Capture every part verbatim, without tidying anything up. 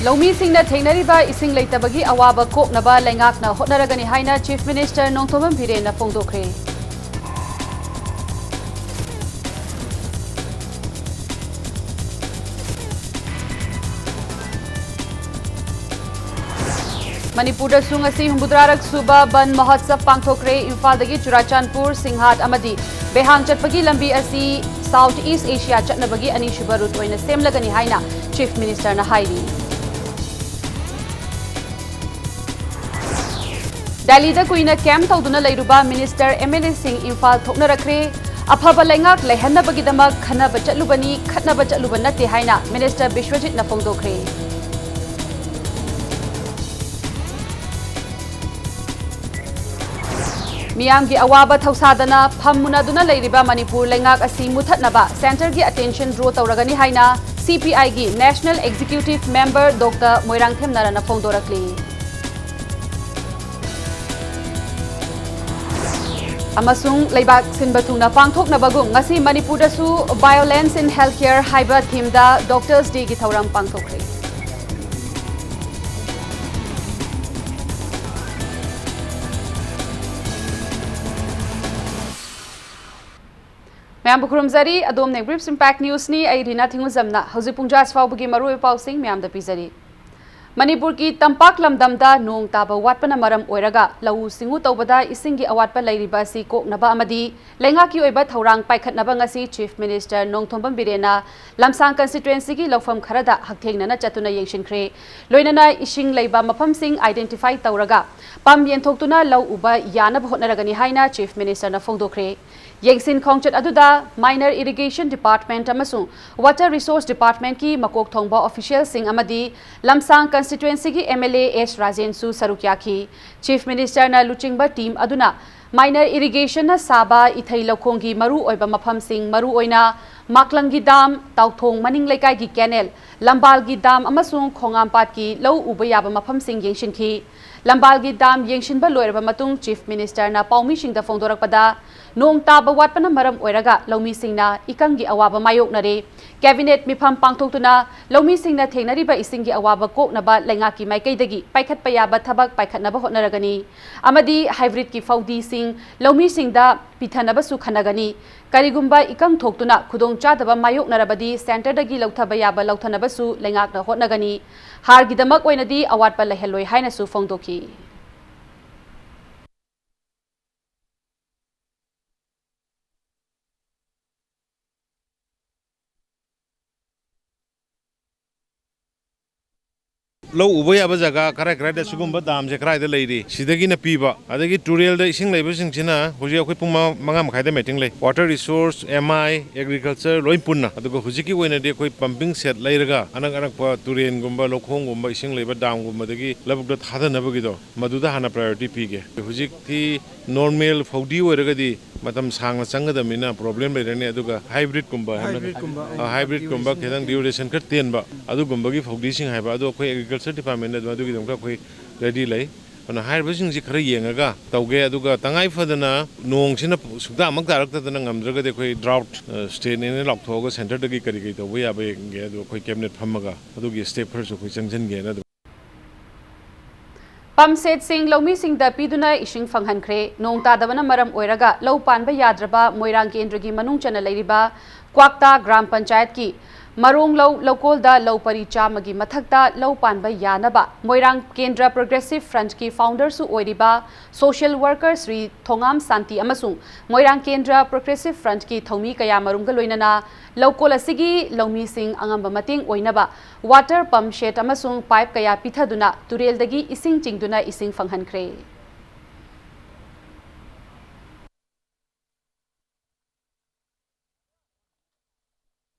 ꯂꯧꯃꯤꯁꯤꯡꯅ ꯊꯦꯡꯅꯔꯤꯕ ꯏꯁꯤꯡ ꯂꯩꯇꯕꯒꯤ ꯑꯋꯥꯕ ꯀꯣꯛꯅꯕ ꯂꯩꯉꯥꯛꯅ ꯍꯣꯠꯅꯔꯒꯅꯤ ꯍꯥꯏꯅ Chief Minister ꯅꯣꯡꯊꯣꯝꯕꯝ ꯕꯤꯔꯦꯟꯅ ꯐꯣꯡꯗꯣꯛꯈ꯭ꯔꯦ꯫ ꯃꯅꯤꯄꯨꯔꯗꯁꯨ ꯉꯁꯤ ꯍꯨꯝꯐꯨꯇꯔꯥꯔꯛ ꯁꯨꯕ ꯕꯟ ꯃꯍꯣꯠꯁꯕ ꯄꯥꯡꯊꯣꯛꯈ꯭ꯔꯦ꯫ ꯏꯝꯐꯥꯜꯗꯒꯤ ꯆꯨꯔꯥꯆꯥꯟꯄꯨꯔ, ꯁꯤꯡꯍꯥꯠ ꯑꯃꯗꯤ ꯕꯦꯍꯥꯡ ꯆꯠꯄꯒꯤ ꯂꯝꯕꯤ ꯑꯁꯤ South East Asia ꯆꯠꯅꯕꯒꯤ ꯑꯅꯤꯁꯨꯕ route ꯑꯣꯏꯅ ꯁꯦꯝꯂꯒꯅꯤ ꯍꯥꯏꯅ Chief Minister ꯅ ꯍꯥꯏꯔꯤ꯫ ꯗꯦꯜꯂꯤꯗ ꯀꯨꯏꯅ camp ꯇꯧꯗꯨꯅ ꯂꯩꯔꯨꯕ minister, MLA ꯁꯤꯡ ꯏꯝꯐꯥꯜ ꯊꯣꯛꯅꯔꯛꯈ꯭ꯔꯦ꯫ ꯑꯐꯕ ꯂꯩꯉꯥꯛ ꯂꯩꯍꯟꯅꯕꯒꯤꯗꯃꯛ ꯈꯟꯅꯕ ꯆꯠꯂꯨꯕꯅꯤ, ꯈꯠꯅꯕ ꯆꯠꯂꯨꯕ ꯅꯠꯇꯦ ꯍꯥꯏꯅ minister ꯕꯤꯁ꯭ꯋꯖꯤꯠꯅ ꯐꯣꯡꯗꯣꯛꯈ꯭ꯔꯦ꯫ ꯃꯤꯌꯥꯝꯒꯤ ꯑꯋꯥꯕ ꯊꯧꯁꯥꯗꯅ ꯐꯝ ꯃꯨꯟꯅꯗꯨꯅ ꯂꯩꯔꯤꯕ ꯃꯅꯤꯄꯨꯔ ꯂꯩꯉꯥꯛ ꯑꯁꯤ ꯃꯨꯊꯠꯅꯕ centre ꯒꯤ attention draw ꯇꯧꯔꯒꯅꯤ ꯍꯥꯏꯅ CPI ꯒꯤ National Executive Member Doctor Moirangthem ꯅꯔꯥꯅ ꯐꯣꯡꯗꯣꯔꯛꯂꯤ꯫ ꯑꯃꯁꯨꯡ ꯂꯩꯕꯥꯛ ꯁꯤꯟꯕ ꯊꯨꯡꯅ ꯄꯥꯡꯊꯣꯛꯅꯕꯒꯨꯝ ꯉꯁꯤ ꯃꯅꯤꯄꯨꯔꯗꯁꯨ Violence in Healthcare ꯍꯥꯏꯕ theme ꯗ Doctors Day ꯒꯤ ꯊꯧꯔꯝ ꯄꯥꯡꯊꯣꯛꯈ꯭ꯔꯦ꯫ ꯃꯌꯥꯝꯕꯨ ꯈꯨꯔꯨꯝꯖꯔꯤ꯫ ꯑꯗꯣꯝꯅ Brief Impact News ꯅꯤ꯫ ꯑꯩ ꯔꯤꯅꯥ ꯊꯤꯡꯉꯨꯖꯝꯅ ꯍꯧꯖꯤꯛ ꯄꯨꯡ ꯖꯥ ꯐꯥꯎꯕꯒꯤ ꯃꯔꯨꯑꯣꯏꯕ ꯄꯥꯎꯁꯤꯡ ꯃꯌꯥꯝꯗ ꯄꯤꯖꯔꯤ꯫ ꯃꯅꯤꯄꯨꯔꯒꯤ ꯇꯝꯄꯥꯛ ꯂꯝꯗꯝꯗ ꯅꯣꯡ ꯇꯥꯕ ꯋꯥꯠꯄꯅ ꯃꯔꯝ ꯑꯣꯏꯔꯒ ꯂꯧꯎ ꯁꯤꯡꯎ ꯇꯧꯕꯗ ꯏꯁꯤꯡꯒꯤ ꯑꯋꯥꯠꯄ ꯂꯩꯔꯤꯕ ꯑꯁꯤ ꯀꯣꯛꯅꯕ ꯑꯃꯗꯤ ꯂꯩꯉꯥꯛꯀꯤ ꯑꯣꯏꯕ ꯊꯧꯔꯥꯡ ꯄꯥꯏꯈꯠꯅꯕ ꯉꯁꯤ Chief Minister ꯅꯣꯡꯊꯣꯝꯕꯝ ꯕꯤꯔꯦꯟꯅ ꯂꯝꯁꯥꯡ constituency ꯒꯤ ꯂꯧꯐꯝ ꯈꯔꯗ ꯍꯛꯊꯦꯡꯅꯅ ꯆꯠꯇꯨꯅ ꯌꯦꯡꯁꯤꯟꯈ꯭ꯔꯦ꯫ ꯂꯣꯏꯅꯅ ꯏꯁꯤꯡ ꯂꯩꯕ ꯃꯐꯝꯁꯤꯡ identify ꯇꯧꯔꯒ ꯄꯝ ꯌꯦꯟꯊꯣꯛꯇꯨꯅ ꯂꯧ ꯎꯕ ꯌꯥꯅꯕ ꯍꯣꯠꯅꯔꯒꯅꯤ ꯍꯥꯏꯅ Chief Minister ꯅ ꯐꯣꯡꯗꯣꯛꯈ꯭ꯔꯦ꯫ ꯌꯦꯡꯁꯤꯟ ꯈꯣꯡꯆꯠ ꯑꯗꯨꯗ Minor Irrigation Department ꯑꯃꯁꯨꯡ Water Resource Department ꯀꯤ ꯃꯀꯣꯛ ꯊꯣꯡꯕ official ꯁꯤꯡ ꯑꯃꯗꯤ ꯂꯝꯁꯥꯡ constituency ꯒꯤ MLA ꯑꯦꯁ ꯔꯥꯖꯦꯟꯁꯨ ꯁꯔꯨꯛ ꯌꯥꯈꯤ꯫ Chief Minister ꯅ ꯂꯨꯆꯤꯡꯕ team ꯑꯗꯨꯅ minor irrigation ꯅ ꯁꯥꯕ ꯏꯊꯩ ꯂꯧꯈꯣꯡꯒꯤ ꯃꯔꯨ ꯑꯣꯏꯕ ꯃꯐꯝꯁꯤꯡ, ꯃꯔꯨ ꯑꯣꯏꯅ ꯃꯥꯛꯂꯪꯒꯤ dam, ꯇꯥꯎꯊꯣꯡ ꯃꯅꯤꯡ ꯂꯩꯀꯥꯏꯒꯤ canal, ꯂꯝꯕꯥꯜꯒꯤ dam ꯑꯃꯁꯨꯡ ꯈꯣꯡꯉꯥꯝꯄꯥꯠꯀꯤ ꯂꯧ ꯎꯕ ꯌꯥꯕ ꯃꯐꯝꯁꯤꯡ ꯌꯦꯡꯁꯤꯟꯈꯤ꯫ ꯂꯝꯕꯥꯜꯒꯤ ꯗꯥꯝ ꯌꯦꯡꯁꯤꯟꯕ ꯂꯣꯏꯔꯕ ꯃꯇꯨꯡ ꯆꯤꯐ ꯃꯤꯅꯤꯁꯇꯔꯅ ꯄꯥꯎꯃꯤꯁꯤꯡꯗ ꯐꯣꯡꯗꯣꯔꯛꯄꯗ, ꯅꯣꯡ ꯇꯥꯕ ꯋꯥꯠꯄꯅ ꯃꯔꯝ ꯑꯣꯏꯔꯒ ꯂꯧꯃꯤꯁꯤꯡꯅ ꯏꯀꯪꯒꯤ ꯑꯋꯥꯕ ꯃꯥꯌꯣꯛꯅꯔꯦ꯫ ꯀꯦꯕꯤꯅꯦꯠ ꯃꯤꯐꯝ ꯄꯥꯡꯊꯣꯛꯇꯨꯅ ꯂꯧꯃꯤꯁꯤꯡꯅ ꯊꯦꯡꯅꯔꯤꯕ ꯏꯁꯤꯡꯒꯤ ꯑꯋꯥꯕ ꯀꯣꯛꯅꯕ ꯂꯩꯉꯥꯛꯀꯤ ꯃꯥꯏꯀꯩꯗꯒꯤ ꯄꯥꯏꯈꯠꯄ ꯌꯥꯕ ꯊꯕꯛ ꯄꯥꯏꯈꯠꯅꯕ ꯍꯣꯠꯅꯔꯒꯅꯤ ꯑꯃꯗꯤ ꯍꯥꯏꯕ꯭ꯔꯤꯠꯀꯤ ꯐꯧꯗꯤꯁꯤꯡ ꯂꯧꯃꯤꯁꯤꯡꯗ ꯄꯤꯊꯅꯕꯁꯨ ꯈꯟꯅꯒꯅꯤ꯫ ꯀꯔꯤꯒꯨꯝꯕ ꯏꯀꯪ ꯊꯣꯛꯇꯨꯅ ꯈꯨꯗꯣꯡꯆꯥꯗꯕ ꯃꯥꯌꯣꯛꯅꯔꯕꯗꯤ ꯁꯦꯟꯇꯔꯗꯒꯤ ꯂꯧꯊꯕ ꯌꯥꯕ ꯂꯧꯊꯅꯕꯁꯨ ꯂꯩꯉꯥꯛꯅ ꯍꯣꯠꯅꯒꯅꯤ꯫ ꯍꯥꯔꯒꯤꯗꯃꯛ ꯑꯣꯏꯅꯗꯤ ꯑꯋꯥꯠꯄ ꯂꯩꯍꯜꯂꯣꯏ ꯍꯥꯏꯅꯁꯨ ꯐꯣꯡꯗꯣꯛꯈꯤ꯫ ꯂꯧ ꯎꯕ ꯌꯥꯕ ꯖꯒꯥ ꯀꯔꯥꯏ ꯀꯔꯥꯏꯗ ꯁꯤꯒꯨꯝꯕ ꯗꯥꯝꯁꯦ ꯀꯔꯥꯏꯗ ꯂꯩꯔꯤ, ꯁꯤꯗꯒꯤꯅ ꯄꯤꯕ, ꯑꯗꯒꯤ ꯇꯨꯔꯦꯜꯗ ꯏꯁꯤꯡ ꯂꯩꯕꯁꯤꯡꯁꯤꯅ ꯍꯧꯖꯤꯛ ꯑꯩꯈꯣꯏ ꯄꯨꯡ ꯃꯉꯥ, ꯃꯉꯥ ꯃꯈꯥꯏꯗ meeting ꯂꯩ꯫ Water Resource, M I, Agriculture ꯂꯣꯏ ꯄꯨꯟꯅ꯫ ꯑꯗꯨꯒ ꯍꯧꯖꯤꯛꯀꯤ ꯑꯣꯏꯅꯗꯤ ꯑꯩꯈꯣꯏ pumping set ꯂꯩꯔꯒ ꯑꯅꯛ ꯑꯅꯛꯄ ꯇꯨꯔꯦꯟꯒꯨꯝꯕ, ꯂꯧꯈꯣꯡꯒꯨꯝꯕ ꯏꯁꯤꯡ ꯂꯩꯕ ꯗꯥꯝꯒꯨꯝꯕꯗꯒꯤ ꯂꯧꯕꯨꯛꯇ ꯊꯥꯗꯅꯕꯒꯤꯗꯣ, ꯃꯗꯨꯗ ꯍꯥꯟꯅ priority ꯄꯤꯒꯦ꯫ ꯍꯧꯖꯤꯛꯇꯤ normal ꯐꯧꯗꯤ ꯑꯣꯏꯔꯒꯗꯤ ꯃꯇꯝ ꯁꯥꯡꯅ ꯆꯪꯒꯗꯕꯅꯤꯅ problem ꯂꯩꯔꯅꯤ꯫ ꯑꯗꯨꯒ hybridꯀꯨꯝꯕ ꯍꯥꯏꯅ-, hybridꯀꯨꯝꯕ, ꯑ, hybridꯀꯨꯝꯕ ꯈꯤꯇꯪ duration ꯈꯔ ꯇꯦꯟꯕ ꯑꯗꯨꯒꯨꯝꯕꯒꯤ ꯐꯧꯗꯤꯁꯤꯡ ꯍꯥꯏꯕ ꯑꯗꯣ ꯑꯩꯈꯣꯏ Agriculture Departmentꯅ ꯑꯗꯨꯝ ꯑꯗꯨꯒꯤꯗꯃꯛꯇ ꯑꯩꯈꯣꯏ ready ꯂꯩ꯫ ꯑꯗꯨꯅ ꯍꯥꯏꯔꯤꯕꯁꯤꯡꯁꯤ ꯈꯔ ꯌꯦꯡꯉꯒ ꯇꯧꯒꯦ꯫ ꯑꯗꯨꯒ ꯇꯉꯥꯏ ꯐꯗꯅ ꯅꯣꯡꯁꯤꯅ ꯁꯨꯛꯇꯥ ꯑꯃꯨꯛ ꯇꯥꯔꯛꯇꯗꯅ ꯉꯝꯗ꯭ꯔꯒꯗꯤ ꯑꯩꯈꯣꯏ drought, ꯑ, stateꯅꯦꯅ ꯂꯥꯎꯊꯣꯛꯑꯒ centreꯗꯒꯤ ꯀꯔꯤ ꯀꯔꯤ ꯇꯧꯕ ꯌꯥꯕ ꯌꯦꯡꯒꯦ꯫ ꯑꯗꯨ ꯑꯩꯈꯣꯏ cabinet ꯐꯝꯃꯒ ꯑꯗꯨꯒꯤ step ꯈꯔꯁꯨ ꯑꯩꯈꯣꯏ ꯆꯪꯁꯤꯟꯒꯦꯅ ꯑꯗꯨꯝ꯫ Pump setꯁꯤꯡ ꯂꯧꯃꯤꯁꯤꯡꯗ ꯄꯤꯗꯨꯅ ꯏꯁꯤꯡ ꯐꯪꯍꯟꯈ꯭ꯔꯦ꯫ ꯅꯣꯡ ꯇꯥꯗꯕꯅ ꯃꯔꯝ ꯑꯣꯏꯔꯒ ꯂꯧ ꯄꯥꯟꯕ ꯌꯥꯗ꯭ꯔꯕ ꯃꯣꯏꯔꯥꯡ ꯀꯦꯟꯗ꯭ꯔꯒꯤ ꯃꯅꯨꯡ ꯆꯟꯅ ꯂꯩꯔꯤꯕ ꯀ꯭ꯋꯥꯛꯇꯥ ꯒ꯭ꯔꯥꯝ ꯄꯟꯆꯥꯌꯠꯀꯤ ꯃꯔꯣꯡꯂꯧ ꯂꯧꯀꯣꯜꯗ ꯂꯧ ꯄꯔꯤ ꯆꯥꯝꯃꯒꯤ ꯃꯊꯛꯇ ꯂꯧ ꯄꯥꯟꯕ ꯌꯥꯅꯕ ꯃꯣꯏꯔꯥꯡ ꯀꯦꯟꯗ꯭ꯔ Progressive Frontꯀꯤ founderꯁꯨ ꯑꯣꯏꯔꯤꯕ social worker ꯁ꯭ꯔꯤ ꯊꯣꯉꯥꯝ ꯁꯥꯟꯇꯤ ꯑꯃꯁꯨꯡ ꯃꯣꯏꯔꯥꯡ ꯀꯦꯟꯗ꯭ꯔ Progressive Frontꯀꯤ ꯊꯧꯃꯤ ꯀꯌꯥꯃꯔꯨꯝꯒ ꯂꯣꯏꯅꯅ ꯂꯧꯀꯣꯜ ꯑꯁꯤꯒꯤ ꯂꯧꯃꯤꯁꯤꯡ ꯑꯉꯝꯕ ꯃꯇꯦꯡ ꯑꯣꯏꯅꯕ water pump shed ꯑꯃꯁꯨꯡ pipe ꯀꯌꯥ ꯄꯤꯊꯗꯨꯅ ꯇꯨꯔꯦꯜꯗꯒꯤ ꯏꯁꯤꯡ ꯆꯤꯡꯗꯨꯅ ꯏꯁꯤꯡ ꯐꯪꯍꯟꯈ꯭ꯔꯦ꯫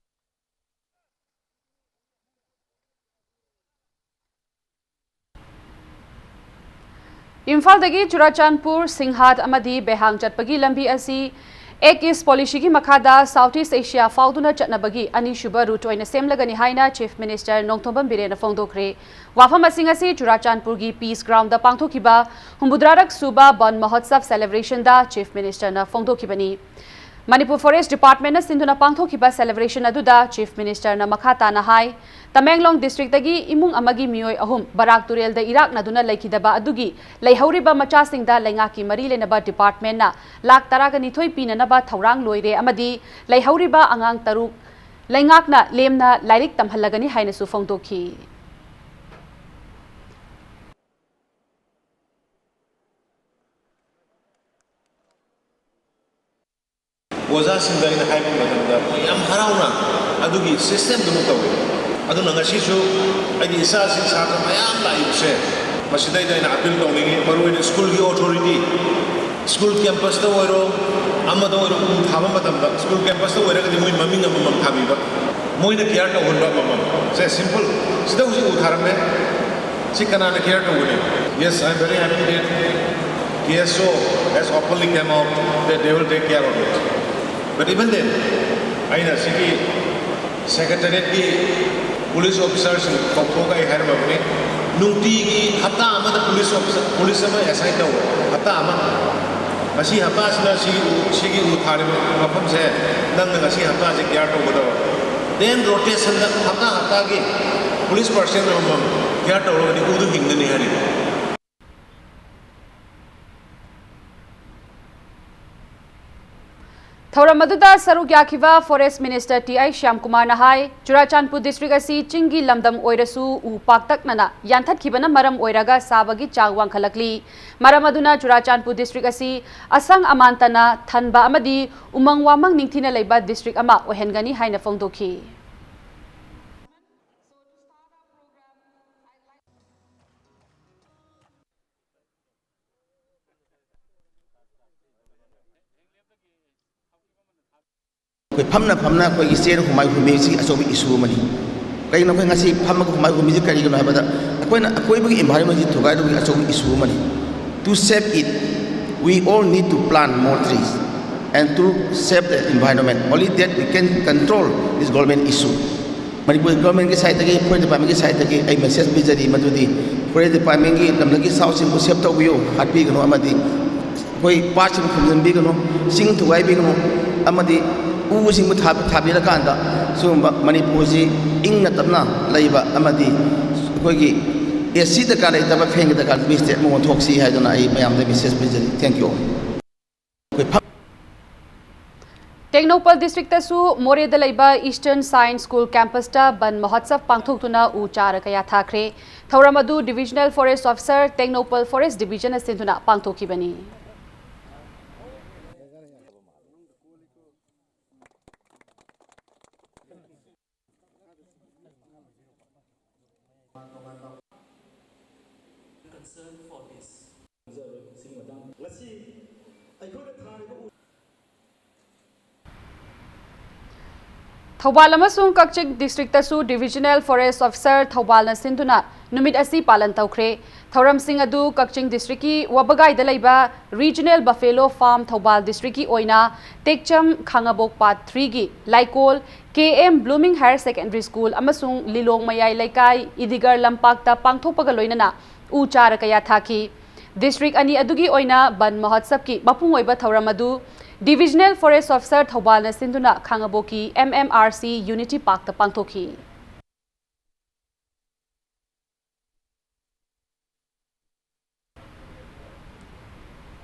ꯏꯝꯐꯥꯜꯗꯒꯤ ꯆꯨꯔꯥꯆꯥꯟꯄꯨꯔ, ꯁꯤꯡꯍꯥꯠ ꯑꯃꯗꯤ ꯕꯦꯍꯥꯡ ꯆꯠꯄꯒꯤ ꯂꯝꯕꯤ ꯑꯁꯤ ꯑꯦꯛ ꯏꯁ ꯄꯣꯂꯤꯁꯤꯒꯤ ꯃꯈꯥꯗ ꯁꯥꯎꯊ ꯏꯁ ꯑꯦꯁꯤꯌꯥ ꯐꯥꯎꯗꯨꯅ ꯆꯠꯅꯕꯒꯤ ꯑꯅꯤꯁꯨꯕ ꯔꯨꯠ ꯑꯣꯏꯅ ꯁꯦꯝꯂꯒꯅꯤ ꯍꯥꯏꯅ ꯆꯤꯐ ꯃꯤꯅꯤꯁꯇꯔ ꯅꯣꯡꯊꯣꯝꯕꯝ ꯕꯤꯔꯦꯟꯅ ꯐꯣꯡꯗꯣꯛꯈ꯭ꯔꯦ꯫ ꯋꯥꯐꯝ ꯑꯁꯤꯡ ꯑꯁꯤ ꯆꯨꯔꯥꯆꯥꯟꯄꯨꯔꯒꯤ ꯄꯤꯁ ꯒ꯭ꯔꯥꯎꯟꯗ ꯄꯥꯡꯊꯣꯛꯈꯤꯕ ꯍꯨꯝꯐꯨꯇꯔꯥꯔꯛ ꯁꯨꯕ ꯕꯟ ꯃꯍꯣꯠꯁꯕ ꯁꯦꯂꯦꯕ꯭ꯔꯦꯁꯟꯗ ꯆꯤꯐ ꯃꯤꯅꯤꯁꯇꯔꯅ ꯐꯣꯡꯗꯣꯛꯈꯤꯕꯅꯤ꯫ ꯃꯅꯤꯄꯨꯔ ꯐꯣꯔꯦꯁ ꯗꯤꯄꯥꯔꯠꯃꯦꯟꯅ ꯁꯤꯟꯗꯨꯅ ꯄꯥꯡꯊꯣꯛꯈꯤꯕ ꯁꯦꯂꯦꯕ꯭ꯔꯦꯁꯟ ꯑꯗꯨꯗ ꯆꯤꯐ ꯃꯤꯅꯤꯁꯇꯔꯅ ꯃꯈꯥ ꯇꯥꯅ ꯍꯥꯏ, ꯇꯃꯦꯡꯂꯣꯡ ꯗꯤꯁꯇ꯭ꯔꯤꯛꯇꯒꯤ ꯏꯃꯨꯡ ꯑꯃꯒꯤ ꯃꯤꯑꯣꯏ ꯑꯍꯨꯝ ꯕꯔꯥꯛ ꯇꯨꯔꯦꯜꯗ ꯏꯔꯥꯛꯅꯗꯨꯅ ꯂꯩꯈꯤꯗꯕ ꯑꯗꯨꯒꯤ ꯂꯩꯍꯧꯔꯤꯕ ꯃꯆꯥꯁꯤꯡꯗ ꯂꯩꯉꯥꯛꯀꯤ ꯃꯔꯤ ꯂꯩꯅꯕ ꯗꯤꯄꯥꯔꯠꯃꯦꯟꯅ ꯂꯥꯈ ꯇꯔꯥꯒꯅꯤꯊꯣꯏ ꯄꯤꯅꯅꯕ ꯊꯧꯔꯥꯡ ꯂꯣꯏꯔꯦ ꯑꯃꯗꯤ ꯂꯩꯍꯧꯔꯤꯕ ꯑꯉꯥꯡ ꯇꯔꯨꯛ ꯂꯩꯉꯥꯛꯅ ꯂꯦꯝꯅ ꯂꯥꯏꯔꯤꯛ ꯇꯝꯍꯜꯂꯒꯅꯤ ꯍꯥꯏꯅꯁꯨ ꯐꯣꯡꯗꯣꯛꯈꯤ꯫ ꯑꯣꯖꯥꯁꯤꯡꯗ ꯑꯩꯅ ꯍꯥꯏꯕ ꯃꯇꯝꯗ ꯃꯣꯏ ꯌꯥꯝ ꯍꯔꯥꯎꯅ ꯑꯗꯨꯒꯤ ꯁꯤꯁꯇꯦꯝꯗꯨꯃ ꯇꯧꯋꯤ꯫ ꯑꯗꯨꯅ ꯉꯁꯤꯁꯨ ꯑꯩꯒꯤ ꯏꯆꯥꯁꯤꯡ ꯁꯥꯇ꯭ꯔ ꯃꯌꯥꯝ ꯂꯥꯛꯏꯕꯁꯦ, ꯃꯁꯤꯗꯩꯗ ꯑꯩꯅ ꯑꯄꯤꯜ ꯇꯧꯅꯤꯡꯉꯤ, ꯃꯔꯨꯑꯣꯏꯅ ꯁ꯭ꯀꯨꯜꯒꯤ ꯑꯣꯊꯣꯔꯤꯇꯤ, ꯁ꯭ꯀꯨꯜ ꯀꯦꯝꯄꯁꯇ ꯑꯣꯏꯔꯣ, ꯑꯃꯗ ꯑꯣꯏꯔꯣ, ꯎ ꯊꯥꯕ ꯃꯇꯝꯗ ꯁ꯭ꯀꯨꯜ ꯀꯦꯝꯄꯁꯇ ꯑꯣꯏꯔꯒꯗꯤ ꯃꯣꯏ ꯃꯃꯤꯡ ꯑꯃꯃꯝ ꯊꯥꯕꯤꯕ, ꯃꯣꯏꯅ ꯀꯤꯌꯥꯔ ꯇꯧꯍꯟꯕ ꯑꯃꯃꯝ꯫ ꯁꯦ, ꯁꯤꯝꯄꯜ꯫ ꯁꯤꯗ ꯍꯧꯖꯤꯛ ꯎ ꯊꯥꯔꯝꯃꯦ, ꯁꯤ ꯀꯅꯥꯅ ꯀꯤꯌꯥꯔ ꯇꯧꯒꯅꯤ? Yes, I am very happy that K S O has openly came out that they will take care of it. But even then, ꯑꯩꯅ ꯁꯤꯒꯤ ꯁꯦꯀ꯭ꯔꯦꯇꯔꯤꯌꯦꯠꯀꯤ ꯄꯨꯂꯤꯁ ꯑꯣꯐꯤꯁꯥꯔꯁꯤꯡ ꯀꯧꯊꯣꯛꯑꯒ ꯑꯩ ꯍꯥꯏꯔꯝꯃꯕꯅꯤ, ꯅꯨꯡꯇꯤꯒꯤ ꯍꯞꯇꯥ ꯑꯃꯗ ꯄꯨꯂꯤꯁ ꯑꯣꯐꯤꯁꯥꯔ, ꯄꯨꯂꯤꯁ ꯑꯃ ꯑꯦꯁꯥꯏꯟ ꯇꯧꯕ, ꯍꯞꯇꯥ ꯑꯃ꯫ ꯃꯁꯤ ꯍꯞꯇꯥꯁꯤꯅ ꯁꯤꯒꯤ ꯎ, ꯁꯤꯒꯤ ꯎ ꯊꯥꯔꯤꯕ ꯃꯐꯝꯁꯦ ꯅꯪꯅ ꯉꯁꯤ ꯍꯞꯇꯥꯁꯦ ꯀꯤꯌꯥꯔ ꯇꯧꯒꯗꯕ꯫ Then ꯔꯣꯇꯦꯁꯟꯗ ꯍꯞꯇꯥ ꯍꯞꯇꯥꯒꯤ ꯄꯨꯂꯤꯁ ꯄꯔꯁꯟ ꯑꯃꯃꯝ ꯀꯤꯌꯥꯔ ꯇꯧꯔꯒꯗꯤ ꯎꯗꯨ ꯍꯤꯡꯒꯅꯤ ꯍꯥꯏꯔꯤꯕ꯫ ꯊꯧꯔꯝ ꯑꯗꯨꯗ ꯁꯔꯨꯛ ꯌꯥꯈꯤꯕ ꯐꯣꯔꯦꯁ ꯃꯤꯅꯤꯁꯇꯔ ꯇꯤ ꯑꯥꯏ ꯁ꯭ꯌꯥꯝꯀꯨꯃꯥꯔꯅ ꯍꯥꯏ, ꯆꯨꯔꯥꯆꯥꯟꯄꯨꯔ ꯗꯤꯁꯇ꯭ꯔꯤꯛ ꯑꯁꯤ ꯆꯤꯡꯒꯤ ꯂꯝꯗꯝ ꯑꯣꯏꯔꯁꯨ ꯎ ꯄꯥꯛꯇꯛꯅꯅ ꯌꯥꯟꯊꯠꯈꯤꯕꯅ ꯃꯔꯝ ꯑꯣꯏꯔꯒ ꯁꯥꯕꯒꯤ ꯆꯥꯡ ꯋꯥꯡꯈꯠꯂꯛꯂꯤ꯫ ꯃꯔꯝ ꯑꯗꯨꯅ ꯆꯨꯔꯥꯆꯥꯟꯄꯨꯔ ꯗꯤꯁꯇ꯭ꯔꯤꯛ ꯑꯁꯤ ꯑꯁꯪ ꯑꯃꯥꯟ ꯇꯅ ꯊꯟꯕ ꯑꯃꯗꯤ ꯎꯃꯪ ꯋꯥꯃꯪ ꯅꯤꯡꯊꯤꯅ ꯂꯩꯕ ꯗꯤꯁꯇ꯭ꯔꯤꯛ ꯑꯃ ꯑꯣꯏꯍꯟꯒꯅꯤ ꯍꯥꯏꯅ ꯐꯣꯡꯗꯣꯛꯈꯤ꯫ ꯑꯩꯈꯣꯏ ꯐꯝꯅ ꯐꯝꯅ ꯑꯩꯈꯣꯏꯒꯤ ꯆꯦꯔ ꯍꯨꯃꯥꯏ ꯍꯨꯝꯕꯤꯁꯤ ꯑꯆꯧꯕ ꯏꯁꯨ ꯑꯃꯅꯤ꯫ ꯀꯩꯒꯤꯅꯣ ꯑꯩꯈꯣꯏ ꯉꯁꯤ ꯐꯝꯃꯒ ꯍꯨꯃꯥꯏ ꯍꯨꯝꯕꯤꯁꯤ ꯀꯔꯤꯒꯤꯅꯣ ꯍꯥꯏꯕꯗ, ꯑꯩꯈꯣꯏꯅ ꯑꯀꯣꯏꯕꯒꯤ environment ꯁꯤ ꯊꯨꯒꯥꯏꯗꯧꯕꯒꯤ ꯑꯆꯧꯕ ꯏꯁꯨ ꯑꯃꯅꯤ꯫ To save it, we all need to plant more trees. and to save the environment. Only that we can control this government issue. Manipur ꯒꯣꯔꯃꯦꯟꯒꯤ ꯁꯥꯏꯠꯇꯒꯤ, ꯐꯣꯔꯦꯁ ꯗꯤꯄꯥꯔꯠꯃꯦꯟꯒꯤ ꯁꯥꯏꯠꯇꯒꯤ ꯑꯩ ꯃꯦꯁꯦꯖ ꯄꯤꯖꯔꯤ, ꯃꯗꯨꯗꯤ ꯐꯣꯔꯦꯁ ꯗꯤꯄꯥꯔꯠꯃꯦꯟꯒꯤ ꯂꯝꯗꯝꯒꯤ ꯁꯥ ꯎꯆꯦꯛꯄꯨ ꯁꯦꯞ ꯇꯧꯕꯤꯌꯨ, ꯍꯥꯠꯄꯤꯒꯅꯨ, ꯑꯃꯗꯤ ꯑꯩꯈꯣꯏ ꯄꯥꯠꯁꯤꯡ ꯐꯨꯝꯖꯤꯟꯕꯤꯒꯅꯨ, ꯆꯤꯡ ꯊꯨꯒꯥꯏꯕꯤꯒꯅꯨ, ꯑꯃꯗꯤ ꯎꯁꯤꯡꯕꯨ ꯊꯥ-, ꯊꯥꯕꯤꯔꯀꯥꯟꯗ ꯁꯤꯒꯨꯝꯕ ꯃꯅꯤꯄꯨꯔꯁꯤ ꯏꯪꯅ ꯇꯞꯅ ꯂꯩꯕ ꯑꯃꯗꯤ ꯑꯩꯈꯣꯏꯒꯤ ꯑꯦ ꯁꯤ ꯗꯔꯀꯥꯔ ꯂꯩꯇꯕ, ꯐꯦꯟꯒꯤ ꯗꯔꯀꯥꯔ ꯂꯩꯇꯕ ꯁ꯭ꯇꯦꯠ ꯑꯃ ꯑꯣꯟꯊꯣꯛꯁꯤ ꯍꯥꯏꯗꯨꯅ ꯑꯩ ꯃꯌꯥꯝꯗ ꯃꯦꯁꯦꯖ ꯄꯤꯖꯔꯤ꯫ Thank you. ꯑꯩꯈꯣꯏ ꯐ- ꯇꯦꯡꯅꯧꯄꯜ ꯗꯤꯁꯇ꯭ꯔꯤꯛꯇꯁꯨ ꯃꯣꯔꯦꯗ ꯂꯩꯕ Eastern Science School campusꯇ ꯕꯟ ꯃꯍꯣꯠꯁꯕ ꯄꯥꯡꯊꯣꯛꯇꯨꯅ ꯎ ꯆꯥꯔ ꯀꯌꯥ ꯊꯥꯈ꯭ꯔꯦ꯫ ꯊꯧꯔꯝ ꯑꯗꯨ Divisional Forest Officer, Tengnoupal Forest Divisionꯅ ꯁꯤꯟꯗꯨꯅ ꯄꯥꯡꯊꯣꯛꯈꯤꯕꯅꯤ꯫ ꯊꯧꯕꯥꯜ ꯑꯃꯁꯨꯡ ꯀꯛꯆꯤꯡ ꯗꯤꯁꯇ꯭ꯔꯤꯛꯇꯁꯨ Divisional Forest Officer ꯊꯧꯕꯥꯜꯅ ꯁꯤꯟꯗꯨꯅ ꯅꯨꯃꯤꯠ ꯑꯁꯤ ꯄꯥꯂꯟ ꯇꯧꯈ꯭ꯔꯦ꯫ ꯊꯧꯔꯝꯁꯤꯡ ꯑꯗꯨ ꯀꯛꯆꯤꯡ ꯗꯤꯁꯇ꯭ꯔꯤꯛꯀꯤ ꯋꯥꯕꯒꯥꯏꯗ ꯂꯩꯕ Regional Buffalo Farm ꯊꯧꯕꯥꯜ ꯗꯤꯁꯇ꯭ꯔꯤꯛꯀꯤ ꯑꯣꯏꯅ ꯇꯦꯛꯆꯝ ꯈꯥꯉꯕꯣꯛ Part Threeꯒꯤ ꯂꯥꯏꯀꯣꯜ K M Blooming Higher Secondary School ꯑꯃꯁꯨꯡ ꯂꯤꯂꯣꯡ ꯃꯌꯥꯏ ꯂꯩꯀꯥꯏ ꯏꯗꯤꯒꯔ ꯂꯝꯄꯥꯛꯇ ꯄꯥꯡꯊꯣꯛꯄꯒ ꯂꯣꯏꯅꯅ ꯎ ꯆꯥꯔ ꯀꯌꯥ ꯊꯥꯈꯤ꯫ ꯗꯤꯁꯇ꯭ꯔꯤꯛ ꯑꯅꯤ ꯑꯗꯨꯒꯤ ꯑꯣꯏꯅ ꯕꯟ ꯃꯍꯣꯠꯁꯕꯀꯤ ꯃꯄꯨꯡ ꯑꯣꯏꯕ ꯊꯧꯔꯝ ꯑꯗꯨ Divisional Forest Officer ꯊꯧꯕꯥꯜꯅ ꯁꯤꯟꯗꯨꯅ ꯈꯥꯉꯕꯣꯛꯀꯤ M M R C Unity Parkꯇ ꯄꯥꯡꯊꯣꯛꯈꯤ꯫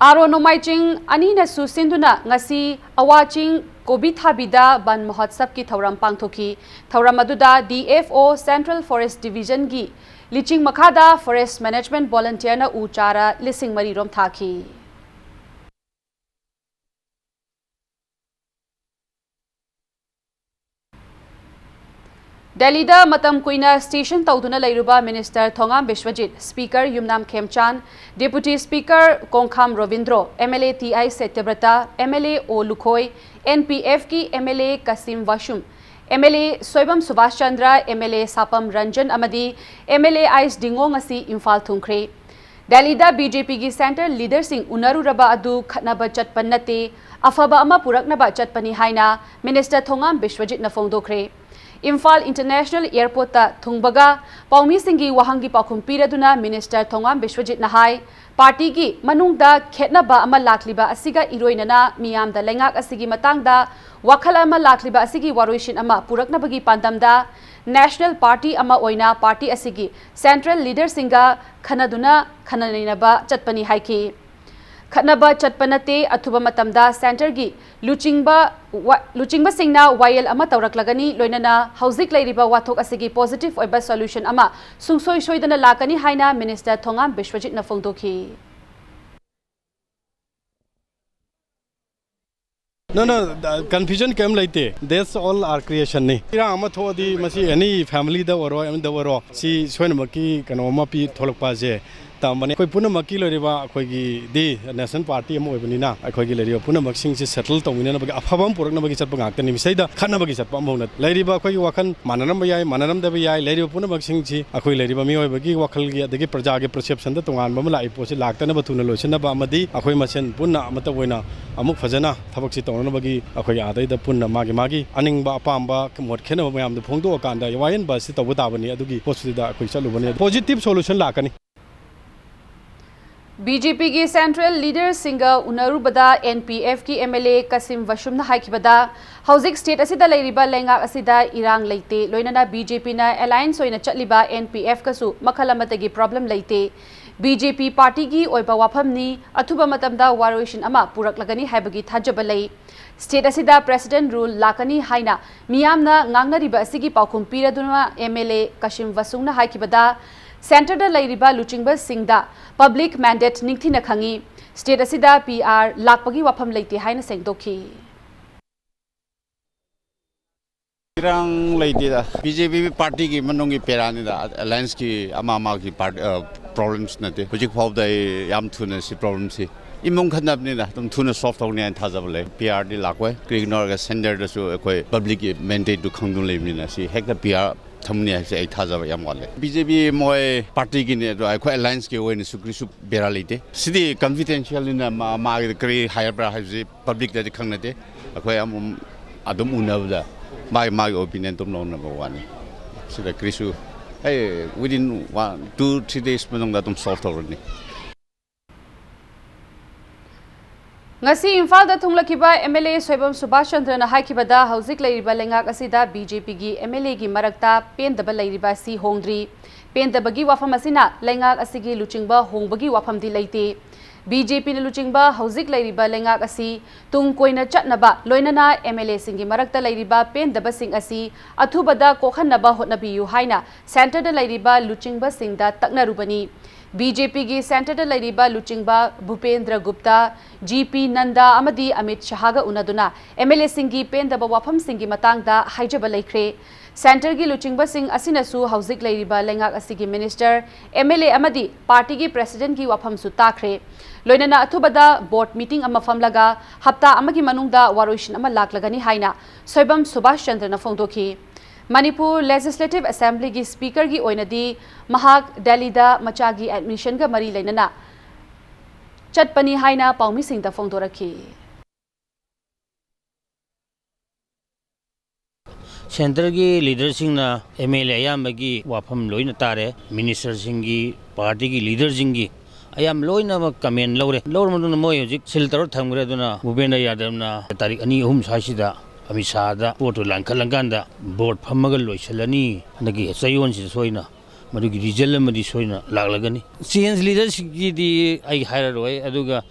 ꯑꯥꯔꯣ ꯅꯣꯡꯃꯥꯏ ꯆꯤꯡ ꯑꯅꯤꯅꯁꯨ ꯁꯤꯟꯗꯨꯅ ꯉꯁꯤ ꯑꯋꯥ ꯆꯤꯡ ꯀꯣꯕꯤ ꯊꯥꯕꯤꯗ ꯕꯟ ꯃꯍꯣꯠꯁꯕꯀꯤ ꯊꯧꯔꯝ ꯄꯥꯡꯊꯣꯛꯈꯤ꯫ ꯊꯧꯔꯝ ꯑꯗꯨꯗ D F O Central Forest Divisionꯒꯤ ꯂꯤꯆꯤꯡ ꯃꯈꯥꯗ Forest Management Volunteerꯅ ꯎ ꯆꯥꯔ ꯂꯤꯁꯤꯡ ꯃꯔꯤ ꯔꯣꯝ ꯊꯥꯈꯤ꯫ ꯗꯦꯜꯂꯤꯗ ꯃꯇꯝ ꯀꯨꯏꯅ station ꯇꯧꯗꯨꯅ ꯂꯩꯔꯨꯕ Minister Thongam Biswajit, Speaker Yumnam ꯈꯦꯝꯆꯥꯟ, Deputy Speaker ꯀꯣꯡꯈꯥꯝ Robindro, M L A T I ꯁꯇ꯭ꯌꯕ꯭ꯔꯇ, M L A ꯑꯣ Lukhoi, N P Fꯀꯤ M L A ꯀꯁꯤꯝ ꯋꯥꯁꯨꯝ, M L A Soibam Subhash Chandra, M L A ꯁꯥꯄꯝ Ranjan ꯑꯃꯗꯤ M L A ꯑꯥꯏꯁ ꯗꯤꯡꯉꯣ ꯉꯁꯤ ꯏꯝꯐꯥꯜ ꯊꯨꯡꯈ꯭ꯔꯦ꯫ ꯗꯦꯜꯂꯤꯗ ꯕꯤ ꯖꯦ ꯄꯤꯒꯤ central ꯂꯤꯗꯔꯁꯤꯡ ꯎꯅꯔꯨꯔꯕ ꯑꯗꯨ ꯈꯠꯅꯕ ꯆꯠꯄ ꯅꯠꯇꯦ, ꯑꯐꯕ ꯑꯃ ꯄꯨꯔꯛꯅꯕ ꯆꯠꯄꯅꯤ ꯍꯥꯏꯅ ꯃꯤꯅꯤꯁꯇꯔ ꯊꯣꯉꯥꯝ ꯕꯤꯁ꯭ꯋꯖꯤꯠꯅ ꯐꯣꯡꯗꯣꯛꯈ꯭ꯔꯦ꯫ ꯏꯝꯐꯥꯜ ꯏꯟꯇꯔꯅꯦꯁꯅꯦꯜ ꯑꯦꯌꯔꯄꯣꯔꯠꯇ ꯊꯨꯡꯕꯒ ꯄꯥꯎꯃꯤꯁꯤꯡꯒꯤ ꯋꯥꯍꯪꯒꯤ ꯄꯥꯎꯈꯨꯝ ꯄꯤꯔꯗꯨꯅ ꯃꯤꯅꯤꯁꯇꯔ ꯊꯣꯉꯥꯝ ꯕꯤꯁ꯭ꯋꯖꯤꯠꯅ ꯍꯥꯏ, ꯄꯥꯔꯇꯤꯒꯤ ꯃꯅꯨꯡꯗ ꯈꯦꯠꯅꯕ ꯑꯃ ꯂꯥꯛꯂꯤꯕ ꯑꯁꯤꯒ ꯏꯔꯣꯏꯅꯅ ꯃꯤꯌꯥꯝꯗ ꯂꯩꯉꯥꯛ ꯑꯁꯤꯒꯤ ꯃꯇꯥꯡꯗ ꯋꯥꯈꯜ ꯑꯃ ꯂꯥꯛꯂꯤꯕ ꯑꯁꯤꯒꯤ ꯋꯥꯔꯣꯏꯁꯤꯟ ꯑꯃ ꯄꯨꯔꯛꯅꯕꯒꯤ ꯄꯥꯟꯗꯝꯗ ꯅꯦꯁꯅꯦꯜ ꯄꯥꯔꯇꯤ ꯑꯃ ꯑꯣꯏꯅ ꯄꯥꯔꯇꯤ ꯑꯁꯤꯒꯤ ꯁꯦꯟꯇ꯭ꯔꯦꯜ ꯂꯤꯗꯔꯁꯤꯡꯒ ꯈꯟꯅꯗꯨꯅ ꯈꯟꯅ ꯅꯩꯅꯕ ꯆꯠꯄꯅꯤ ꯍꯥꯏꯈꯤ꯫ ꯈꯠꯅꯕ ꯆꯠꯄ ꯅꯠꯇꯦ, ꯑꯊꯨꯕ ꯃꯇꯝꯗ ꯁꯦꯟꯇꯔꯒꯤ ꯂꯨꯆꯤꯡꯕ ꯋꯥ-, ꯂꯨꯆꯤꯡꯕꯁꯤꯡꯅ ꯋꯥꯌꯦꯜ ꯑꯃ ꯇꯧꯔꯛꯂꯒꯅꯤ, ꯂꯣꯏꯅꯅ ꯍꯧꯖꯤꯛ ꯂꯩꯔꯤꯕ ꯋꯥꯊꯣꯛ ꯑꯁꯤꯒꯤ ꯄꯣꯖꯤꯇꯤꯚ ꯑꯣꯏꯕ ꯁꯣꯂꯨꯁꯟ ꯑꯃ ꯁꯨꯡꯁꯣꯏ ꯁꯣꯏꯗꯅ ꯂꯥꯛꯀꯅꯤ ꯍꯥꯏꯅ ꯃꯤꯅꯤꯁꯇꯔ ꯊꯣꯉꯥꯝ ꯕꯤꯁ꯭ꯋꯖꯤꯠꯅ ꯐꯣꯡꯗꯣꯛꯈꯤ꯫ No, no, confusion ꯀꯩꯝ ꯂꯩꯇꯦ꯫ That's all our creation ꯅꯤ꯫ ꯏꯔꯥꯡ ꯑꯃ ꯊꯣꯛꯑꯗꯤ ꯃꯁꯤ any family ꯗ ꯑꯣꯏꯔꯣ, ꯑꯃꯗ ꯑꯣꯏꯔꯣ, ꯁꯤ ꯁꯣꯏꯅꯃꯛꯀꯤ ꯀꯩꯅꯣ ꯑꯃ ꯄꯤ ꯊꯣꯛꯂꯛꯄ ꯑꯁꯦ ꯇꯝꯕꯅꯤ꯫ ꯑꯩꯈꯣꯏ ꯄꯨꯝꯅꯃꯛꯀꯤ ꯂꯩꯔꯤꯕ ꯑꯩꯈꯣꯏꯒꯤꯗꯤ ꯅꯦꯁꯅꯦꯜ ꯄꯥꯔꯇꯤ ꯑꯃ ꯑꯣꯏꯕꯅꯤꯅ ꯑꯩꯈꯣꯏꯒꯤ ꯂꯩꯔꯤꯕ ꯄꯨꯝꯅꯃꯛꯁꯤꯡꯁꯤ ꯁꯦꯇꯜ ꯇꯧꯃꯤꯟꯅꯅꯕꯒꯤ ꯑꯐꯕ ꯑꯃ ꯄꯨꯔꯛꯅꯕꯒꯤ ꯆꯠꯄ ꯉꯥꯛꯇꯅꯤ꯫ ꯃꯁꯤꯗ ꯈꯠꯅꯕꯒꯤ ꯆꯠꯄ ꯑꯃꯐꯥꯎ ꯅꯠꯇꯦ꯫ ꯂꯩꯔꯤꯕ ꯑꯩꯈꯣꯏꯒꯤ ꯋꯥꯈꯜ ꯃꯥꯟꯅꯔꯝꯕ ꯌꯥꯏ, ꯃꯥꯟꯅꯔꯝꯗꯕ ꯌꯥꯏ, ꯂꯩꯔꯤꯕ ꯄꯨꯝꯅꯃꯛꯁꯤꯡꯁꯤ ꯑꯩꯈꯣꯏ ꯂꯩꯔꯤꯕ ꯃꯤꯑꯣꯏꯕꯒꯤ ꯋꯥꯈꯜꯒꯤ ꯑꯗꯒꯤ ꯄ꯭ꯔꯖꯥꯒꯤ ꯄꯔꯁꯦꯞꯁꯟꯗ ꯇꯣꯉꯥꯟꯕ ꯑꯃ ꯂꯥꯛꯏ ꯄꯣꯠꯁꯤ ꯂꯥꯛꯇꯅꯕ ꯊꯨꯅ ꯂꯣꯏꯁꯤꯟꯅꯕ ꯑꯃꯗꯤ ꯑꯩꯈꯣꯏ ꯃꯁꯦꯟ ꯄꯨꯟꯅ ꯑꯃꯠꯇ ꯑꯣꯏꯅ ꯑꯃꯨꯛ ꯐꯖꯅ ꯊꯕꯛꯁꯤ ꯇꯧꯅꯅꯕꯒꯤ ꯑꯩꯈꯣꯏꯒꯤ ꯑꯥꯗꯩꯗ ꯄꯨꯟꯅ ꯃꯥꯒꯤ ꯃꯥꯒꯤ ꯑꯅꯤꯡꯕ ꯑꯄꯥꯝꯕ ꯃꯣꯠ ꯈꯦꯠꯅꯕ ꯃꯌꯥꯝꯗꯨ ꯐꯣꯡꯗꯣꯛꯑꯀꯥꯟꯗ ꯋꯥꯌꯦꯟꯕ ꯑꯁꯤ ꯇꯧꯕ ꯇꯥꯕꯅꯤ꯫ ꯑꯗꯨꯒꯤ ꯄꯣꯠꯁꯤꯗ ꯑꯩꯈꯣꯏ ꯆꯠꯂꯨꯕꯅꯤ꯫ ꯄꯣꯖꯤꯇꯤꯚ ꯁꯣꯂꯨꯁꯟ ꯂꯥꯛꯀꯅꯤ꯫ ꯕꯤ ꯖꯦ ꯄꯤꯒꯤ ꯁꯦꯟꯇ꯭ꯔꯦꯜ ꯂꯤꯗꯔꯁꯤꯡꯒ ꯎꯅꯔꯨꯕꯗ ꯑꯦꯟ ꯄꯤ ꯑꯦꯐꯀꯤ ꯑꯦꯝ ꯑꯦꯜ ꯑꯦ ꯀꯁꯤꯝ ꯕꯁꯨꯝꯅ ꯍꯥꯏꯈꯤꯕꯗ, ꯍꯧꯖꯤꯛ ꯁ꯭ꯇꯦꯠ ꯑꯁꯤꯗ ꯂꯩꯔꯤꯕ ꯂꯩꯉꯥꯛ ꯑꯁꯤꯗ ꯏꯔꯥꯡ ꯂꯩꯇꯦ, ꯂꯣꯏꯅꯅ ꯕꯤ ꯖꯦ ꯄꯤꯅ ꯑꯦꯂꯥꯏꯟꯁ ꯑꯣꯏꯅ ꯆꯠꯂꯤꯕ ꯑꯦꯟ ꯄꯤ ꯑꯦꯐꯀꯁꯨ ꯃꯈꯜ ꯑꯃꯠꯇꯒꯤ ꯄ꯭ꯔꯣꯕ꯭ꯂꯦꯝ ꯂꯩꯇꯦ꯫ ꯕꯤ ꯖꯦ ꯄꯤ ꯄꯥꯔꯇꯤꯒꯤ ꯑꯣꯏꯕ ꯋꯥꯐꯝꯅꯤ, ꯑꯊꯨꯕ ꯃꯇꯝꯗ ꯋꯥꯔꯣꯏꯁꯤꯟ ꯑꯃ ꯄꯨꯔꯛꯂꯒꯅꯤ ꯍꯥꯏꯕꯒꯤ ꯊꯥꯖꯕ ꯂꯩ꯫ ꯁ꯭ꯇꯦꯠ ꯑꯁꯤꯗ ꯄ꯭ꯔꯦꯁꯤꯗꯦꯟꯠ ꯔꯨꯜ ꯂꯥꯛꯀꯅꯤ ꯍꯥꯏꯅ ꯃꯤꯌꯥꯝꯅ ꯉꯥꯡꯅꯔꯤꯕ ꯑꯁꯤꯒꯤ ꯄꯥꯎꯈꯨꯝ ꯄꯤꯔꯗꯨꯅ ꯑꯦꯝ ꯑꯦꯜ ꯑꯦ ꯀꯁꯤꯝ ꯕꯁꯨꯡꯅ ꯍꯥꯏꯈꯤꯕꯗ, ꯁꯦꯟꯇꯔꯗ ꯂꯩꯔꯤꯕ ꯂꯨꯆꯤꯡꯕꯁꯤꯡꯗ ꯄꯕ꯭ꯂꯤꯛ ꯃꯦꯟꯗꯦꯠ ꯅꯤꯡꯊꯤꯅ ꯈꯪꯏ꯫ ꯁ꯭ꯇꯦꯠ ꯑꯁꯤꯗ ꯄꯤ ꯑꯥꯔ ꯂꯥꯛꯄꯒꯤ ꯋꯥꯐꯝ ꯂꯩꯇꯦ ꯍꯥꯏꯅ ꯁꯦꯡꯗꯣꯛꯈꯤ꯫ ꯏꯔꯥꯡ ꯂꯩꯇꯦꯗ꯫ ꯕꯤ ꯖꯦ ꯄꯤ ꯄꯥꯔꯇꯤꯒꯤ ꯃꯅꯨꯡꯒꯤ ꯄꯦꯔꯥꯅꯤꯗ, ꯑꯦꯂꯥꯏꯟꯁꯀꯤ ꯑꯃ ꯑꯃꯒꯤ ꯄ꯭ꯔꯣꯕ꯭ꯂꯦꯝꯁ ꯅꯠꯇꯦ꯫ ꯍꯧꯖꯤꯛ ꯐꯥꯎꯕꯗ ꯑꯩ ꯌꯥꯝ ꯊꯨꯅ ꯁꯤ ꯄ꯭ꯔꯣꯕ꯭ꯂꯦꯝꯁꯤ ꯏꯃꯨꯡ ꯈꯠꯅꯕꯅꯤꯅ ꯑꯗꯨꯝ ꯊꯨꯅ ꯁꯣꯜꯕ ꯇꯧꯅꯤ ꯍꯥꯏꯅ ꯊꯥꯖꯕ ꯂꯩ꯫ ꯄꯤ ꯑꯥꯔꯗꯤ ꯂꯥꯛꯑꯣꯏ꯫ ꯀꯔꯤꯒꯤꯅꯣ ꯍꯥꯏꯔꯒ ꯁꯦꯟꯇꯔꯗꯁꯨ ꯑꯩꯈꯣꯏ ꯄꯕ꯭ꯂꯤꯛꯀꯤ ꯃꯦꯟꯗꯦꯠꯇꯨ ꯈꯪꯗꯨꯅ ꯂꯩꯕꯅꯤꯅ ꯁꯤ ꯍꯦꯛꯇ ꯄꯤ ꯑꯥꯔ ꯊꯝꯅꯤ ꯍꯥꯏꯁꯦ ꯑꯩ ꯊꯥꯖꯕ ꯌꯥꯝ ꯋꯥꯠꯂꯦ꯫ ꯕꯤ ꯖꯦ ꯄꯤ ꯃꯣꯏ ꯄꯥꯔꯇꯤꯒꯤꯅꯦ, ꯑꯗꯣ ꯑꯩꯈꯣꯏ ꯑꯦꯂꯥꯏꯟꯁꯀꯤ ꯑꯣꯏꯅꯁꯨ ꯀꯔꯤꯁꯨ ꯕꯦꯔꯥ ꯂꯩꯇꯦ꯫ ꯁꯤꯗꯤ ꯀꯟꯐꯤꯗꯦꯟꯁꯤꯌꯦꯜꯅꯤꯅ ꯃꯥ-, ꯃꯥꯒꯤ ꯀꯔꯤ ꯍꯥꯏꯔꯕ꯭ꯔꯥ ꯍꯥꯏꯕꯁꯤ ꯄꯕ꯭ꯂꯤꯛꯇꯗꯤ ꯈꯪꯅꯗꯦ꯫ ꯑꯩꯈꯣꯏ ꯑꯃꯨꯛ ꯑꯗꯨꯝ ꯎꯅꯕꯗ ꯃꯥꯒꯤ, ꯃꯥꯒꯤ ꯑꯣꯄꯤꯅꯤꯌꯟ ꯑꯗꯨꯝ ꯂꯧꯅꯕ ꯋꯥꯅꯤ꯫ ꯁꯤꯗ ꯀꯔꯤꯁꯨ, ꯑꯩ within one, two, three days ꯃꯅꯨꯡꯗ ꯑꯗꯨꯝ ꯁꯣꯜꯕ ꯇꯧꯔꯅꯤ꯫ ꯉꯁꯤ ꯏꯝꯐꯥꯜꯗ ꯊꯨꯡꯂꯈꯤꯕ ꯑꯦꯝ ꯑꯦꯜ ꯑꯦ ꯁꯣꯏꯕꯝ ꯁꯨꯕꯥꯁ ꯆꯟꯗ꯭ꯔꯅ ꯍꯥꯏꯈꯤꯕꯗ, ꯍꯧꯖꯤꯛ ꯂꯩꯔꯤꯕ ꯂꯩꯉꯥꯛ ꯑꯁꯤꯗ ꯕꯤ ꯖꯦ ꯄꯤꯒꯤ ꯑꯦꯝ ꯑꯦꯜ ꯑꯦꯒꯤ ꯃꯔꯛꯇ ꯄꯦꯟꯗꯕ ꯂꯩꯔꯤꯕ ꯑꯁꯤ ꯍꯣꯡꯗ꯭ꯔꯤ꯫ ꯄꯦꯟꯗꯕꯒꯤ ꯋꯥꯐꯝ ꯑꯁꯤꯅ ꯂꯩꯉꯥꯛ ꯑꯁꯤꯒꯤ ꯂꯨꯆꯤꯡꯕ ꯍꯣꯡꯕꯒꯤ ꯋꯥꯐꯝꯗꯤ ꯂꯩꯇꯦ꯫ ꯕꯤ ꯖꯦ ꯄꯤꯅ ꯂꯨꯆꯤꯡꯕ ꯍꯧꯖꯤꯛ ꯂꯩꯔꯤꯕ ꯂꯩꯉꯥꯛ ꯑꯁꯤ ꯇꯨꯡ ꯀꯣꯏꯅ ꯆꯠꯅꯕ, ꯂꯣꯏꯅꯅ ꯑꯦꯝ ꯑꯦꯜ ꯑꯦꯁꯤꯡꯒꯤ ꯃꯔꯛꯇ ꯂꯩꯔꯤꯕ ꯄꯦꯟꯗꯕꯁꯤꯡ ꯑꯁꯤ ꯑꯊꯨꯕꯗ ꯀꯣꯛꯍꯟꯅꯕ ꯍꯣꯠꯅꯕꯤꯌꯨ ꯍꯥꯏꯅ ꯁꯦꯟꯇꯔꯗ ꯂꯩꯔꯤꯕ ꯂꯨꯆꯤꯡꯕꯁꯤꯡꯗ ꯇꯛꯅꯔꯨꯕꯅꯤ꯫ ꯕꯤ ꯖꯦ ꯄꯤꯒꯤ ꯁꯦꯟꯇꯔꯗ ꯂꯩꯔꯤꯕ ꯂꯨꯆꯤꯡꯕ ꯚꯨꯄꯦꯟꯗ꯭ꯔ ꯒꯨꯞꯇꯥ, ꯖꯤ ꯄꯤ ꯅꯟꯗꯥ ꯑꯃꯗꯤ ꯑꯃꯤꯠ ꯁꯍꯥꯒ ꯎꯅꯗꯨꯅ ꯑꯦꯝ ꯑꯦꯜ ꯑꯦꯁꯤꯡꯒꯤ ꯄꯦꯟꯗꯕ ꯋꯥꯐꯝꯁꯤꯡꯒꯤ ꯃꯇꯥꯡꯗ ꯍꯥꯏꯖꯕ ꯂꯩꯈ꯭ꯔꯦ꯫ ꯁꯦꯟꯇꯔꯒꯤ ꯂꯨꯆꯤꯡꯕꯁꯤꯡ ꯑꯁꯤꯅꯁꯨ ꯍꯧꯖꯤꯛ ꯂꯩꯔꯤꯕ ꯂꯩꯉꯥꯛ ꯑꯁꯤꯒꯤ ꯃꯤꯅꯤꯁꯇꯔ, ꯑꯦꯝ ꯑꯦꯜ ꯑꯦ ꯑꯃꯗꯤ ꯄꯥꯔꯇꯤꯒꯤ ꯄ꯭ꯔꯦꯁꯤꯗꯦꯟꯠꯀꯤ ꯋꯥꯐꯝꯁꯨ ꯇꯥꯈ꯭ꯔꯦ꯫ ꯂꯣꯏꯅꯅ ꯑꯊꯨꯕꯗ ꯕꯣꯔꯗ ꯃꯤꯇꯤꯡ ꯑꯃ ꯐꯝꯂꯒ ꯍꯞꯇꯥ ꯑꯃꯒꯤ ꯃꯅꯨꯡꯗ ꯋꯥꯔꯣꯏꯁꯤꯟ ꯑꯃ ꯂꯥꯛꯂꯒꯅꯤ ꯍꯥꯏꯅ ꯁꯣꯏꯕꯝ ꯁꯨꯕꯥꯁ ꯆꯟꯗ꯭ꯔꯅ ꯐꯣꯡꯗꯣꯛꯈꯤ꯫ ꯃꯅꯤꯄꯨꯔ ꯂꯦꯖꯤꯁꯂꯦꯇꯤꯚ ꯑꯦꯁꯦꯝꯕ꯭ꯂꯤꯒꯤ ꯁ꯭ꯄꯤꯀꯔꯒꯤ ꯑꯣꯏꯅꯗꯤ ꯃꯍꯥꯛ ꯗꯦꯜꯂꯤꯗ ꯃꯆꯥꯒꯤ ꯑꯦꯗꯃꯤꯁꯟꯒ ꯃꯔꯤ ꯂꯩꯅꯅ ꯆꯠꯄꯅꯤ ꯍꯥꯏꯅ ꯄꯥꯎꯃꯤꯁꯤꯡꯗ ꯐꯣꯡꯗꯣꯔꯛꯈꯤ꯫ ꯁꯦꯟꯇꯔꯒꯤ ꯂꯤꯗꯔꯁꯤꯡꯅ ꯑꯦꯝ ꯑꯦꯜ ꯑꯦ ꯑꯌꯥꯝꯕꯒꯤ ꯋꯥꯐꯝ ꯂꯣꯏꯅ ꯇꯥꯔꯦ꯫ ꯃꯤꯅꯤꯁꯇꯔꯁꯤꯡꯒꯤ, ꯄꯥꯔꯇꯤꯒꯤ ꯂꯤꯗꯔꯁꯤꯡꯒꯤ ꯑꯌꯥꯝꯕ ꯂꯣꯏꯅꯃꯛ ꯀꯃꯦꯟ ꯂꯧꯔꯦ꯫ ꯂꯧꯔ ꯃꯇꯨꯡꯗ ꯃꯣꯏ ꯍꯧꯖꯤꯛ ꯁꯤꯜ ꯇꯧꯔ ꯊꯝꯈ꯭ꯔꯦ꯫ ꯑꯗꯨꯅ ꯚꯨꯄꯦꯟꯗ꯭ꯔ ꯌꯥꯗꯕꯅ ꯇꯥꯔꯤꯛ ꯑꯅꯤ ꯑꯍꯨꯝ ꯁ꯭ꯋꯥꯏꯁꯤꯗ ꯑꯃꯤꯠ ꯁꯥꯍꯗ ꯄꯣꯠꯇꯨ ꯂꯥꯟꯈꯠꯂꯀꯥꯟꯗ ꯕꯣꯔꯗ ꯐꯝꯃꯒ ꯂꯣꯏꯁꯤꯜꯂꯅꯤ꯫ ꯍꯟꯗꯛꯀꯤ ꯆꯌꯣꯜꯁꯤꯗ ꯁꯣꯏꯅ ꯃꯗꯨꯒꯤ ꯔꯤꯖꯜ ꯑꯃꯗꯤ ꯁꯣꯏꯅ ꯂꯥꯛꯂꯒꯅꯤ꯫ ꯆꯦꯟꯖ ꯂꯤꯗꯔꯁꯤꯞꯀꯤꯗꯤ ꯑꯩ ꯍꯥꯏꯔꯔꯣꯏ, ꯑꯗꯨꯒ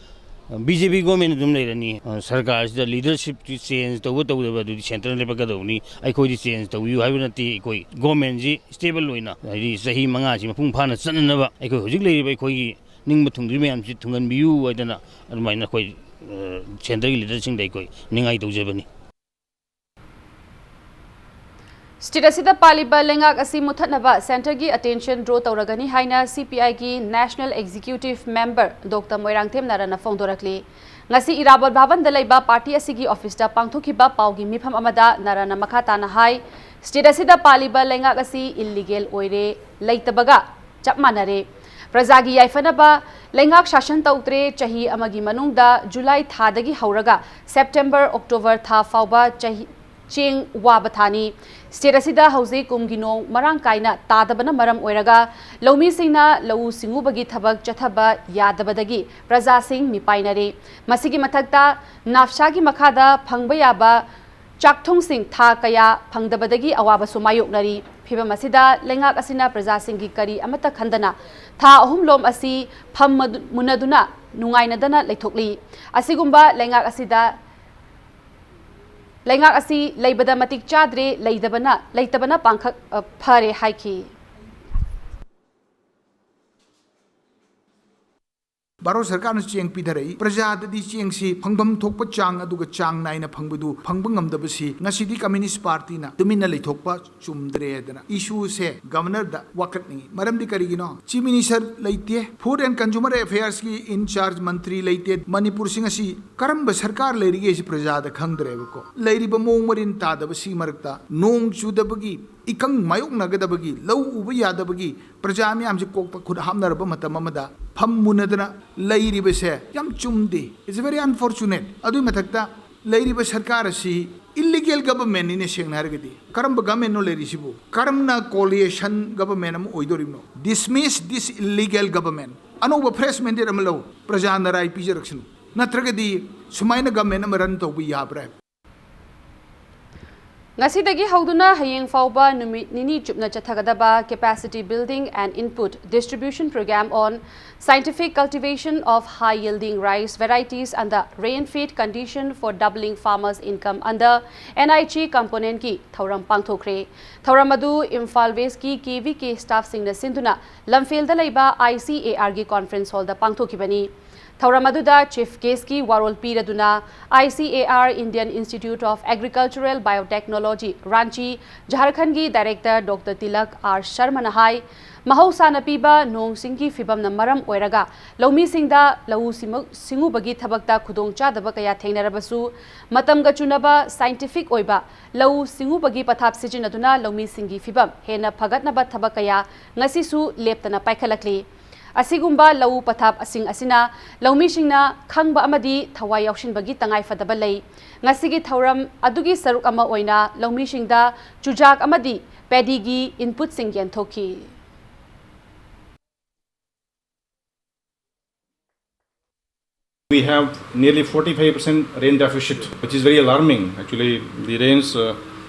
ꯕꯤ ꯖꯦ ꯄꯤ ꯒꯣꯔꯃꯦꯟ ꯑꯗꯨꯝ ꯂꯩꯔꯅꯤ꯫ ꯑ, ꯁꯔꯀꯥꯔꯁꯤꯗ ꯂꯤꯗꯔꯁꯤꯞꯇꯤ ꯆꯦꯟꯖ ꯇꯧꯕ ꯇꯧꯗꯕ ꯑꯗꯨꯗꯤ ꯁꯦꯟꯇꯔꯅ ꯂꯦꯞꯄꯛꯀꯗꯧꯕꯅꯤ꯫ ꯑꯩꯈꯣꯏꯗꯤ ꯆꯦꯟꯖ ꯇꯧꯕꯤꯌꯨ ꯍꯥꯏꯕ ꯅꯠꯇꯦ꯫ ꯑꯩꯈꯣꯏ ꯒꯣꯔꯃꯦꯟꯁꯤ ꯁ꯭ꯇꯦꯕꯜ ꯑꯣꯏꯅ, ꯍꯥꯏꯗꯤ ꯆꯍꯤ ꯃꯉꯥꯁꯤ ꯃꯄꯨꯡ ꯐꯥꯅ ꯆꯠꯅꯅꯕ ꯑꯩꯈꯣꯏ ꯍꯧꯖꯤꯛ ꯂꯩꯔꯤꯕ ꯑꯩꯈꯣꯏꯒꯤ ꯅꯤꯡꯕ ꯊꯨꯡꯗ꯭ꯔꯤ ꯃꯌꯥꯝꯁꯤ ꯊꯨꯡꯍꯟꯕꯤꯌꯨ ꯍꯥꯏꯗꯅ ꯑꯗꯨꯃꯥꯏꯅ ꯑꯩꯈꯣꯏ, ꯑ, ꯁꯦꯟꯇꯔꯒꯤ ꯂꯤꯗꯔꯁꯤꯡꯗ ꯑꯩꯈꯣꯏ ꯅꯤꯡꯉꯥꯏ ꯇꯧꯖꯕꯅꯤ꯫ ꯁ꯭ꯇꯦꯠ ꯑꯁꯤꯗ ꯄꯥꯜꯂꯤꯕ ꯂꯩꯉꯥꯛ ꯑꯁꯤ ꯃꯨꯠꯊꯠꯅꯕ ꯁꯦꯟꯇꯔꯒꯤ ꯑꯇꯦꯟꯁꯟ ꯗ꯭ꯔꯣ ꯇꯧꯔꯒꯅꯤ ꯍꯥꯏꯅ ꯁꯤ ꯄꯤ ꯑꯥꯏꯒꯤ national executive member doctor Moirangthem ꯅꯥꯔꯥꯅ ꯐꯣꯡꯗꯣꯔꯛꯂꯤ꯫ ꯉꯁꯤ ꯏꯔꯥꯕꯣꯠ ꯚꯕꯟꯗ ꯂꯩꯕ ꯄꯥꯔꯇꯤ ꯑꯁꯤꯒꯤ ꯑꯣꯐꯤꯁꯇ ꯄꯥꯡꯊꯣꯛꯈꯤꯕ ꯄꯥꯎꯒꯤ ꯃꯤꯐꯝ ꯑꯃꯗ ꯅꯥꯔꯥꯅ ꯃꯈꯥ ꯇꯥꯅ ꯍꯥꯏ, ꯁ꯭ꯇꯦꯠ ꯑꯁꯤꯗ ꯄꯥꯜꯂꯤꯕ ꯂꯩꯉꯥꯛ ꯑꯁꯤ ꯏꯜꯂꯤꯒꯦꯜ ꯑꯣꯏꯔꯦ, ꯂꯩꯇꯕꯒ ꯆꯞ ꯃꯥꯟꯅꯔꯦ꯫ ꯄ꯭ꯔꯖꯥꯒꯤ ꯌꯥꯏꯐꯅꯕ ꯂꯩꯉꯥꯛ ꯁꯥꯁꯟ ꯇꯧꯗ꯭ꯔꯦ꯫ ꯆꯍꯤ ꯑꯃꯒꯤ ꯃꯅꯨꯡꯗ ꯖꯨꯂꯥꯏ ꯊꯥꯗꯒꯤ ꯍꯧꯔꯒ ꯁꯦꯞꯇꯦꯝꯕꯔ, ꯑꯣꯛꯇꯣꯕꯔ ꯊꯥ ꯐꯥꯎꯕ ꯆꯍꯤ, ꯆꯦꯡ ꯋꯥꯕ ꯊꯥꯅꯤ꯫ ꯁ꯭ꯇꯦꯠ ꯑꯁꯤꯗ ꯍꯧꯖꯤꯛ ꯀꯨꯝꯒꯤ ꯅꯣꯡ ꯃꯔꯥꯡ ꯀꯥꯏꯅ ꯇꯥꯗꯕꯅ ꯃꯔꯝ ꯑꯣꯏꯔꯒ ꯂꯧꯃꯤꯁꯤꯡꯅ ꯂꯧꯎ ꯁꯤꯡꯎꯕꯒꯤ ꯊꯕꯛ ꯆꯠꯊꯕ ꯌꯥꯗꯕꯗꯒꯤ ꯄ꯭ꯔꯖꯥꯁꯤꯡ ꯃꯤꯄꯥꯏꯅꯔꯦ꯫ ꯃꯁꯤꯒꯤ ꯃꯊꯛꯇ ꯅꯥꯞꯁꯥꯒꯤ ꯃꯈꯥꯗ ꯐꯪꯕ ꯌꯥꯕ ꯆꯥꯛꯊꯨꯡꯁꯤꯡ ꯊꯥ ꯀꯌꯥ ꯐꯪꯗꯕꯗꯒꯤ ꯑꯋꯥꯕꯁꯨ ꯃꯥꯌꯣꯛꯅꯔꯤ꯫ ꯐꯤꯚꯝ ꯑꯁꯤꯗ ꯂꯩꯉꯥꯛ ꯑꯁꯤꯅ ꯄ꯭ꯔꯖꯥꯁꯤꯡꯒꯤ ꯀꯔꯤ ꯑꯃꯠꯇ ꯈꯟꯗꯅ ꯊꯥ ꯑꯍꯨꯝ ꯂꯣꯝ ꯑꯁꯤ ꯐꯝ ꯃꯗꯨ-, ꯃꯨꯟꯅꯗꯨꯅ ꯅꯨꯡꯉꯥꯏꯅꯗꯅ ꯂꯩꯊꯣꯛꯂꯤ꯫ ꯑꯁꯤꯒꯨꯝꯕ ꯂꯩꯉꯥꯛ ꯑꯁꯤꯗ, ꯂꯩꯉꯥꯛ ꯑꯁꯤ ꯂꯩꯕꯗ ꯃꯇꯤꯛ ꯆꯥꯗ꯭ꯔꯦ, ꯂꯩꯇꯕꯅ, ꯂꯩꯇꯕꯅ ꯄꯥꯡꯈꯛ, ꯑ, ꯐꯔꯦ ꯍꯥꯏꯈꯤ꯫ ꯚꯥꯔꯠ ꯁꯔꯀꯥꯔꯅ ꯆꯦꯡ ꯄꯤꯊꯔꯛꯏ, ꯄ꯭ꯔꯖꯥꯗꯗꯤ ꯆꯦꯡꯁꯤ ꯐꯪꯐꯝ ꯊꯣꯛꯄ ꯆꯥꯡ ꯑꯗꯨꯒ ꯆꯥꯡ ꯅꯥꯏꯅ ꯐꯪꯕꯗꯨ ꯐꯪꯕ ꯉꯝꯗꯕꯁꯤ ꯉꯁꯤꯗꯤ ꯀꯝꯃ꯭ꯌꯨꯅꯤꯁ꯭ꯠ ꯄꯥꯔꯇꯤꯅ ꯇꯨꯃꯤꯟꯅ ꯂꯩꯊꯣꯛꯄ ꯆꯨꯝꯗ꯭ꯔꯦ ꯍꯥꯏꯗꯅ ꯏꯁꯨꯁꯦ ꯒꯕꯔꯅꯔꯗ ꯋꯥꯀꯠꯅꯤꯡꯏ꯫ ꯃꯔꯝꯗꯤ ꯀꯔꯤꯒꯤꯅꯣ? ꯆꯤꯐ ꯃꯤꯅꯤꯁꯇꯔ ꯂꯩꯇꯦ, ꯐꯨꯗ ꯑꯦꯟ ꯀꯟꯖꯨꯃꯔ ꯑꯦꯐꯦꯌꯔꯁꯀꯤ ꯏꯟ ꯆꯥꯔꯖ ꯃꯟꯇ꯭ꯔꯤ ꯂꯩꯇꯦ꯫ ꯃꯅꯤꯄꯨꯔꯁꯤ ꯉꯁꯤ ꯀꯔꯝꯕ ꯁꯔꯀꯥꯔ ꯂꯩꯔꯤꯒꯦ ꯍꯥꯏꯁꯤ ꯄ꯭ꯔꯖꯥꯗ ꯈꯪꯗ꯭ꯔꯦꯕꯀꯣ꯫ ꯂꯩꯔꯤꯕ ꯃꯑꯣꯡ ꯃꯔꯤꯟ ꯇꯥꯗꯕꯁꯤꯒꯤ ꯃꯔꯛꯇ ꯅꯣꯡ ꯆꯨꯗꯕꯒꯤ, ꯏꯀꯪ ꯃꯥꯌꯣꯛꯅꯒꯗꯕꯒꯤ, ꯂꯧ ꯎꯕ ꯌꯥꯗꯕꯒꯤ ꯄ꯭ꯔꯖꯥ ꯃꯌꯥꯝꯁꯤ ꯀꯣꯛꯇ ꯈꯨꯠ ꯍꯥꯞꯅꯔꯕ ꯃꯇꯝ ꯑꯃꯗ ꯐꯝ ꯃꯨꯟꯅꯗꯅ ꯂꯩꯔꯤꯕꯁꯦ ꯌꯥꯝ ꯆꯨꯝꯗꯦ꯫ It's very unfortunate꯫ ꯑꯗꯨꯒꯤ ꯃꯊꯛꯇ ꯂꯩꯔꯤꯕ ꯁꯔꯀꯥꯔ ꯑꯁꯤ ꯏꯜꯂꯤꯒꯦꯜ ꯒꯕꯔꯃꯦꯟꯅꯤꯅꯦ꯫ ꯁꯦꯡꯅ ꯍꯥꯏꯔꯒꯗꯤ ꯀꯔꯝꯕ ꯒꯕꯔꯃꯦꯟꯅꯣ ꯂꯩꯔꯤꯁꯤꯕꯨ? ꯀꯔꯝꯅ ꯀꯣꯂꯤꯌꯦꯁꯟ ꯒꯕꯔꯃꯦꯟ ꯑꯃ ꯑꯣꯏꯗꯣꯔꯤꯕꯅꯣ? Dismiss this illegal government꯫ ꯑꯅꯧꯕ ꯐ꯭ꯔꯦꯁ ꯃꯦꯟꯗꯦꯠ ꯑꯃ ꯂꯧ, ꯄ꯭ꯔꯖꯥꯅ ꯔꯥꯏ ꯄꯤꯖꯔꯛꯁꯅꯨ꯫ ꯅꯠꯇ꯭ꯔꯒꯗꯤ ꯁꯨꯃꯥꯏꯅ ꯒꯕꯔꯃꯦꯟ ꯑꯃ ꯔꯟ ꯇꯧꯕ ꯌꯥꯕ꯭ꯔꯥ? ꯉꯁꯤꯗꯒꯤ ꯍꯧꯗꯨꯅ ꯍꯌꯦꯡ ꯐꯥꯎꯕ ꯅꯨꯃꯤꯠ ꯅꯤꯅꯤ ꯆꯨꯞꯅ ꯆꯠꯊꯒꯗꯕ Capacity Building and Input Distribution Programme on Scientific Cultivation of High Yielding Rice Varieties and the Rain Feed Condition for Doubling Farmers' Income under NIG componentꯀꯤ ꯊꯧꯔꯝ ꯄꯥꯡꯊꯣꯛꯈ꯭ꯔꯦ꯫ ꯊꯧꯔꯝ ꯑꯗꯨ ꯏꯝꯐꯥꯜ ꯋꯦꯁꯀꯤ KVK staffꯁꯤꯡꯅ ꯁꯤꯟꯗꯨꯅ ꯂꯝꯐꯦꯜꯗ ꯂꯩꯕ ICARꯒꯤ conference hallꯗ ꯄꯥꯡꯊꯣꯛꯈꯤꯕꯅꯤ꯫ ꯊꯧꯔꯝ ꯑꯗꯨꯗ Chief Guest ꯀꯤ ꯋꯥꯔꯣꯜ ꯄꯤꯔꯗꯨꯅ I C A R, Indian Institute of Agricultural Biotechnology, Ranchi, ꯖꯍꯥꯔꯈꯟꯒꯤ Director Doctor ꯇꯤꯂꯛ ꯑꯥꯔ ꯁꯔꯃꯅ ꯍꯥꯏ, ꯃꯍꯧꯁꯥꯅ ꯄꯤꯕ ꯅꯣꯡ ꯁꯤꯡꯒꯤ ꯐꯤꯕꯝꯅ ꯃꯔꯝ ꯑꯣꯏꯔꯒ ꯂꯧꯃꯤꯁꯤꯡꯗ ꯂꯧꯎ ꯁꯤꯃꯨ-, ꯁꯤꯡꯎꯕꯒꯤ ꯊꯕꯛꯇ ꯈꯨꯗꯣꯡꯆꯥꯗꯕ ꯀꯌꯥ ꯊꯦꯡꯅꯔꯕꯁꯨ, ꯃꯇꯝꯒ ꯆꯨꯅꯕ scientific ꯑꯣꯏꯕ ꯂꯧꯎ ꯁꯤꯡꯎꯕꯒꯤ ꯄꯊꯥꯞ ꯁꯤꯖꯤꯟꯅꯗꯨꯅ ꯂꯧꯃꯤꯁꯤꯡꯒꯤ ꯐꯤꯕꯝ ꯍꯦꯟꯅ ꯐꯒꯠꯅꯕ ꯊꯕꯛ ꯀꯌꯥ ꯉꯁꯤꯁꯨ ꯂꯦꯞꯇꯅ ꯄꯥꯏꯈꯠꯂꯛꯂꯤ꯫ ꯑꯁꯤꯒꯨꯝꯕ ꯂꯧꯎ ꯄꯊꯥꯞꯁꯤꯡ ꯑꯁꯤꯅ ꯂꯧꯃꯤꯁꯤꯡꯅ ꯈꯪꯕ ꯑꯃꯗꯤ ꯊꯋꯥꯏ ꯌꯥꯎꯁꯤꯟꯕꯒꯤ ꯇꯉꯥꯏꯐꯗꯕ ꯂꯩ꯫ ꯉꯁꯤꯒꯤ ꯊꯧꯔꯝ ꯑꯗꯨꯒꯤ ꯁꯔꯨꯛ ꯑꯃ ꯑꯣꯏꯅ ꯂꯧꯃꯤꯁꯤꯡꯗ ꯆꯨꯖꯥꯛ ꯑꯃꯗꯤ ꯄꯦꯗꯤꯒꯤ input ꯁꯤꯡ ꯌꯦꯟꯊꯣꯛꯈꯤ꯫ We have nearly forty-five percent rain deficit, which is very alarming. Actually, the rains, uh,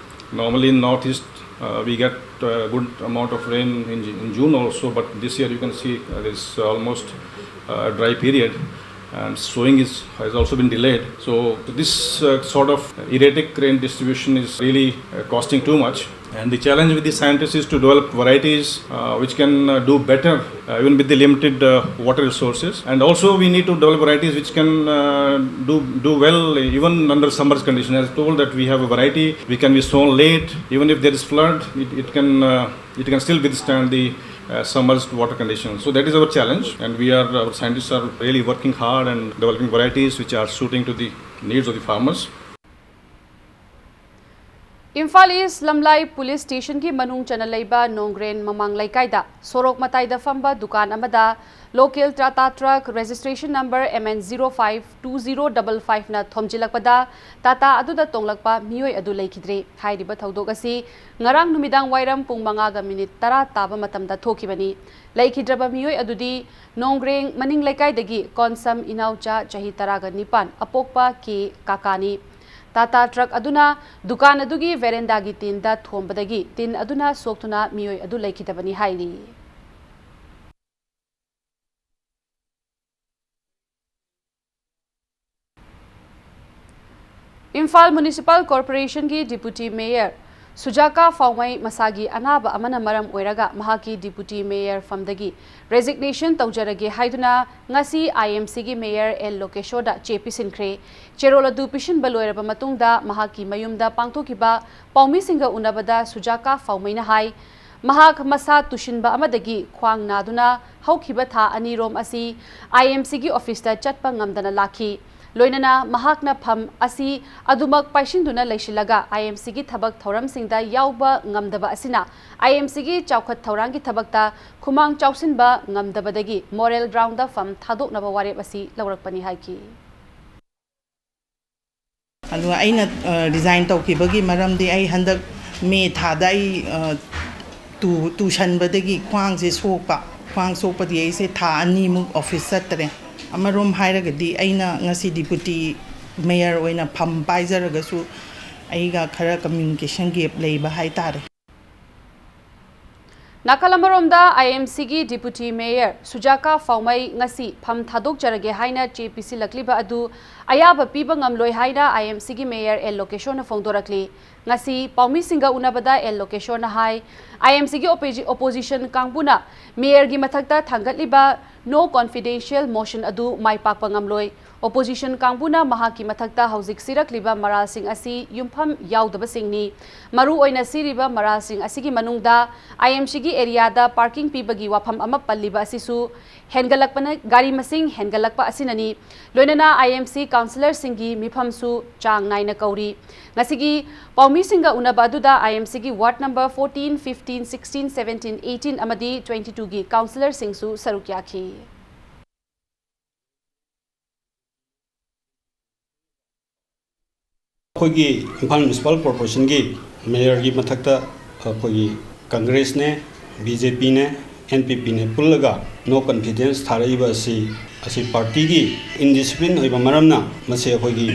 normally in Northeast, uh, we get a good amount of rain in, in June also, but this year you can see, uh, there's almost a dry period, and sowing is, has also been delayed. So this, uh, sort of erratic rain distribution is really, uh, costing too much. And the challenge with the scientists is to develop varieties, uh, which can, uh, do better, uh, even with the limited, uh, water resources. And also, we need to develop varieties which can, uh, do do well even under submerged conditions. As I told, that we have a variety which can be sown late, even if there is flood, it, it can, uh, it can still withstand the, uh, submerged water conditions. So that is our challenge, and we are our scientists are really working hard and developing varieties which are suiting to the needs of the farmers. Imphal east ꯂꯝꯂꯥꯏ police ꯁ꯭ꯇꯦꯁꯟꯒꯤ ꯃꯅꯨꯡ ꯆꯟꯅ ꯂꯩꯕ ꯅꯣꯡꯒ꯭ꯔꯦꯟ ꯃꯃꯥꯡ ꯂꯩꯀꯥꯏꯗ ꯁꯣꯔꯣꯛ ꯃꯇꯥꯏꯗ ꯐꯝꯕ ꯗꯨꯀꯥꯟ ꯑꯃꯗ local Tata truck registration number M N zero five two zero double five ꯅ ꯊꯣꯝꯖꯤꯜꯂꯛꯄꯗ ꯇꯥꯇꯥ ꯑꯗꯨꯗ ꯇꯣꯡꯂꯛꯄ ꯃꯤꯑꯣꯏ ꯑꯗꯨ ꯂꯩꯈꯤꯗ꯭ꯔꯦ꯫ ꯍꯥꯏꯔꯤꯕ ꯊꯧꯗꯣꯛ ꯑꯁꯤ ꯉꯔꯥꯡ ꯅꯨꯃꯤꯗꯥꯡ ꯋꯥꯏꯔꯝ ꯄꯨꯡ ꯃꯉꯥꯒ ꯃꯤꯅꯤꯠ ꯇꯔꯥ ꯇꯥꯕ ꯃꯇꯝꯗ ꯊꯣꯛꯈꯤꯕꯅꯤ꯫ ꯂꯩꯈꯤꯗ꯭ꯔꯕ ꯃꯤꯑꯣꯏ ꯑꯗꯨꯗꯤ ꯅꯣꯡꯒ꯭ꯔꯦꯡ ꯃꯅꯤꯡ ꯂꯩꯀꯥꯏꯗꯒꯤ ꯀꯣꯟꯁꯝ ꯏꯅꯥꯎꯆꯥ ꯆꯍꯤ ꯇꯔꯥꯒ ꯅꯤꯄꯥꯟ ꯑꯄꯣꯛꯄ ꯀꯦ ꯀꯥꯀꯥꯅꯤ꯫ ꯇꯥꯇꯥ ꯇ꯭ꯔꯛ ꯑꯗꯨꯅ ꯗꯨꯀꯥꯟ ꯑꯗꯨꯒꯤ ꯚꯦꯔꯦꯟꯗꯥꯒꯤ ꯇꯤꯟꯗ ꯊꯣꯝꯕꯗꯒꯤ ꯇꯤꯟ ꯑꯗꯨꯅ ꯁꯣꯛꯇꯨꯅ ꯃꯤꯑꯣꯏ ꯑꯗꯨ ꯂꯩꯈꯤꯗꯕꯅꯤ ꯍꯥꯏꯔꯤ꯫ ꯏꯝꯐꯥꯜ ꯃ꯭ꯌꯨꯅꯤꯁꯤꯄꯥꯜ ꯀꯣꯔꯄꯣꯔꯦꯁꯟꯒꯤ ꯗꯤꯄꯨꯇꯤ ꯃꯦꯌꯔ ꯁꯨꯖꯥꯀꯥ ꯐꯥꯎꯃꯩ ꯃꯁꯥꯒꯤ ꯑꯅꯥꯕ ꯑꯃꯅ ꯃꯔꯝ ꯑꯣꯏꯔꯒ ꯃꯍꯥꯛꯀꯤ deputy mayor ꯐꯝꯗꯒꯤ resignation ꯇꯧꯖꯔꯒꯦ ꯍꯥꯏꯗꯨꯅ ꯉꯁꯤ I M Cꯒꯤ mayor ꯑꯦꯜ ꯂꯣꯀꯦꯁꯣꯔꯗ ꯆꯦ ꯄꯤꯁꯤꯟꯈ꯭ꯔꯦ꯫ ꯆꯦꯔꯣꯜ ꯑꯗꯨ ꯄꯤꯁꯤꯟꯕ ꯂꯣꯏꯔꯕ ꯃꯇꯨꯡꯗ ꯃꯍꯥꯛꯀꯤ ꯃꯌꯨꯝꯗ ꯄꯥꯡꯊꯣꯛꯈꯤꯕ ꯄꯥꯎꯃꯤꯁꯤꯡꯒ ꯎꯅꯕꯗ ꯁꯨꯖꯥꯀꯥ ꯐꯥꯎꯃꯩꯅ ꯍꯥꯏ, ꯃꯍꯥꯛ ꯃꯁꯥ ꯇꯨꯁꯤꯟꯕ ꯑꯃꯗꯒꯤ ꯈ꯭ꯋꯥꯡ ꯅꯥꯗꯨꯅ ꯍꯧꯈꯤꯕ ꯊꯥ ꯑꯅꯤꯔꯣꯝ ꯑꯁꯤ I M Cꯒꯤ officeꯇ ꯆꯠꯄ ꯉꯝꯗꯅ ꯂꯥꯛꯈꯤ꯫ ꯂꯣꯏꯅꯅ ꯃꯍꯥꯛꯅ ꯐꯝ ꯑꯁꯤ ꯑꯗꯨꯃꯛ ꯄꯥꯏꯁꯤꯟꯗꯨꯅ ꯂꯩꯁꯤꯜꯂꯒ I M Cꯒꯤ ꯊꯕꯛ ꯊꯧꯔꯝꯁꯤꯡꯗ ꯌꯥꯎꯕ ꯉꯝꯗꯕ ꯑꯁꯤꯅ I M Cꯒꯤ ꯆꯥꯎꯈꯠ ꯊꯧꯔꯥꯡꯒꯤ ꯊꯕꯛꯇ ꯈꯨꯃꯥꯡ ꯆꯥꯎꯁꯤꯟꯕ ꯉꯝꯗꯕꯗꯒꯤ moral groundꯗ ꯐꯝ ꯊꯥꯗꯣꯛꯅꯕ ꯋꯥꯔꯦꯞ ꯑꯁꯤ ꯂꯧꯔꯛꯄꯅꯤ ꯍꯥꯏꯈꯤ꯫ ꯑꯗꯨꯒ ꯑꯩꯅ, ꯑ, resign ꯇꯧꯈꯤꯕꯒꯤ ꯃꯔꯝꯗꯤ ꯑꯩ ꯍꯟꯗꯛ ꯃꯦ ꯊꯥꯗ ꯑꯩ, ꯑ, ꯇꯨ-, ꯇꯨꯁꯟꯕꯗꯒꯤ ꯈ꯭ꯋꯥꯡꯁꯦ ꯁꯣꯛꯄ, ꯈ꯭ꯋꯥꯡ ꯁꯣꯛꯄꯗꯤ ꯑꯩꯁꯦ ꯊꯥ ꯑꯅꯤꯃꯨꯛ office ꯆꯠꯇ꯭ꯔꯦ꯫ ꯑꯃꯔꯣꯝ ꯍꯥꯏꯔꯒꯗꯤ ꯑꯩꯅ ꯉꯁꯤ deputy mayor ꯑꯣꯏꯅ ꯐꯝ ꯄꯥꯏꯖꯔꯒꯁꯨ ꯑꯩꯒ ꯈꯔ communication gap ꯂꯩꯕ ꯍꯥꯏꯇꯥꯔꯦ꯫ ꯅꯥꯀꯜ ꯑꯃꯔꯣꯝꯗ, I M Cꯒꯤ deputy mayor ꯁꯨꯖꯥꯀꯥ ꯐꯥꯎꯃꯩ ꯉꯁꯤ ꯐꯝ ꯊꯥꯗꯣꯛꯆꯔꯒꯦ ꯍꯥꯏꯅ ꯆꯦ ꯄꯤꯁꯤꯜꯂꯛꯂꯤꯕ ꯑꯗꯨ ꯑꯌꯥꯕ ꯄꯤꯕ ꯉꯝꯂꯣꯏ ꯍꯥꯏꯅ I M Cꯒꯤ mayor ꯑꯦꯜ ꯂꯣꯀꯦꯁꯣꯔꯅ ꯐꯣꯡꯗꯣꯔꯛꯂꯤ꯫ ꯉꯁꯤ ꯄꯥꯎꯃꯤꯁꯤꯡꯒ ꯎꯅꯕꯗ ꯑꯦꯜ ꯂꯣꯀꯦꯁꯣꯔꯅ ꯍꯥꯏ, I M Cꯒꯤ opposi-, opposition ꯀꯥꯡꯕꯨꯅ mayorꯒꯤ ꯃꯊꯛꯇ ꯊꯥꯡꯒꯠꯂꯤꯕ no confidential motion ꯑꯗꯨ ꯃꯥꯏ ꯄꯥꯛꯄ ꯉꯝꯂꯣꯏ꯫ Opposition ꯀꯥꯡꯕꯨꯅ ꯃꯍꯥꯛꯀꯤ ꯃꯊꯛꯇ ꯍꯧꯖꯤꯛ ꯁꯤꯔꯛꯂꯤꯕ ꯃꯔꯥꯜꯁꯤꯡ ꯑꯁꯤ ꯌꯨꯝꯐꯝ ꯌꯥꯎꯗꯕꯁꯤꯡꯅꯤ꯫ ꯃꯔꯨ ꯑꯣꯏꯅ ꯁꯤꯔꯤꯕ ꯃꯔꯥꯜꯁꯤꯡ ꯑꯁꯤꯒꯤ ꯃꯅꯨꯡꯗ I M Cꯒꯤ areaꯗ parking ꯄꯤꯕꯒꯤ ꯋꯥꯐꯝ ꯑꯃ ꯄꯜꯂꯤꯕ ꯑꯁꯤꯁꯨ ꯍꯦꯟꯒꯠꯂꯛꯄꯅ, ꯒꯥꯔꯤ ꯃꯁꯤꯡ ꯍꯦꯟꯒꯠꯂꯛꯄ ꯑꯁꯤꯅꯅꯤ꯫ ꯂꯣꯏꯅꯅ I M C councillorꯁꯤꯡꯒꯤ ꯃꯤꯐꯝꯁꯨ ꯆꯥꯡ ꯅꯥꯏꯅ ꯀꯧꯔꯤ꯫ ꯉꯁꯤꯒꯤ ꯄꯥꯎꯃꯤꯁꯤꯡꯒ ꯎꯅꯕ ꯑꯗꯨꯗ I M Cꯒꯤ ward number fourteen, fifteen, sixteen, seventeen, eighteen ꯑꯃꯗꯤ twenty twoꯒꯤ councillorꯁꯤꯡꯁꯨ ꯁꯔꯨꯛ ꯌꯥꯈꯤ꯫ ꯑꯩꯈꯣꯏꯒꯤ ꯏꯝꯐꯥꯜ Municipal Corporationꯒꯤ mayorꯒꯤ ꯃꯊꯛꯇ ꯑꯩꯈꯣꯏꯒꯤ Congressꯅꯦ, B J Pꯅꯦ, N P Pꯅꯦ ꯄꯨꯜꯂꯒ no confidence ꯊꯥꯔꯛꯏꯕ ꯑꯁꯤ, ꯑꯁꯤ partyꯒꯤ indiscipline ꯑꯣꯏꯕ ꯃꯔꯝꯅ ꯃꯁꯤ ꯑꯩꯈꯣꯏꯒꯤ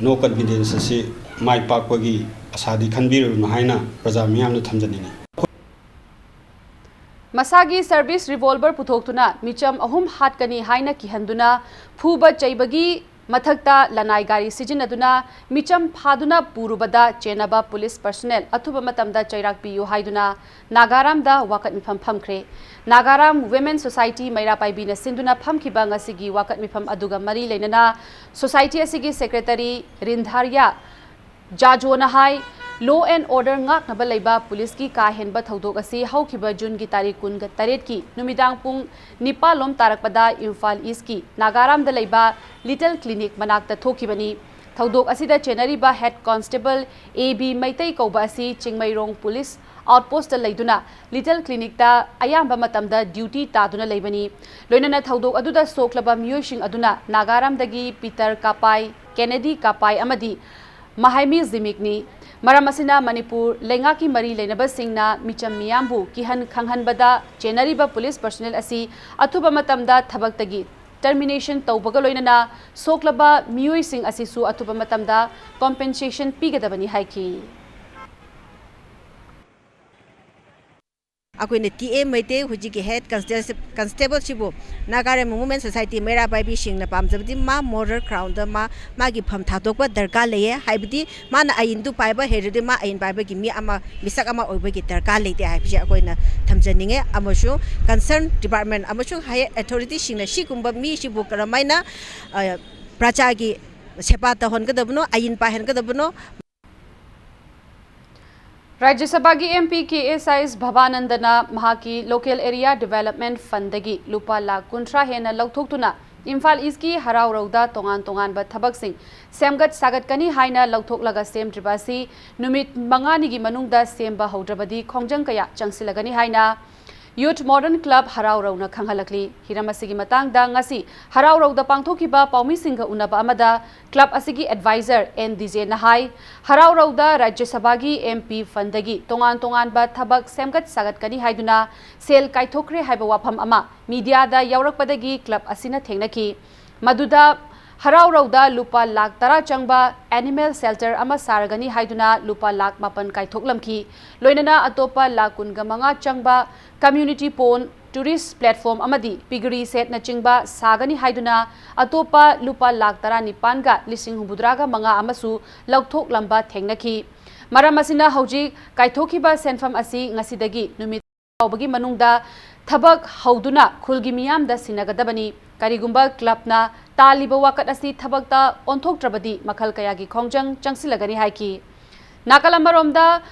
no confidence ꯑꯁꯤ ꯃꯥꯏ ꯄꯥꯛꯄꯒꯤ ꯑꯁꯥꯗꯤ ꯈꯟꯕꯤꯔꯨꯅꯨ ꯍꯥꯏꯅ ꯄ꯭ꯔꯖꯥ ꯃꯤꯌꯥꯝꯗ ꯊꯝꯖꯅꯤꯡꯏ꯫ ꯃꯁꯥꯒꯤ service revolver ꯄꯨꯊꯣꯛꯇꯨꯅ ꯃꯤꯆꯝ ꯑꯍꯨꯝ ꯍꯥꯠꯀꯅꯤ ꯍꯥꯏꯅ ꯀꯤꯍꯟꯗꯨꯅ ꯐꯨꯕ ꯆꯩꯕꯒꯤ ꯃꯊꯛꯇ ꯂꯅꯥꯏ ꯒꯥꯔꯤ ꯁꯤꯖꯤꯟꯅꯗꯨꯅ ꯃꯤꯆꯝ ꯐꯥꯗꯨꯅ ꯄꯨꯔꯨꯕꯗ ꯆꯦꯟꯅꯕ ꯄꯨꯂꯤꯁ ꯄꯔꯁꯣꯅꯦꯜ ꯑꯊꯨꯕ ꯃꯇꯝꯗ ꯆꯩꯔꯥꯛ ꯄꯤꯌꯨ ꯍꯥꯏꯗꯨꯅ ꯅꯥꯒꯥꯔꯥꯝꯗ ꯋꯥꯀꯠ ꯃꯤꯐꯝ ꯐꯝꯈ꯭ꯔꯦ꯫ ꯅꯥꯒꯥꯔꯥꯝ ꯋꯤꯃꯦꯟ ꯁꯣꯁꯥꯏꯇꯤ ꯃꯩꯔꯥ ꯄꯥꯏꯕꯤꯅ ꯁꯤꯟꯗꯨꯅ ꯐꯝꯈꯤꯕ ꯉꯁꯤꯒꯤ ꯋꯥꯀꯠ ꯃꯤꯐꯝ ꯑꯗꯨꯒ ꯃꯔꯤ ꯂꯩꯅꯅ ꯁꯣꯁꯥꯏꯇꯤ ꯑꯁꯤꯒꯤ ꯁꯦꯀ꯭ꯔꯦꯇꯔꯤ ꯔꯤꯟꯙꯥꯔꯤꯌꯥ ꯖꯥꯖꯣꯅ ꯍꯥꯏ, law and order ꯉꯥꯛꯅꯕ ꯂꯩꯕ ꯄꯨꯂꯤꯁꯀꯤ ꯀꯥ ꯍꯦꯟꯕ ꯊꯧꯗꯣꯛ ꯑꯁꯤ ꯍꯧꯈꯤꯕ ꯖꯨꯟꯒꯤ ꯇꯥꯔꯤꯛ ꯀꯨꯟꯒ ꯇꯔꯦꯠꯀꯤ ꯅꯨꯃꯤꯗꯥꯡ ꯄꯨꯡ ꯅꯤꯄꯥꯜ ꯂꯣꯝ ꯇꯥꯔꯛꯄꯗ ꯏꯝꯐꯥꯜ ꯏꯁꯀꯤ ꯅꯥꯒꯥꯔꯥꯝꯗ ꯂꯩꯕ ꯂꯤꯇꯜ ꯀ꯭ꯂꯤꯅꯤꯛ ꯃꯅꯥꯛꯇ ꯊꯣꯛꯈꯤꯕꯅꯤ꯫ ꯊꯧꯗꯣꯛ ꯑꯁꯤꯗ ꯆꯦꯟꯅꯔꯤꯕ head constable A B Meitei ꯀꯧꯕ ꯑꯁꯤ ꯆꯤꯡꯃꯩꯔꯣꯡ ꯄꯨꯂꯤꯁ ꯑꯥꯎꯠꯄꯣꯁꯇ ꯂꯩꯗꯨꯅ ꯂꯤꯇꯜ ꯀ꯭ꯂꯤꯅꯤꯛꯇ ꯑꯌꯥꯝꯕ ꯃꯇꯝꯗ ꯗ꯭ꯌꯨꯇꯤ ꯇꯥꯗꯨꯅ ꯂꯩꯕꯅꯤ꯫ ꯂꯣꯏꯅꯅ ꯊꯧꯗꯣꯛ ꯑꯗꯨꯗ ꯁꯣꯛꯂꯕ ꯃꯤꯑꯣꯏꯁꯤꯡ ꯑꯗꯨꯅ ꯅꯥꯒꯥꯔꯥꯝꯗꯒꯤ ꯄꯤꯇꯔ ꯀꯥꯄꯥꯏ, ꯀꯦꯅꯦꯗꯤ ꯀꯥꯄꯥꯏ ꯑꯃꯗꯤ ꯃꯍꯥꯏꯃꯤ ꯖꯤꯃꯤꯛꯅꯤ꯫ ꯃꯔꯝ ꯑꯁꯤꯅ ꯃꯅꯤꯄꯨꯔ ꯂꯩꯉꯥꯛꯀꯤ ꯃꯔꯤ ꯂꯩꯅꯕꯁꯤꯡꯅ ꯃꯤꯆꯝ ꯃꯤꯌꯥꯝꯕꯨ ꯀꯤꯍꯟ ꯈꯪꯍꯟꯕꯗ ꯆꯦꯟꯅꯔꯤꯕ ꯄꯨꯂꯤꯁ ꯄꯔꯁꯣꯅꯦꯜ ꯑꯁꯤ ꯑꯊꯨꯕ ꯃꯇꯝꯗ ꯊꯕꯛꯇꯒꯤ ꯇꯔꯃꯤꯅꯦꯁꯟ ꯇꯧꯕꯒ ꯂꯣꯏꯅꯅ ꯁꯣꯛꯂꯕ ꯃꯤꯑꯣꯏꯁꯤꯡ ꯑꯁꯤꯁꯨ ꯑꯊꯨꯕ ꯃꯇꯝꯗ ꯀꯣꯝꯄꯦꯟꯁꯦꯁꯟ ꯄꯤꯒꯗꯕꯅꯤ ꯍꯥꯏꯈꯤ꯫ ꯑꯩꯈꯣꯏꯅ ꯇꯤ ꯑꯦ ꯃꯩꯇꯩ ꯍꯧꯖꯤꯛꯀꯤ ꯍꯦꯗ ꯀꯟꯁꯇꯦꯕꯜꯁꯤꯕꯨ ꯅꯥꯒꯥꯔꯦꯝ ꯋꯨꯃꯦꯟ ꯁꯣꯁꯥꯏꯇꯤ ꯃꯩꯔꯥ ꯄꯥꯏꯕꯤꯁꯤꯡꯅ ꯄꯥꯝꯖꯕꯗꯤ ꯃꯥ ꯃꯣꯔꯦꯜ ꯒ꯭ꯔꯥꯎꯟꯗ ꯃꯥ ꯃꯥꯒꯤ ꯐꯝ ꯊꯥꯗꯣꯛꯄ ꯗꯔꯀꯥꯔ ꯂꯩꯌꯦ꯫ ꯍꯥꯏꯕꯗꯤ ꯃꯥꯅ ꯑꯏꯟꯗꯨ ꯄꯥꯏꯕ ꯍꯩꯔꯗꯤ ꯃꯥ ꯑꯏꯟ ꯄꯥꯏꯕꯒꯤ ꯃꯤ ꯑꯃ, ꯃꯤꯁꯛ ꯑꯃ ꯑꯣꯏꯕꯒꯤ ꯗꯔꯀꯥꯔ ꯂꯩꯇꯦ ꯍꯥꯏꯕꯁꯦ ꯑꯩꯈꯣꯏꯅ ꯊꯝꯖꯅꯤꯡꯉꯦ꯫ ꯑꯃꯁꯨꯡ ꯀꯟꯁꯔꯟ ꯗꯤꯄꯥꯔꯠꯃꯦꯟ ꯑꯃꯁꯨꯡ ꯍꯥꯏꯌꯔ ꯑꯣꯊꯣꯔꯤꯇꯤꯁꯤꯡꯅ ꯁꯤꯒꯨꯝꯕ ꯃꯤꯁꯤꯕꯨ ꯀꯔꯝꯍꯥꯏꯅ, ꯑ, ꯄ꯭ꯔꯖꯥꯒꯤ ꯁꯦꯕꯥ ꯇꯧꯍꯟꯒꯗꯕꯅꯣ, ꯑꯏꯟ ꯄꯥꯏꯍꯟꯒꯗꯕꯅꯣ꯫ ꯔꯥꯖ꯭ꯌ ꯁꯚꯥꯒꯤ ꯑꯦꯝ ꯄꯤ ꯀꯦ ꯑꯦꯁ ꯑꯥꯏ ꯑꯦꯁ ꯚꯕꯥꯅꯟꯗꯅ ꯃꯍꯥꯛꯀꯤ ꯂꯣꯀꯦꯜ ꯑꯦꯔꯤꯌꯥ ꯗꯤꯚꯦꯂꯞꯃꯦꯟꯠ ꯐꯟꯗꯒꯤ ꯂꯨꯄꯥ ꯂꯥꯈ ꯀꯨꯟꯊ꯭ꯔꯥ ꯍꯦꯟꯅ ꯂꯧꯊꯣꯛꯇꯨꯅ ꯏꯝꯐꯥꯜ ꯏꯁꯀꯤ ꯍꯔꯥꯎꯔꯧꯗ ꯇꯣꯉꯥꯟ ꯇꯣꯉꯥꯟꯕ ꯊꯕꯛꯁꯤꯡ ꯁꯦꯝꯒꯠ ꯁꯥꯒꯠꯀꯅꯤ ꯍꯥꯏꯅ ꯂꯧꯊꯣꯛꯂꯒ ꯁꯦꯝꯗ꯭ꯔꯤꯕ ꯑꯁꯤ ꯅꯨꯃꯤꯠ ꯃꯉꯥꯅꯤꯒꯤ ꯃꯅꯨꯡꯗ ꯁꯦꯝꯕ ꯍꯧꯗ꯭ꯔꯕꯗꯤ ꯈꯣꯡꯖꯪ ꯀꯌꯥ ꯆꯪꯁꯤꯜꯂꯒꯅꯤ ꯍꯥꯏꯅ ꯌꯨꯠ ꯃꯣꯗꯔꯟ ꯀ꯭ꯂꯕ ꯍꯔꯥꯎꯔꯧꯅ ꯈꯪꯍꯜꯂꯛꯂꯤ꯫ ꯍꯤꯔꯝ ꯑꯁꯤꯒꯤ ꯃꯇꯥꯡꯗ ꯉꯁꯤ ꯍꯔꯥꯎꯔꯧꯗ ꯄꯥꯡꯊꯣꯛꯈꯤꯕ ꯄꯥꯎꯃꯤꯁꯤꯡꯒ ꯎꯅꯕ ꯑꯃꯗ ꯀ꯭ꯂꯕ ꯑꯁꯤꯒꯤ ꯑꯦꯗꯚꯥꯏꯖꯔ ꯑꯦꯟ ꯗꯤꯖꯦꯅ ꯍꯥꯏ, ꯍꯔꯥꯎꯔꯧꯗ ꯔꯥꯖ꯭ꯌ ꯁꯚꯥꯒꯤ ꯑꯦꯝ ꯄꯤ ꯐꯟꯗꯒꯤ ꯇꯣꯉꯥꯟ ꯇꯣꯉꯥꯟꯕ ꯊꯕꯛ ꯁꯦꯝꯒꯠ ꯁꯥꯒꯠꯀꯅꯤ ꯍꯥꯏꯗꯨꯅ ꯁꯦꯜ ꯀꯥꯏꯊꯣꯛꯈ꯭ꯔꯦ ꯍꯥꯏꯕ ꯋꯥꯐꯝ ꯑꯃ ꯃꯤꯗꯤꯌꯥꯗ ꯌꯥꯎꯔꯛꯄꯗꯒꯤ ꯀ꯭ꯂꯕ ꯑꯁꯤꯅ ꯊꯦꯡꯅꯈꯤ꯫ ꯃꯗꯨꯗ ꯍꯔꯥꯎꯔꯧꯗ ꯂꯨꯄꯥ ꯂꯥꯈ ꯇꯔꯥ ꯆꯪꯕ animal shelter ꯑꯃ ꯁꯥꯔꯒꯅꯤ ꯍꯥꯏꯗꯨꯅ ꯂꯨꯄꯥ ꯂꯥꯈ ꯃꯥꯄꯟ ꯀꯥꯏꯊꯣꯛꯂꯝꯈꯤ꯫ ꯂꯣꯏꯅꯅ ꯑꯇꯣꯞꯄ ꯂꯥꯈ ꯀꯨꯟꯒ ꯃꯉꯥ ꯆꯪꯕ community pond, tourist platform ꯑꯃꯗꯤ piggery shedꯅꯆꯤꯡꯕ ꯁꯥꯒꯅꯤ ꯍꯥꯏꯗꯨꯅ ꯑꯇꯣꯞꯄ ꯂꯨꯄꯥ ꯂꯥꯈ ꯇꯔꯥꯅꯤꯄꯥꯟꯒ ꯂꯤꯁꯤꯡ ꯍꯨꯝꯐꯨꯇꯔꯥꯒ ꯃꯉꯥ ꯑꯃꯁꯨ ꯂꯧꯊꯣꯛꯂꯝꯕ ꯊꯦꯡꯅꯈꯤ꯫ ꯃꯔꯝ ꯑꯁꯤꯅ ꯍꯧꯖꯤꯛ ꯀꯥꯏꯊꯣꯛꯈꯤꯕ ꯁꯦꯟꯐꯝ ꯑꯁꯤ ꯉꯁꯤꯗꯒꯤ ꯅꯨꯃꯤꯠ ꯐꯥꯎꯕꯒꯤ ꯃꯅꯨꯡꯗ ꯊꯕꯛ ꯍꯧꯗꯨꯅ ꯈꯨꯜꯒꯤ ꯃꯤꯌꯥꯝꯗ ꯁꯤꯟꯅꯒꯗꯕꯅꯤ꯫ ꯀꯔꯤꯒꯨꯝꯕ clubꯅ ꯇꯥꯜꯂꯤꯕ ꯋꯥꯀꯠ ꯑꯁꯤ ꯊꯕꯛꯇ ꯑꯣꯟꯊꯣꯛꯇ꯭ꯔꯕꯗꯤ ꯃꯈꯜ ꯀꯌꯥꯒꯤ ꯈꯣꯡꯖꯪ ꯆꯪꯁꯤꯜꯂꯒꯅꯤ ꯍꯥꯏꯈꯤ꯫ ꯅꯥꯀꯜ ꯑꯃꯔꯣꯝꯗ,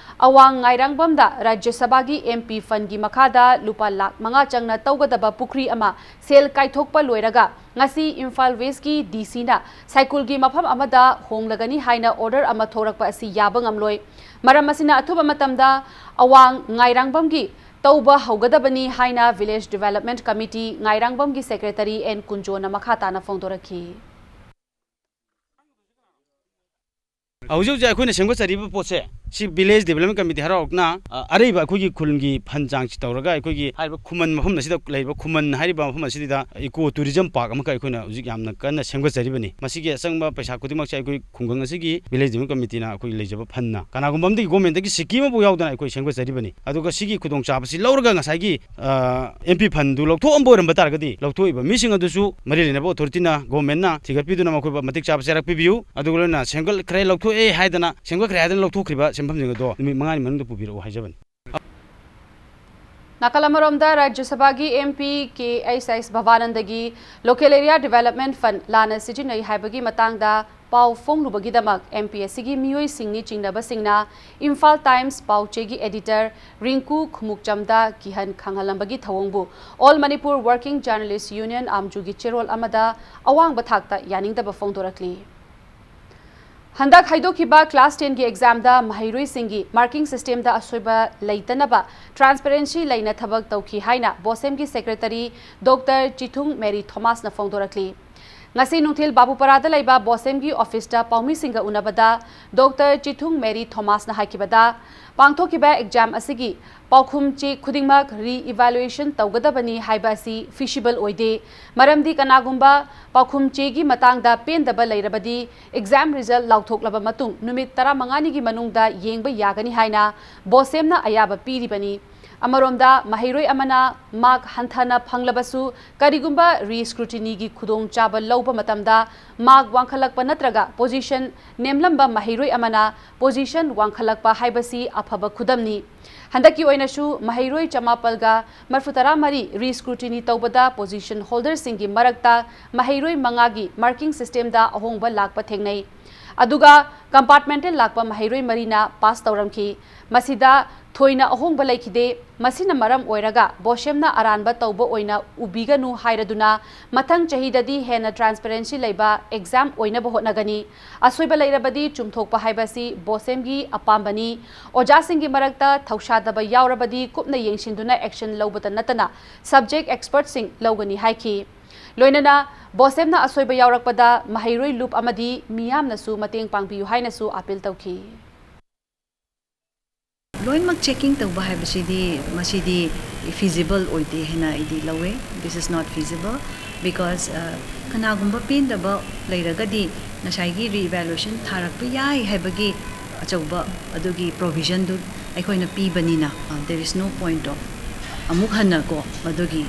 ꯑꯋꯥꯡ ꯉꯥꯏꯔꯥꯡꯕꯝꯗ ꯔꯥꯖ꯭ꯌ ꯁꯚꯥꯒꯤ MP fundꯀꯤ ꯃꯈꯥꯗ ꯂꯨꯄꯥ ꯂꯥꯈ ꯃꯉꯥ ꯆꯪꯅ ꯇꯧꯒꯗꯕ ꯄꯨꯈ꯭ꯔꯤ ꯑꯃ ꯁꯦꯜ ꯀꯥꯏꯊꯣꯛꯄ ꯂꯣꯏꯔꯒ ꯉꯁꯤ ꯏꯝꯐꯥꯜ Westꯀꯤ DCꯅ ꯁꯥꯏꯀꯨꯜꯒꯤ ꯃꯐꯝ ꯑꯃꯗ ꯍꯣꯡꯂꯒꯅꯤ ꯍꯥꯏꯅ order ꯑꯃ ꯊꯣꯔꯛꯄ ꯑꯁꯤ ꯌꯥꯕ ꯉꯝꯂꯣꯏ꯫ ꯃꯔꯝ ꯑꯁꯤꯅ ꯑꯊꯨꯕ ꯃꯇꯝꯗ ꯑꯋꯥꯡ ꯉꯥꯏꯔꯥꯡꯕꯝꯒꯤ ꯇꯧꯕ ꯍꯧꯒꯗꯕꯅꯤ ꯍꯥꯏꯅ Village Development Committee ꯉꯥꯏꯔꯥꯡꯕꯝꯒꯤ Secretary N ꯀꯨꯟꯖꯣꯅ ꯃꯈꯥ ꯇꯥꯅ ꯐꯣꯡꯗꯣꯔꯛꯈꯤ꯫ ꯍꯧꯖꯤꯛ ꯍꯧꯖꯤꯛ ꯑꯩꯈꯣꯏꯅ ꯁꯦꯝꯒꯠꯆꯔꯤꯕ ꯄꯣꯠꯁꯦ, ꯁꯤ Village Development Committee ꯍꯔꯥꯎꯅ, ꯑ, ꯑꯔꯩꯕ ꯑꯩꯈꯣꯏꯒꯤ ꯈꯨꯜꯒꯤ fund ꯆꯥꯡꯁꯤ ꯇꯧꯔꯒ ꯑꯩꯈꯣꯏꯒꯤ ꯍꯥꯏꯔꯤꯕ ꯈꯨꯃꯟ ꯃꯐꯝ ꯑꯁꯤꯗ ꯂꯩꯔꯤꯕ ꯈꯨꯃꯟ ꯍꯥꯏꯔꯤꯕ ꯃꯐꯝ ꯑꯁꯤꯗ eco tourism park ꯑꯃꯈꯛ ꯑꯩꯈꯣꯏꯅ ꯍꯧꯖꯤꯛ ꯌꯥꯝꯅ ꯀꯟꯅ ꯁꯦꯝꯒꯠꯆꯔꯤꯕꯅꯤ꯫ ꯃꯁꯤꯒꯤ ꯑꯆꯪꯕ ꯄꯩꯁꯥ ꯈꯨꯗꯤꯡꯃꯛꯁꯦ ꯑꯩꯈꯣꯏ ꯈꯨꯡꯒꯪ ꯑꯁꯤꯒꯤ Village Development Committeeꯅ ꯑꯩꯈꯣꯏꯒꯤ ꯂꯩꯖꯕ fundꯅ, ꯀꯅꯥꯒꯨꯝꯕ ꯑꯃꯗꯒꯤ governmentꯇꯒꯤ ꯁꯤꯀꯤ ꯑꯃꯐꯥꯎ ꯌꯥꯎꯗꯅ ꯑꯩꯈꯣꯏ ꯁꯦꯝꯒꯠꯆꯔꯤꯕꯅꯤ꯫ ꯑꯗꯨꯒ ꯁꯤꯒꯤ ꯈꯨꯗꯣꯡꯆꯥꯕꯁꯤ ꯂꯧꯔꯒ ꯉꯁꯥꯏꯒꯤ, ꯑ, MP fundꯗꯨ ꯂꯧꯊꯣꯛꯑꯝꯕ ꯑꯣꯏꯔꯝꯕ ꯇꯥꯔꯒꯗꯤ ꯂꯧꯊꯣꯛꯏꯕ ꯃꯤꯁꯤꯡ ꯑꯗꯨꯁꯨ ꯃꯔꯤ ꯂꯩꯅꯕ authorityꯅ, governmentꯅ ꯊꯤꯒꯠꯄꯤꯗꯨꯅ ꯃꯈꯣꯏꯕꯨ ꯃꯇꯤꯛ ꯆꯥꯕ ꯆꯩꯔꯥꯛ ꯄꯤꯕꯤꯌꯨ꯫ ꯑꯗꯨꯒ ꯂꯣꯏꯅꯅ ꯁꯦꯝꯒꯠꯈ꯭ꯔꯦ, ꯂꯧꯊꯣꯛꯑꯦ ꯍꯥꯏꯗꯅ, ꯁꯦꯝꯒꯠꯈ꯭ꯔꯦ ꯍꯥꯏꯗꯅ ꯂꯧꯊꯣꯛꯈ꯭ꯔꯤꯕ ꯁꯦꯟꯐꯝꯁꯤꯡ ꯑꯗꯣ ꯅꯨꯃꯤꯠ ꯃꯉꯥꯅꯤ ꯃꯅꯨꯡꯗ ꯄꯨꯕꯤꯔꯛꯎ ꯍꯥꯏꯖꯕꯅꯤ꯫ ꯅꯥꯀꯜ ꯑꯃꯔꯣꯝꯗ, ꯔꯥꯖ꯭ꯌ ꯁꯚꯥꯒꯤ MP K H S ꯚꯕꯥꯅꯟꯗꯒꯤ local area development fund ꯂꯥꯟꯅ ꯁꯤꯖꯤꯟꯅꯩ ꯍꯥꯏꯕꯒꯤ ꯃꯇꯥꯡꯗ ꯄꯥꯎ ꯐꯣꯡꯂꯨꯕꯒꯤꯗꯃꯛ MP ꯑꯁꯤꯒꯤ ꯃꯤꯑꯣꯏꯁꯤꯡꯅꯤ ꯆꯤꯡꯅꯕꯁꯤꯡꯅ ꯏꯝꯐꯥꯜ Times ꯄꯥꯎ ꯆꯦꯒꯤ editor ꯔꯤꯡꯀꯨ ꯈꯨꯃꯨꯛꯆꯝꯗ ꯀꯤꯍꯟ ꯈꯪꯍꯜꯂꯝꯕꯒꯤ ꯊꯧꯑꯣꯡꯕꯨ All Manipur Working Journalist Union, ꯑꯥꯝꯖꯨꯒꯤ ꯆꯦꯔꯣꯜ ꯑꯃꯗ ꯑꯋꯥꯡꯕ ꯊꯥꯛꯇ ꯌꯥꯅꯤꯡꯗꯕ ꯐꯣꯡꯗꯣꯔꯛꯂꯤ꯫ ꯍꯟꯗꯛ ꯍꯥꯏꯗꯣꯛꯈꯤꯕ class tenꯒꯤ examꯗ ꯃꯍꯩꯔꯣꯏꯁꯤꯡꯒꯤ marking systemꯗ ꯑꯁꯣꯏꯕ ꯂꯩꯇꯅꯕ transparency ꯂꯩꯅ ꯊꯕꯛ ꯇꯧꯈꯤ ꯍꯥꯏꯅ BOSEMꯒꯤ Secretary Doctor ꯆꯤꯊꯨꯡ ꯃꯦꯔꯤ ꯊꯣꯃꯥꯁꯅ ꯐꯣꯡꯗꯣꯔꯛꯂꯤ꯫ ꯉꯁꯤ ꯅꯨꯡꯊꯤꯜ ꯕꯥꯕꯨꯄꯥꯔꯥꯗ ꯂꯩꯕ BOSEMꯒꯤ officeꯇ ꯄꯥꯎꯃꯤꯁꯤꯡꯒ ꯎꯅꯕꯗ Doctor ꯆꯤꯊꯨꯡ ꯃꯦꯔꯤ ꯊꯣꯃꯥꯁꯅ ꯍꯥꯏꯈꯤꯕꯗ, ꯄꯥꯡꯊꯣꯛꯈꯤꯕ ꯑꯦꯛꯖꯥꯝ ꯑꯁꯤꯒꯤ ꯄꯥꯎꯈꯨꯝ ꯆꯦ ꯈꯨꯗꯤꯡꯃꯛ ꯔꯤ ꯏꯚꯥꯂꯨꯑꯦꯁꯟ ꯇꯧꯒꯗꯕꯅꯤ ꯍꯥꯏꯕ ꯑꯁꯤ ꯐꯤꯁꯤꯕꯜ ꯑꯣꯏꯗꯦ꯫ ꯃꯔꯝꯗꯤ ꯀꯅꯥꯒꯨꯝꯕ ꯄꯥꯎꯈꯨꯝ ꯆꯦꯒꯤ ꯃꯇꯥꯡꯗ ꯄꯦꯟꯗꯕ ꯂꯩꯔꯕꯗꯤ ꯑꯦꯛꯖꯥꯝ ꯔꯤꯖꯜ ꯂꯥꯎꯊꯣꯛꯂꯕ ꯃꯇꯨꯡ ꯅꯨꯃꯤꯠ ꯇꯔꯥꯃꯉꯥꯅꯤꯒꯤ ꯃꯅꯨꯡꯗ ꯌꯦꯡꯕ ꯌꯥꯒꯅꯤ ꯍꯥꯏꯅ ꯕꯣꯁꯦꯝꯅ ꯑꯌꯥꯕ ꯄꯤꯔꯤꯕꯅꯤ꯫ ꯑꯃꯔꯣꯝꯗ ꯃꯍꯩꯔꯣꯏ ꯑꯃꯅ ꯃꯥꯔꯛ ꯍꯟꯊꯅ ꯐꯪꯂꯕꯁꯨ ꯀꯔꯤꯒꯨꯝꯕ ꯔꯤ ꯁ꯭ꯀ꯭ꯔꯨꯇꯤꯅꯤꯒꯤ ꯈꯨꯗꯣꯡꯆꯥꯕ ꯂꯧꯕ ꯃꯇꯝꯗ ꯃꯥꯔꯛ ꯋꯥꯡꯈꯠꯂꯛꯄ ꯅꯠꯇ꯭ꯔꯒ ꯄꯣꯖꯤꯁꯟ ꯅꯦꯝꯂꯝꯕ ꯃꯍꯩꯔꯣꯏ ꯑꯃꯅ ꯄꯣꯖꯤꯁꯟ ꯋꯥꯡꯈꯠꯂꯛꯄ ꯍꯥꯏꯕꯁꯤ ꯑꯐꯕ ꯈꯨꯗꯝꯅꯤ꯫ ꯍꯟꯗꯛꯀꯤ ꯑꯣꯏꯅꯁꯨ ꯃꯍꯩꯔꯣꯏ ꯆꯃꯥꯄꯜꯒ ꯃꯔꯐꯨꯇꯔꯥ ꯃꯔꯤ ꯔꯤ ꯁ꯭ꯀ꯭ꯔꯨꯇꯤꯅꯤ ꯇꯧꯕꯗ ꯄꯣꯖꯤꯁꯟ ꯍꯣꯜꯗꯔꯁꯤꯡꯒꯤ ꯃꯔꯛꯇ ꯃꯍꯩꯔꯣꯏ ꯃꯉꯥꯒꯤ ꯃꯥꯔꯀꯤꯡ ꯁꯤꯁꯇꯦꯝꯗ ꯑꯍꯣꯡꯕ ꯂꯥꯛꯄ ꯊꯦꯡꯅꯩ꯫ ꯑꯗꯨꯒ ꯀꯝꯄꯥꯔꯠꯃꯦꯟꯇꯦꯜ ꯂꯥꯛꯄ ꯃꯍꯩꯔꯣꯏ ꯃꯔꯤꯅ ꯄꯥꯁ ꯇꯧꯔꯝꯈꯤ꯫ ꯃꯁꯤꯗ ꯊꯣꯏꯅ ꯑꯍꯣꯡꯕ ꯂꯩꯈꯤꯗꯦ꯫ ꯃꯁꯤꯅ ꯃꯔꯝ ꯑꯣꯏꯔꯒ ꯕꯣꯁꯦꯝꯅ ꯑꯔꯥꯟꯕ ꯇꯧꯕ ꯑꯣꯏꯅ ꯎꯕꯤꯒꯅꯨ ꯍꯥꯏꯔꯗꯨꯅ ꯃꯊꯪ ꯆꯍꯤꯗꯗꯤ ꯍꯦꯟꯅ ꯇ꯭ꯔꯥꯟꯁꯄꯦꯔꯦꯟꯁꯤ ꯂꯩꯕ ꯑꯦꯛꯖꯥꯝ ꯑꯣꯏꯅꯕ ꯍꯣꯠꯅꯒꯅꯤ꯫ ꯑꯁꯣꯏꯕ ꯂꯩꯔꯕꯗꯤ ꯆꯨꯝꯊꯣꯛꯄ ꯍꯥꯏꯕꯁꯤ ꯕꯣꯁꯦꯝꯒꯤ ꯑꯄꯥꯝꯕꯅꯤ꯫ ꯑꯣꯖꯥꯁꯤꯡꯒꯤ ꯃꯔꯛꯇ ꯊꯧꯁꯥꯗꯕ ꯌꯥꯎꯔꯕꯗꯤ ꯀꯨꯞꯅ ꯌꯦꯡꯁꯤꯟꯗꯨꯅ ꯑꯦꯛꯁꯟ ꯂꯧꯕꯇ ꯅꯠꯇꯅ ꯁꯕꯖꯦꯛ ꯑꯦꯛꯁꯄꯔꯠꯁꯤꯡ ꯂꯧꯒꯅꯤ ꯍꯥꯏꯈꯤ꯫ ꯂꯣꯏꯅꯅ ꯕꯣꯁꯦꯝꯅ ꯑꯁꯣꯏꯕ ꯌꯥꯎꯔꯛꯄꯗ ꯃꯍꯩꯔꯣꯏ ꯂꯨꯞ ꯑꯃꯗꯤ ꯃꯤꯌꯥꯝꯅꯁꯨ ꯃꯇꯦꯡ ꯄꯥꯡꯕꯤꯌꯨ ꯍꯥꯏꯅꯁꯨ ꯑꯥꯄꯤꯜ ꯇꯧꯈꯤ꯫ ꯂꯣꯏꯅꯃꯛ ꯆꯦꯛꯀꯤꯡ ꯇꯧꯕ ꯍꯥꯏꯕꯁꯤꯗꯤ ꯃꯁꯤꯗꯤ ꯐꯤꯖꯤꯕꯜ ꯑꯣꯏꯗꯦ ꯍꯥꯏꯅ ꯑꯩꯗꯤ ꯂꯧꯋꯦ꯫ This is not feasible because ꯀꯅꯥꯒꯨꯝꯕ ꯄꯦꯟꯗꯕ ꯂꯩꯔꯒꯗꯤ ꯉꯁꯥꯏꯒꯤ ꯔꯤ ꯏꯚꯥꯂꯨꯑꯦꯁꯟ ꯊꯥꯔꯛꯄ ꯌꯥꯏ ꯍꯥꯏꯕꯒꯤ ꯑꯆꯧꯕ ꯑꯗꯨꯒꯤ ꯄ꯭ꯔꯣꯚꯤꯖꯟꯗꯨ ꯑꯩꯈꯣꯏꯅ ꯄꯤꯕꯅꯤꯅ there is no point of ꯑꯃꯨꯛ ꯍꯟꯅ ꯀꯣ ꯃꯗꯨꯒꯤ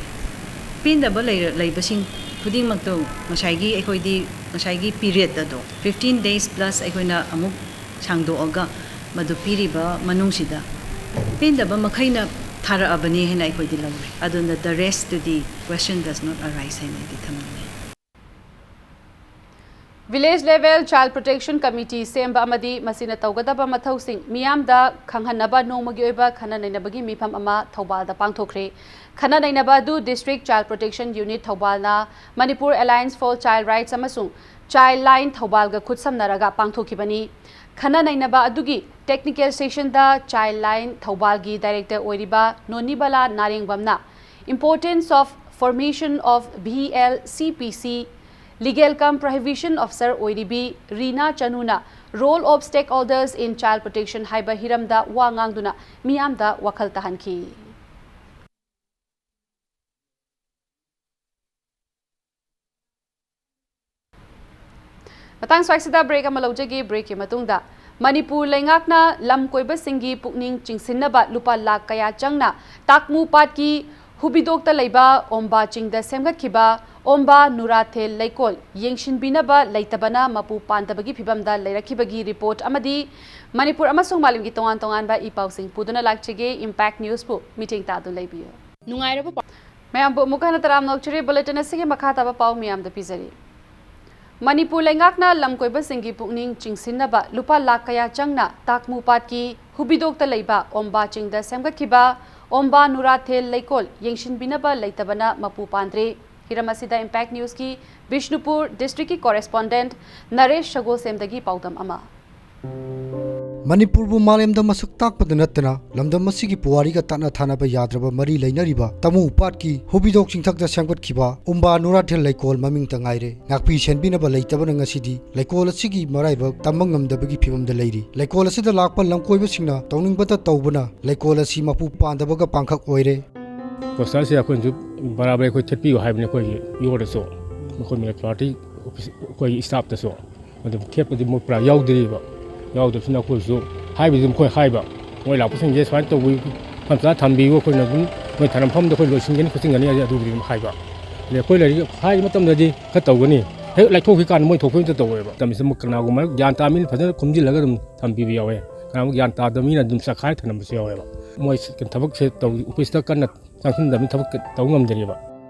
ꯄꯦꯟꯗꯕ ꯂꯩꯔ ꯂꯩꯕꯁꯤꯡ ꯈꯨꯗꯤꯡꯃꯛꯇꯨ ꯉꯁꯥꯏꯒꯤ ꯑꯩꯈꯣꯏꯗꯤ ꯉꯁꯥꯏꯒꯤ ꯄꯤꯔꯤꯌꯠ ꯑꯗꯣ fifteen days plus ꯑꯩꯈꯣꯏꯅ ꯑꯃꯨꯛ ꯁꯥꯡꯗꯣꯛꯑꯒ ꯃꯗꯨ ꯄꯤꯔꯤꯕ ꯃꯅꯨꯡꯁꯤꯗ ꯄꯦꯟꯗꯕ ꯃꯈꯩꯅ ꯊꯥꯔꯛꯑꯕꯅꯤ ꯍꯥꯏꯅ ꯑꯩꯈꯣꯏꯗꯤ ꯂꯧꯔꯦ꯫ ꯑꯗꯨꯅ the rest to the question does not arise ꯍꯥꯏꯅ ꯑꯩꯗꯤ ꯊꯝꯅꯤꯡꯉꯤ꯫ Village Level Child Protection Committee ꯁꯦꯝꯕ ꯑꯃꯗꯤ ꯃꯁꯤꯅ ꯇꯧꯒꯗꯕ ꯃꯊꯧꯁꯤꯡ ꯃꯤꯌꯥꯝꯗ ꯈꯪꯍꯟꯅꯕ ꯅꯣꯡꯃꯒꯤ ꯑꯣꯏꯕ ꯈꯟꯅ ꯅꯩꯅꯕꯒꯤ ꯃꯤꯐꯝ ꯑꯃ ꯊꯧꯕꯥꯜꯗ ꯄꯥꯡꯊꯣꯛꯈ꯭ꯔꯦ꯫ ꯈꯟꯅ ꯅꯩꯅꯕ ꯑꯗꯨ District Child Protection Unit ꯊꯧꯕꯥꯜꯅ Manipur Alliance for Child Rights ꯑꯃꯁꯨꯡ Child Line ꯊꯧꯕꯥꯜꯒ ꯈꯨꯠꯁꯝꯅꯔꯒ ꯄꯥꯡꯊꯣꯛꯈꯤꯕꯅꯤ꯫ ꯈꯟꯅ ꯅꯩꯅꯕ ꯑꯗꯨꯒꯤ technical sessionꯗ Child Line ꯊꯧꯕꯥꯜꯒꯤ director ꯑꯣꯏꯔꯤꯕ ꯅꯣꯅꯤꯕꯂꯥ ꯅꯥꯔꯦꯡꯕꯝꯅ Importance of Formation of V L C P C Legal cum Prohibition Officer ꯑꯣꯏꯔꯤꯕꯤ Rina ꯆꯅꯨꯅ Role of Stakeholders in Child Protection ꯍꯥꯏꯕ ꯍꯤꯔꯝꯗ ꯋꯥ ꯉꯥꯡꯗꯨꯅ ꯃꯤꯌꯥꯝꯗ ꯋꯥꯈꯜ ꯇꯥꯍꯟꯈꯤ꯫ ꯃꯇꯥꯡ ꯁ꯭ꯋꯥꯏꯁꯤꯗ break ꯑꯃ ꯂꯧꯖꯒꯦ꯫ Breakꯀꯤ ꯃꯇꯨꯡꯗ, ꯃꯅꯤꯄꯨꯔ ꯂꯩꯉꯥꯛꯅ ꯂꯝ ꯀꯣꯏꯕꯁꯤꯡꯒꯤ ꯄꯨꯛꯅꯤꯡ ꯆꯤꯡꯁꯤꯟꯅꯕ ꯂꯨꯄꯥ ꯂꯥꯈ ꯀꯌꯥ ꯆꯪꯅ ꯇꯥꯛꯃꯨ ꯄꯥꯠꯀꯤ ꯍꯨꯕꯤꯗꯣꯛꯇ ꯂꯩꯕ ꯑꯣꯝꯕꯥ ꯆꯤꯡꯗ ꯁꯦꯝꯒꯠꯈꯤꯕ ꯑꯣꯝꯕꯥ ꯅꯨꯔꯥꯊꯦꯜ ꯂꯩꯀꯣꯜ ꯌꯦꯡꯁꯤꯟꯕꯤꯅꯕ ꯂꯩꯇꯕꯅ ꯃꯄꯨ ꯄꯥꯟꯗꯕꯒꯤ ꯐꯤꯕꯝꯗ ꯂꯩꯔꯛꯈꯤꯕꯒꯤ report ꯑꯃꯗꯤ ꯃꯅꯤꯄꯨꯔ ꯑꯃꯁꯨꯡ ꯃꯥꯂꯦꯝꯒꯤ ꯇꯣꯉꯥꯟ ꯇꯣꯉꯥꯟꯕ ꯏ ꯄꯥꯎꯁꯤꯡ ꯄꯨꯗꯨꯅ ꯂꯥꯛꯆꯒꯦ꯫ Impact Newsꯄꯨ ꯃꯤꯠꯌꯦꯡ ꯇꯥꯗꯨꯅ ꯂꯩꯕꯤꯌꯨ꯫ ꯅꯨꯡꯉꯥꯏꯔꯕ ꯄꯥꯎ꯫ ꯃꯌꯥꯝꯕꯨ ꯑꯃꯨꯛ ꯍꯟꯅ ꯇꯔꯥꯝꯅ ꯑꯣꯛꯆꯔꯤ꯫ Bulletin ꯑꯁꯤꯒꯤ ꯃꯈꯥ ꯇꯥꯕ ꯄꯥꯎ ꯃꯤꯌꯥꯝꯗ ꯄꯤꯖꯔꯤ꯫ ꯃꯅꯤꯄꯨꯔ ꯂꯩꯉꯥꯛꯅ ꯂꯝꯀꯣꯏꯕꯁꯤꯡꯒꯤ ꯄꯨꯛꯅꯤꯡ ꯆꯤꯡꯁꯤꯟꯅꯕ ꯂꯨꯄꯥ ꯂꯥꯈ ꯀꯌꯥ ꯆꯪꯅ ꯇꯥꯛꯃꯨ ꯄꯥꯠꯀꯤ ꯍꯨꯕꯤꯗꯣꯛꯇ ꯂꯩꯕ ꯑꯣꯝꯕꯥ ꯆꯤꯡꯗ ꯁꯦꯝꯒꯠꯈꯤꯕ ꯑꯣꯝꯕꯥ ꯅꯨꯔꯥꯊꯦꯜ ꯂꯩꯀꯣꯜ ꯌꯦꯡꯁꯤꯟꯕꯤꯅꯕ ꯂꯩꯇꯕꯅ ꯃꯄꯨ ꯄꯥꯟꯗ꯭ꯔꯦ꯫ ꯍꯤꯔꯝ ꯑꯁꯤꯗ Impact Newsꯀꯤ ꯕꯤꯁꯅꯨꯄꯨꯔ districtꯀꯤ correspondent ꯅꯔꯦꯁ ꯁꯒꯣꯜꯁꯦꯝꯗꯒꯤ ꯄꯥꯎꯗꯝ ꯑꯃ꯫ ꯃꯅꯤꯄꯨꯔꯕꯨ ꯃꯥꯂꯦꯝꯗ ꯃꯁꯛ ꯇꯥꯛꯄꯗ ꯅꯠꯇꯅ ꯂꯝꯗꯝ ꯑꯁꯤꯒꯤ ꯄꯨꯋꯥꯔꯤꯒ ꯇꯠꯅ ꯊꯥꯅꯕ ꯌꯥꯗ꯭ꯔꯕ ꯃꯔꯤ ꯂꯩꯅꯔꯤꯕ ꯇꯥꯛꯃꯨ ꯄꯥꯠꯀꯤ ꯍꯨꯕꯤꯗꯣꯛ ꯆꯤꯡꯊꯛꯇ ꯁꯦꯝꯒꯠꯈꯤꯕ ꯎꯝꯕꯥ ꯅꯨꯔꯥꯊꯦꯜ ꯂꯩꯀꯣꯜ ꯃꯃꯤꯡꯇ ꯉꯥꯏꯔꯦ꯫ ꯉꯥꯛꯄꯤ ꯁꯦꯟꯕꯤꯅꯕ ꯂꯩꯇꯕꯅ ꯉꯁꯤꯗꯤ ꯂꯩꯀꯣꯜ ꯑꯁꯤꯒꯤ ꯃꯔꯥꯏꯕꯛ ꯇꯝꯕ ꯉꯝꯗꯕꯒꯤ ꯐꯤꯕꯝꯗ ꯂꯩꯔꯤ꯫ ꯂꯩꯀꯣꯜ ꯑꯁꯤꯗ ꯂꯥꯛꯄ ꯂꯝꯀꯣꯏꯕꯁꯤꯡꯅ ꯇꯧꯅꯤꯡꯕꯇ ꯇꯧꯕꯅ ꯂꯩꯀꯣꯜ ꯑꯁꯤ ꯃꯄꯨ ꯄꯥꯟꯗꯕꯒ ꯄꯥꯡꯈꯛ ꯑꯣꯏꯔꯦ꯫ Posterꯁꯦ ꯑꯩꯈꯣꯏꯅꯁꯨ ꯕꯔꯥꯕꯔ ꯑꯩꯈꯣꯏ ꯊꯦꯠꯄꯤꯌꯨ ꯍꯥꯏꯕꯅꯤ ꯑꯩꯈꯣꯏꯒꯤ ꯏꯑꯣꯗꯁꯨ, ꯑꯩꯈꯣꯏ municipality office, ꯑꯩꯈꯣꯏꯒꯤ staffꯇꯁꯨ꯫ ꯑꯗꯨꯝ ꯊꯦꯠꯄꯗꯤ ꯃꯣꯏ ꯄꯨꯔꯥ ꯌꯥꯎꯗ꯭ꯔꯤꯕ꯫ ꯌꯥꯎꯗꯕꯁꯤꯅ ꯑꯩꯈꯣꯏꯁꯨ ꯍꯥꯏꯕꯗꯤ ꯑꯗꯨꯝ ꯑꯩꯈꯣꯏ ꯍꯥꯏꯕ, ꯃꯣꯏ ꯂꯥꯛꯄꯁꯤꯡꯁꯦ ꯁꯨꯃꯥꯏꯅ ꯇꯧꯕꯤ, ꯃꯐꯝ ꯆꯥꯅ ꯊꯝꯕꯤꯌꯨ, ꯑꯩꯈꯣꯏꯅ ꯑꯗꯨꯝ ꯅꯣꯏ ꯊꯝꯐꯝꯗ ꯑꯩꯈꯣꯏ ꯂꯣꯏꯁꯤꯟꯒꯅꯤ ꯈꯣꯠꯆꯤꯟꯒꯅꯤ ꯑꯗꯨꯕꯨꯗꯤ ꯑꯗꯨꯝ ꯍꯥꯏꯕ꯫ ꯑꯗꯩ ꯑꯩꯈꯣꯏ ꯂꯩꯔꯤ ꯍꯥꯏ ꯃꯇꯝꯗꯗꯤ ꯈꯔ ꯇꯧꯒꯅꯤ, ꯍꯦꯛ ꯂꯥꯏꯊꯣꯛꯈꯤ ꯀꯥꯟꯗ ꯃꯣꯏ ꯊꯣꯛꯄ ꯑꯝꯇ ꯇꯧꯔꯣꯏꯕ꯫ ꯃꯇꯝꯁꯤꯗ ꯀꯅꯥꯒꯨꯝꯕ ꯒ꯭ꯌꯥꯟ ꯇꯥꯕ ꯃꯤꯅ ꯐꯖꯅ ꯈꯨꯝꯖꯤꯜꯂꯒ ꯑꯗꯨꯝ ꯊꯝꯕꯤꯕ ꯌꯥꯎꯋꯦ, ꯀꯅꯥꯒꯨꯝꯕ ꯒ꯭ꯌꯥꯟ ꯇꯥꯗꯕ ꯃꯤꯅ ꯑꯗꯨꯝ ꯆꯈꯥꯏ ꯊꯝꯕꯁꯨ ꯌꯥꯎꯋꯦꯕ꯫ ꯃꯣꯏ ꯊꯕꯛꯁꯦ ꯇꯧ, officeꯇ ꯀꯟꯅ ꯆꯪꯁꯤꯟꯗꯕꯅ ꯊꯕꯛ ꯇꯧ ꯉꯝꯗꯔꯤꯕ꯫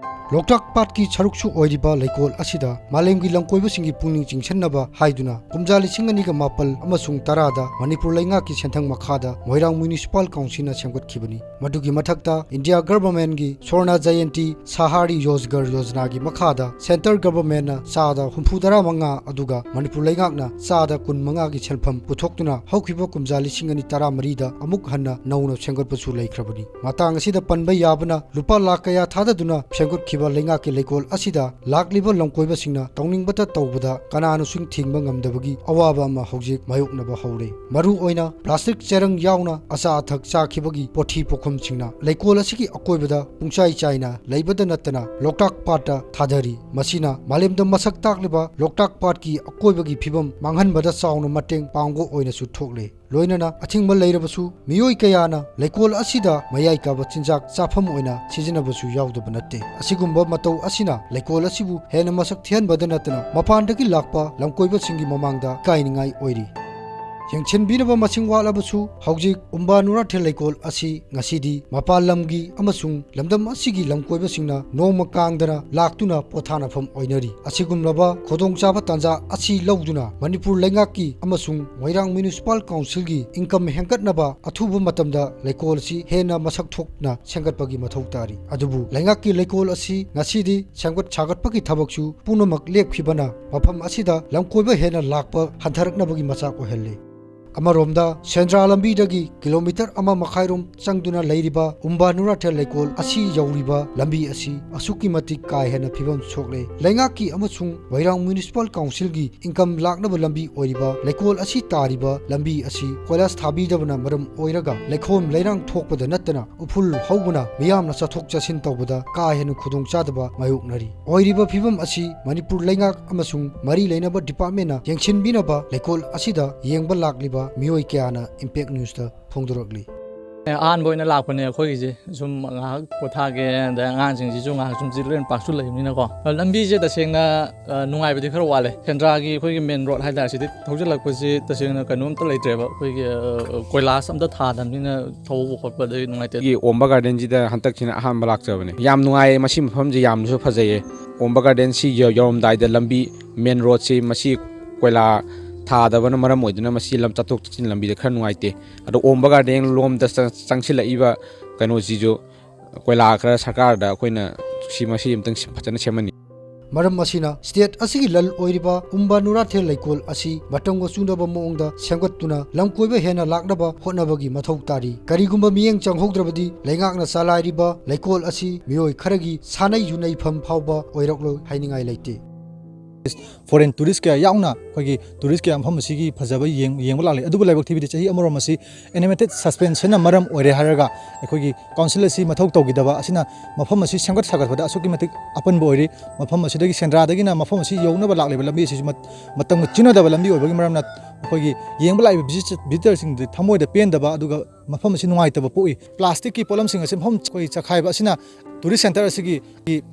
ꯂꯣꯛꯇꯥꯛ ꯄꯥꯠꯀꯤ ꯁꯔꯨꯛꯁꯨ ꯑꯣꯏꯔꯤꯕ ꯂꯩꯀꯣꯜ ꯑꯁꯤꯗ ꯃꯥꯂꯦꯝꯒꯤ ꯂꯝꯀꯣꯏꯕꯁꯤꯡꯒꯤ ꯄꯨꯛꯅꯤꯡ ꯆꯤꯡꯁꯤꯟꯅꯕ ꯍꯥꯏꯗꯨꯅ ꯀꯨꯝꯖꯥ ꯂꯤꯁꯤꯡ ꯑꯅꯤꯒ ꯃꯥꯄꯜ ꯑꯃꯁꯨꯡ ꯇꯔꯥꯗ ꯃꯅꯤꯄꯨꯔ ꯂꯩꯉꯥꯛꯀꯤ ꯁꯦꯟꯊꯪ ꯃꯈꯥꯗ ꯃꯣꯏꯔꯥꯡ Municipal Councilꯅ ꯁꯦꯝꯒꯠꯈꯤꯕꯅꯤ꯫ ꯃꯗꯨꯒꯤ ꯃꯊꯛꯇ ꯏꯟꯗꯤꯌꯥ governmentꯀꯤ ꯁ꯭ꯋꯔꯅ ꯖꯌꯟꯇꯤ ꯁꯍꯥꯔꯤ ꯔꯣꯖꯒꯥꯔ ꯌꯣꯖꯅꯥꯒꯤ ꯃꯈꯥꯗ centre governmentꯅ ꯆꯥꯗ ꯍꯨꯝꯐꯨꯇꯔꯥ ꯃꯉꯥ ꯑꯗꯨꯒ ꯃꯅꯤꯄꯨꯔ ꯂꯩꯉꯥꯛꯅ ꯆꯥꯗ ꯀꯨꯟꯃꯉꯥꯒꯤ ꯁꯦꯟꯐꯝ ꯄꯨꯊꯣꯛꯇꯨꯅ ꯍꯧꯈꯤꯕ ꯀꯨꯝꯖꯥ ꯂꯤꯁꯤꯡ ꯑꯅꯤ ꯇꯔꯥꯃꯔꯤꯗ ꯑꯃꯨꯛ ꯍꯟꯅ ꯅꯧꯅ ꯁꯦꯝꯒꯠꯄꯁꯨ ꯂꯩꯈ꯭ꯔꯕꯅꯤ꯫ ꯃꯇꯥꯡ ꯑꯁꯤꯗ ꯄꯟꯕ ꯌꯥꯕꯅ ꯂꯨꯄꯥ ꯂꯥꯈ ꯀꯌꯥ ꯊꯥꯗꯗꯨꯅ ꯁꯦꯝꯒꯠꯈꯤ꯫ ꯂꯩꯉꯥꯛꯀꯤ ꯂꯩꯀꯣꯜ ꯑꯁꯤꯗ ꯂꯥꯛꯂꯤꯕ ꯂꯝꯀꯣꯏꯕꯁꯤꯡꯅ ꯇꯧꯅꯤꯡꯕꯇ ꯇꯧꯕꯗ ꯀꯅꯥꯅꯁꯨ ꯊꯤꯡꯕ ꯉꯝꯗꯕꯒꯤ ꯑꯋꯥꯕ ꯑꯃ ꯍꯧꯖꯤꯛ ꯃꯥꯌꯣꯛꯅꯕ ꯍꯧꯔꯦ꯫ ꯃꯔꯨ ꯑꯣꯏꯅ ꯄ꯭ꯂꯥꯁꯇꯤꯛ ꯆꯦꯔꯪ ꯌꯥꯎꯅ ꯑꯆꯥ ꯑꯊꯛ ꯆꯥꯈꯤꯕꯒꯤ ꯄꯣꯠꯊꯤ ꯄꯣꯠꯈꯨꯝꯁꯤꯡꯅ ꯂꯩꯀꯣꯜ ꯑꯁꯤꯒꯤ ꯑꯀꯣꯏꯕꯗ ꯄꯨꯡꯆꯥꯏ ꯆꯥꯏꯅ ꯂꯩꯕꯗ ꯅꯠꯇꯅ ꯂꯣꯛꯇꯥꯛ ꯄꯥꯠꯇ ꯊꯥꯗꯔꯤ꯫ ꯃꯁꯤꯅ ꯃꯥꯂꯦꯝꯗ ꯃꯁꯛ ꯇꯥꯛꯂꯤꯕ ꯂꯣꯛꯇꯥꯛ ꯄꯥꯠꯀꯤ ꯑꯀꯣꯏꯕꯒꯤ ꯐꯤꯕꯝ ꯃꯥꯡꯍꯟꯕꯗ ꯆꯥꯎꯅ ꯃꯇꯦꯡ ꯄꯥꯡꯕ ꯑꯣꯏꯅꯁꯨ ꯊꯣꯛꯂꯦ꯫ ꯂꯣꯏꯅꯅ ꯑꯊꯤꯡꯕ ꯂꯩꯔꯕꯁꯨ ꯃꯤꯑꯣꯏ ꯀꯌꯥꯅ ꯂꯩꯀꯣꯜ ꯑꯁꯤꯗ ꯃꯌꯥꯏ ꯀꯥꯕ ꯆꯤꯟꯖꯥꯛ ꯆꯥꯐꯝ ꯑꯣꯏꯅ ꯁꯤꯖꯤꯟꯅꯕꯁꯨ ꯌꯥꯎꯗꯕ ꯅꯠꯇꯦ꯫ ꯑꯁꯤꯒꯨꯝꯕ ꯃꯇꯧ ꯑꯁꯤꯅ ꯂꯩꯀꯣꯜ ꯑꯁꯤꯕꯨ ꯍꯦꯟꯅ ꯃꯁꯛ ꯊꯤꯍꯟꯕꯗ ꯅꯠꯇꯅ ꯃꯄꯥꯟꯗꯒꯤ ꯂꯥꯛꯄ ꯂꯝꯀꯣꯏꯕꯁꯤꯡꯒꯤ ꯃꯃꯥꯡꯗ ꯏꯀꯥꯏꯅꯤꯡꯉꯥꯏ ꯑꯣꯏꯔꯤ꯫ ꯌꯦꯡꯁꯤꯟꯕꯤꯅꯕ ꯃꯁꯤꯡ ꯋꯥꯠꯂꯕꯁꯨ ꯍꯧꯖꯤꯛ ꯎꯝꯕꯥ ꯅꯨꯔꯥꯊꯦꯜ ꯂꯩꯀꯣꯜ ꯑꯁꯤ ꯉꯁꯤꯗꯤ ꯃꯄꯥꯟ ꯂꯝꯒꯤ ꯑꯃꯁꯨꯡ ꯂꯝꯗꯝ ꯑꯁꯤꯒꯤ ꯂꯝꯀꯣꯏꯕꯁꯤꯡꯅ ꯅꯣꯡꯃ ꯀꯥꯡꯗꯅ ꯂꯥꯛꯇꯨꯅ ꯄꯣꯊꯥꯅꯐꯝ ꯑꯣꯏꯅꯔꯤ꯫ ꯑꯁꯤꯒꯨꯝꯂꯕ ꯈꯨꯗꯣꯡꯆꯥꯕ ꯇꯥꯟꯖꯥ ꯑꯁꯤ ꯂꯧꯗꯨꯅ ꯃꯅꯤꯄꯨꯔ ꯂꯩꯉꯥꯛꯀꯤ ꯑꯃꯁꯨꯡ ꯃꯣꯏꯔꯥꯡ ꯃ꯭ꯌꯨꯅꯤꯁꯤꯄꯥꯜ ꯀꯥꯎꯟꯁꯤꯜꯒꯤ ꯏꯟꯀꯝ ꯍꯦꯟꯒꯠꯅꯕ ꯑꯊꯨꯕ ꯃꯇꯝꯗ ꯂꯩꯀꯣꯜ ꯑꯁꯤ ꯍꯦꯟꯅ ꯃꯁꯛ ꯊꯣꯛꯅ ꯁꯦꯝꯒꯠꯄꯒꯤ ꯃꯊꯧ ꯇꯥꯔꯤ꯫ ꯑꯗꯨꯕꯨ ꯂꯩꯉꯥꯛꯀꯤ ꯂꯩꯀꯣꯜ ꯑꯁꯤ ꯉꯁꯤꯗꯤ ꯁꯦꯝꯒꯠ ꯁꯥꯒꯠꯄꯒꯤ ꯊꯕꯛꯁꯨ ꯄꯨꯝꯅꯃꯛ ꯂꯦꯞꯈꯤꯕꯅ ꯃꯐꯝ ꯑꯁꯤꯗ ꯂꯝꯀꯣꯏꯕ ꯍꯦꯟꯅ ꯂꯥꯛꯄ ꯍꯟꯊꯔꯛꯅꯕꯒꯤ ꯃꯆꯥꯛ ꯑꯣꯏꯍꯜꯂꯤ꯫ ꯑꯃꯔꯣꯝꯗ ꯁꯦꯟꯗ꯭ꯔꯥ ꯂꯝꯕꯤꯗꯒꯤ ꯀꯤꯂꯣꯃꯤꯇꯔ ꯑꯃ ꯃꯈꯥꯏꯔꯣꯝ ꯆꯪꯗꯨꯅ ꯂꯩꯔꯤꯕ ꯎꯝꯕꯥ ꯅꯨꯔꯥꯊꯦꯜ ꯂꯩꯀꯣꯜ ꯑꯁꯤ ꯌꯧꯔꯤꯕ ꯂꯝꯕꯤ ꯑꯁꯤ ꯑꯁꯨꯛꯀꯤ ꯃꯇꯤꯛ ꯀꯥ ꯍꯦꯟꯅ ꯐꯤꯕꯝ ꯁꯣꯛꯂꯦ꯫ ꯂꯩꯉꯥꯛꯀꯤ ꯑꯃꯁꯨꯡ ꯃꯣꯏꯔꯥꯡ ꯃ꯭ꯌꯨꯅꯤꯁꯤꯄꯥꯜ ꯀꯥꯎꯟꯁꯤꯜꯒꯤ ꯏꯟꯀꯝ ꯂꯥꯛꯅꯕ ꯂꯝꯕꯤ ꯑꯣꯏꯔꯤꯕ ꯂꯩꯀꯣꯜ ꯑꯁꯤ ꯇꯥꯔꯤꯕ ꯂꯝꯕꯤ ꯑꯁꯤ ꯀꯣꯏꯂꯥꯁ ꯊꯥꯕꯤꯗꯕꯅ ꯃꯔꯝ ꯑꯣꯏꯔꯒ ꯂꯩꯈꯣꯝ ꯂꯩꯔꯥꯡ ꯊꯣꯛꯄꯗ ꯅꯠꯇꯅ ꯎꯐꯨꯜ ꯍꯧꯕꯅ ꯃꯤꯌꯥꯝꯅ ꯆꯠꯊꯣꯛ ꯆꯠꯁꯤꯟ ꯇꯧꯕꯗ ꯀꯥ ꯍꯦꯟꯅ ꯈꯨꯗꯣꯡꯆꯥꯗꯕ ꯃꯥꯌꯣꯛꯅꯔꯤ꯫ ꯑꯣꯏꯔꯤꯕ ꯐꯤꯕꯝ ꯑꯁꯤ ꯃꯅꯤꯄꯨꯔ ꯂꯩꯉꯥꯛ ꯑꯃꯁꯨꯡ ꯃꯔꯤ ꯂꯩꯅꯕ ꯗꯤꯄꯥꯔꯠꯃꯦꯟꯅ ꯌꯦꯡꯁꯤꯟꯕꯤꯅꯕ ꯂꯩꯀꯣꯜ ꯑꯁꯤꯗ ꯌꯦꯡꯕ ꯂꯥꯛꯂꯤꯕ ꯃꯤꯑꯣꯏ ꯀꯌꯥꯅ ꯏꯝꯄꯦꯛ ꯅ꯭ꯌꯨꯁꯇ ꯐꯣꯡꯗꯣꯔꯛꯂꯤ꯫ ꯑꯍꯥꯟꯕ ꯑꯣꯏꯅ ꯂꯥꯛꯄꯅꯦ ꯑꯩꯈꯣꯏꯒꯤꯁꯦ꯫ ꯁꯨꯝ ꯉꯥꯏꯍꯥꯛ ꯄꯣꯊꯥꯒꯦ, ꯑꯗ ꯑꯉꯥꯡꯁꯤꯡꯁꯤꯁꯨ ꯉꯥꯏꯍꯥꯛ ꯁꯨꯝ ꯆꯤꯜꯗ꯭ꯔꯦꯟ ꯄꯥꯔꯛꯁꯨ ꯂꯩꯕꯅꯤꯅꯀꯣ꯫ ꯑꯗꯣ ꯂꯝꯕꯤꯁꯦ ꯇꯁꯦꯡꯅ, ꯑ, ꯅꯨꯡꯉꯥꯏꯕꯗꯤ ꯈꯔ ꯋꯥꯠꯂꯦ꯫ ꯁꯦꯟꯗ꯭ꯔꯥꯒꯤ ꯑꯩꯈꯣꯏꯒꯤ ꯃꯦꯟ ꯔꯣꯗ ꯍꯥꯏꯇꯥꯔꯦ, ꯁꯤꯗꯤ ꯊꯧꯖꯤꯜꯂꯛꯄꯁꯤ ꯇꯁꯦꯡꯅ ꯀꯩꯅꯣꯝꯇ ꯂꯩꯇ꯭ꯔꯦꯕ꯫ ꯑꯩꯈꯣꯏꯒꯤ, ꯑ, ꯀꯣꯏꯂꯥꯁ ꯑꯝꯇ ꯊꯥꯗꯕꯅꯤꯅ ꯊꯧꯕ ꯈꯣꯠꯄꯗ ꯅꯨꯡꯉꯥꯏꯇꯦ꯫ ꯑꯩꯒꯤ ꯑꯣꯝꯕ ꯒꯥꯔꯗꯦꯟꯁꯤꯗ ꯍꯟꯗꯛꯁꯤꯅ ꯑꯍꯥꯟꯕ ꯂꯥꯛꯆꯕꯅꯦ꯫ ꯌꯥꯝ ꯅꯨꯡꯉꯥꯏꯌꯦ꯫ ꯃꯁꯤ ꯃꯐꯝꯁꯦ ꯌꯥꯝꯅꯁꯨ ꯐꯖꯩꯌꯦ꯫ ꯑꯣꯝꯕ ꯒꯥꯔꯗꯦꯟꯁꯤ ꯌꯧ-, ꯌꯧꯔꯝꯗꯥꯏꯗ ꯂꯝꯕꯤ, ꯃꯦꯟ ꯔꯣꯗꯁꯤ ꯃꯁꯤ ꯀꯣꯏꯂꯥ ꯊꯥꯗꯕꯅ ꯃꯔꯝ ꯑꯣꯏꯗꯨꯅ ꯃꯁꯤ ꯂꯝ ꯆꯠꯊꯣꯛ ꯆꯠꯁꯤꯟ ꯂꯝꯕꯤꯗ ꯈꯔ ꯅꯨꯡꯉꯥꯏꯇꯦ꯫ ꯑꯗꯣ ꯑꯣꯝꯕ ꯒꯥꯔꯗꯦꯟ ꯂꯣꯝꯗ ꯆꯪ-, ꯆꯪꯁꯤꯜꯂꯛꯏꯕ ꯀꯩꯅꯣꯁꯤꯁꯨ ꯀꯣꯏꯂꯥ ꯈꯔ ꯁꯔꯀꯥꯔꯗ ꯑꯩꯈꯣꯏꯅ ꯁꯤ, ꯃꯁꯤ ꯑꯝꯇꯪ ꯐꯖꯅ ꯁꯦꯝꯍꯟꯅꯤꯡꯉꯤ꯫ ꯃꯔꯝ ꯑꯁꯤꯅ state ꯑꯁꯤꯒꯤ ꯂꯜ ꯑꯣꯏꯔꯤꯕ ꯎꯝꯕꯥ ꯅꯨꯔꯥꯊꯦꯜ ꯂꯩꯀꯣꯜ ꯑꯁꯤ ꯃꯇꯝꯒ ꯆꯨꯅꯕ ꯃꯑꯣꯡꯗ ꯁꯦꯝꯒꯠꯇꯨꯅ ꯂꯝꯀꯣꯏꯕ ꯍꯦꯟꯅ ꯂꯥꯛꯅꯕ ꯍꯣꯠꯅꯕꯒꯤ ꯃꯊꯧ ꯇꯥꯔꯤ꯫ ꯀꯔꯤꯒꯨꯝꯕ ꯃꯤꯠꯌꯦꯡ ꯆꯪꯍꯧꯗ꯭ꯔꯕꯗꯤ ꯂꯩꯉꯥꯛꯅ ꯆꯂꯥꯏꯔꯤꯕ ꯂꯩꯀꯣꯜ ꯑꯁꯤ ꯃꯤꯑꯣꯏ ꯈꯔꯒꯤ ꯁꯥꯟꯅꯩ ꯌꯨꯅꯩꯐꯝ ꯐꯥꯎꯕ ꯑꯣꯏꯔꯛꯂꯣꯏ ꯍꯥꯏꯅꯤꯡꯉꯥꯏ ꯂꯩꯇꯦ꯫ Foreign tourist ꯀꯌꯥ ꯌꯥꯎꯅ ꯑꯩꯈꯣꯏꯒꯤ tourist ꯀꯌꯥ ꯃꯐꯝ ꯑꯁꯤꯒꯤ ꯐꯖꯕ ꯌꯦꯡ-, ꯌꯦꯡꯕ ꯂꯥꯛꯂꯤ꯫ ꯑꯗꯨꯕꯨ ꯂꯥꯏꯕꯛ ꯊꯤꯕꯗꯤ ꯆꯍꯤ ꯑꯃꯔꯣꯝ ꯑꯁꯤ animated suspensionꯅ ꯃꯔꯝ ꯑꯣꯏꯔꯦ ꯍꯥꯏꯔꯒ ꯑꯩꯈꯣꯏꯒꯤ council ꯑꯁꯤ ꯃꯊꯧ ꯇꯧꯈꯤꯗꯕ ꯑꯁꯤꯅ ꯃꯐꯝ ꯑꯁꯤ ꯁꯦꯝꯒꯠ ꯁꯥꯒꯠꯄꯗ ꯑꯁꯨꯛꯀꯤ ꯃꯇꯤꯛ ꯑꯄꯟꯕ ꯑꯣꯏꯔꯤ꯫ ꯃꯐꯝ ꯑꯁꯤꯗꯒꯤ ꯁꯦꯟꯗ꯭ꯔꯥꯗꯒꯤꯅ ꯃꯐꯝ ꯑꯁꯤ ꯌꯧꯅꯕ ꯂꯥꯛꯂꯤꯕ ꯂꯝꯕꯤ ꯑꯁꯤꯁꯨ ꯃꯠ-, ꯃꯇꯝꯒ ꯆꯨꯅꯗꯕ ꯂꯝꯕꯤ ꯑꯣꯏꯕꯒꯤ ꯃꯔꯝꯅ ꯑꯩꯈꯣꯏꯒꯤ ꯌꯦꯡꯕ ꯂꯥꯛꯏꯕ visit-, visitorꯁꯤꯡꯗꯨꯗꯤ ꯊꯃꯣꯏꯗ ꯄꯦꯟꯗꯕ ꯑꯗꯨꯒ ꯃꯐꯝ ꯑꯁꯤ ꯅꯨꯡꯉꯥꯏꯇꯕ ꯄꯣꯛꯏ꯫ Plasticꯀꯤ ꯄꯣꯠꯂꯝꯁꯤꯡ ꯑꯁꯤ ꯃꯐꯝ ꯑꯩꯈꯣꯏ ꯆꯈꯥꯏꯕ ꯑꯁꯤꯅ tourist centre ꯑꯁꯤꯒꯤ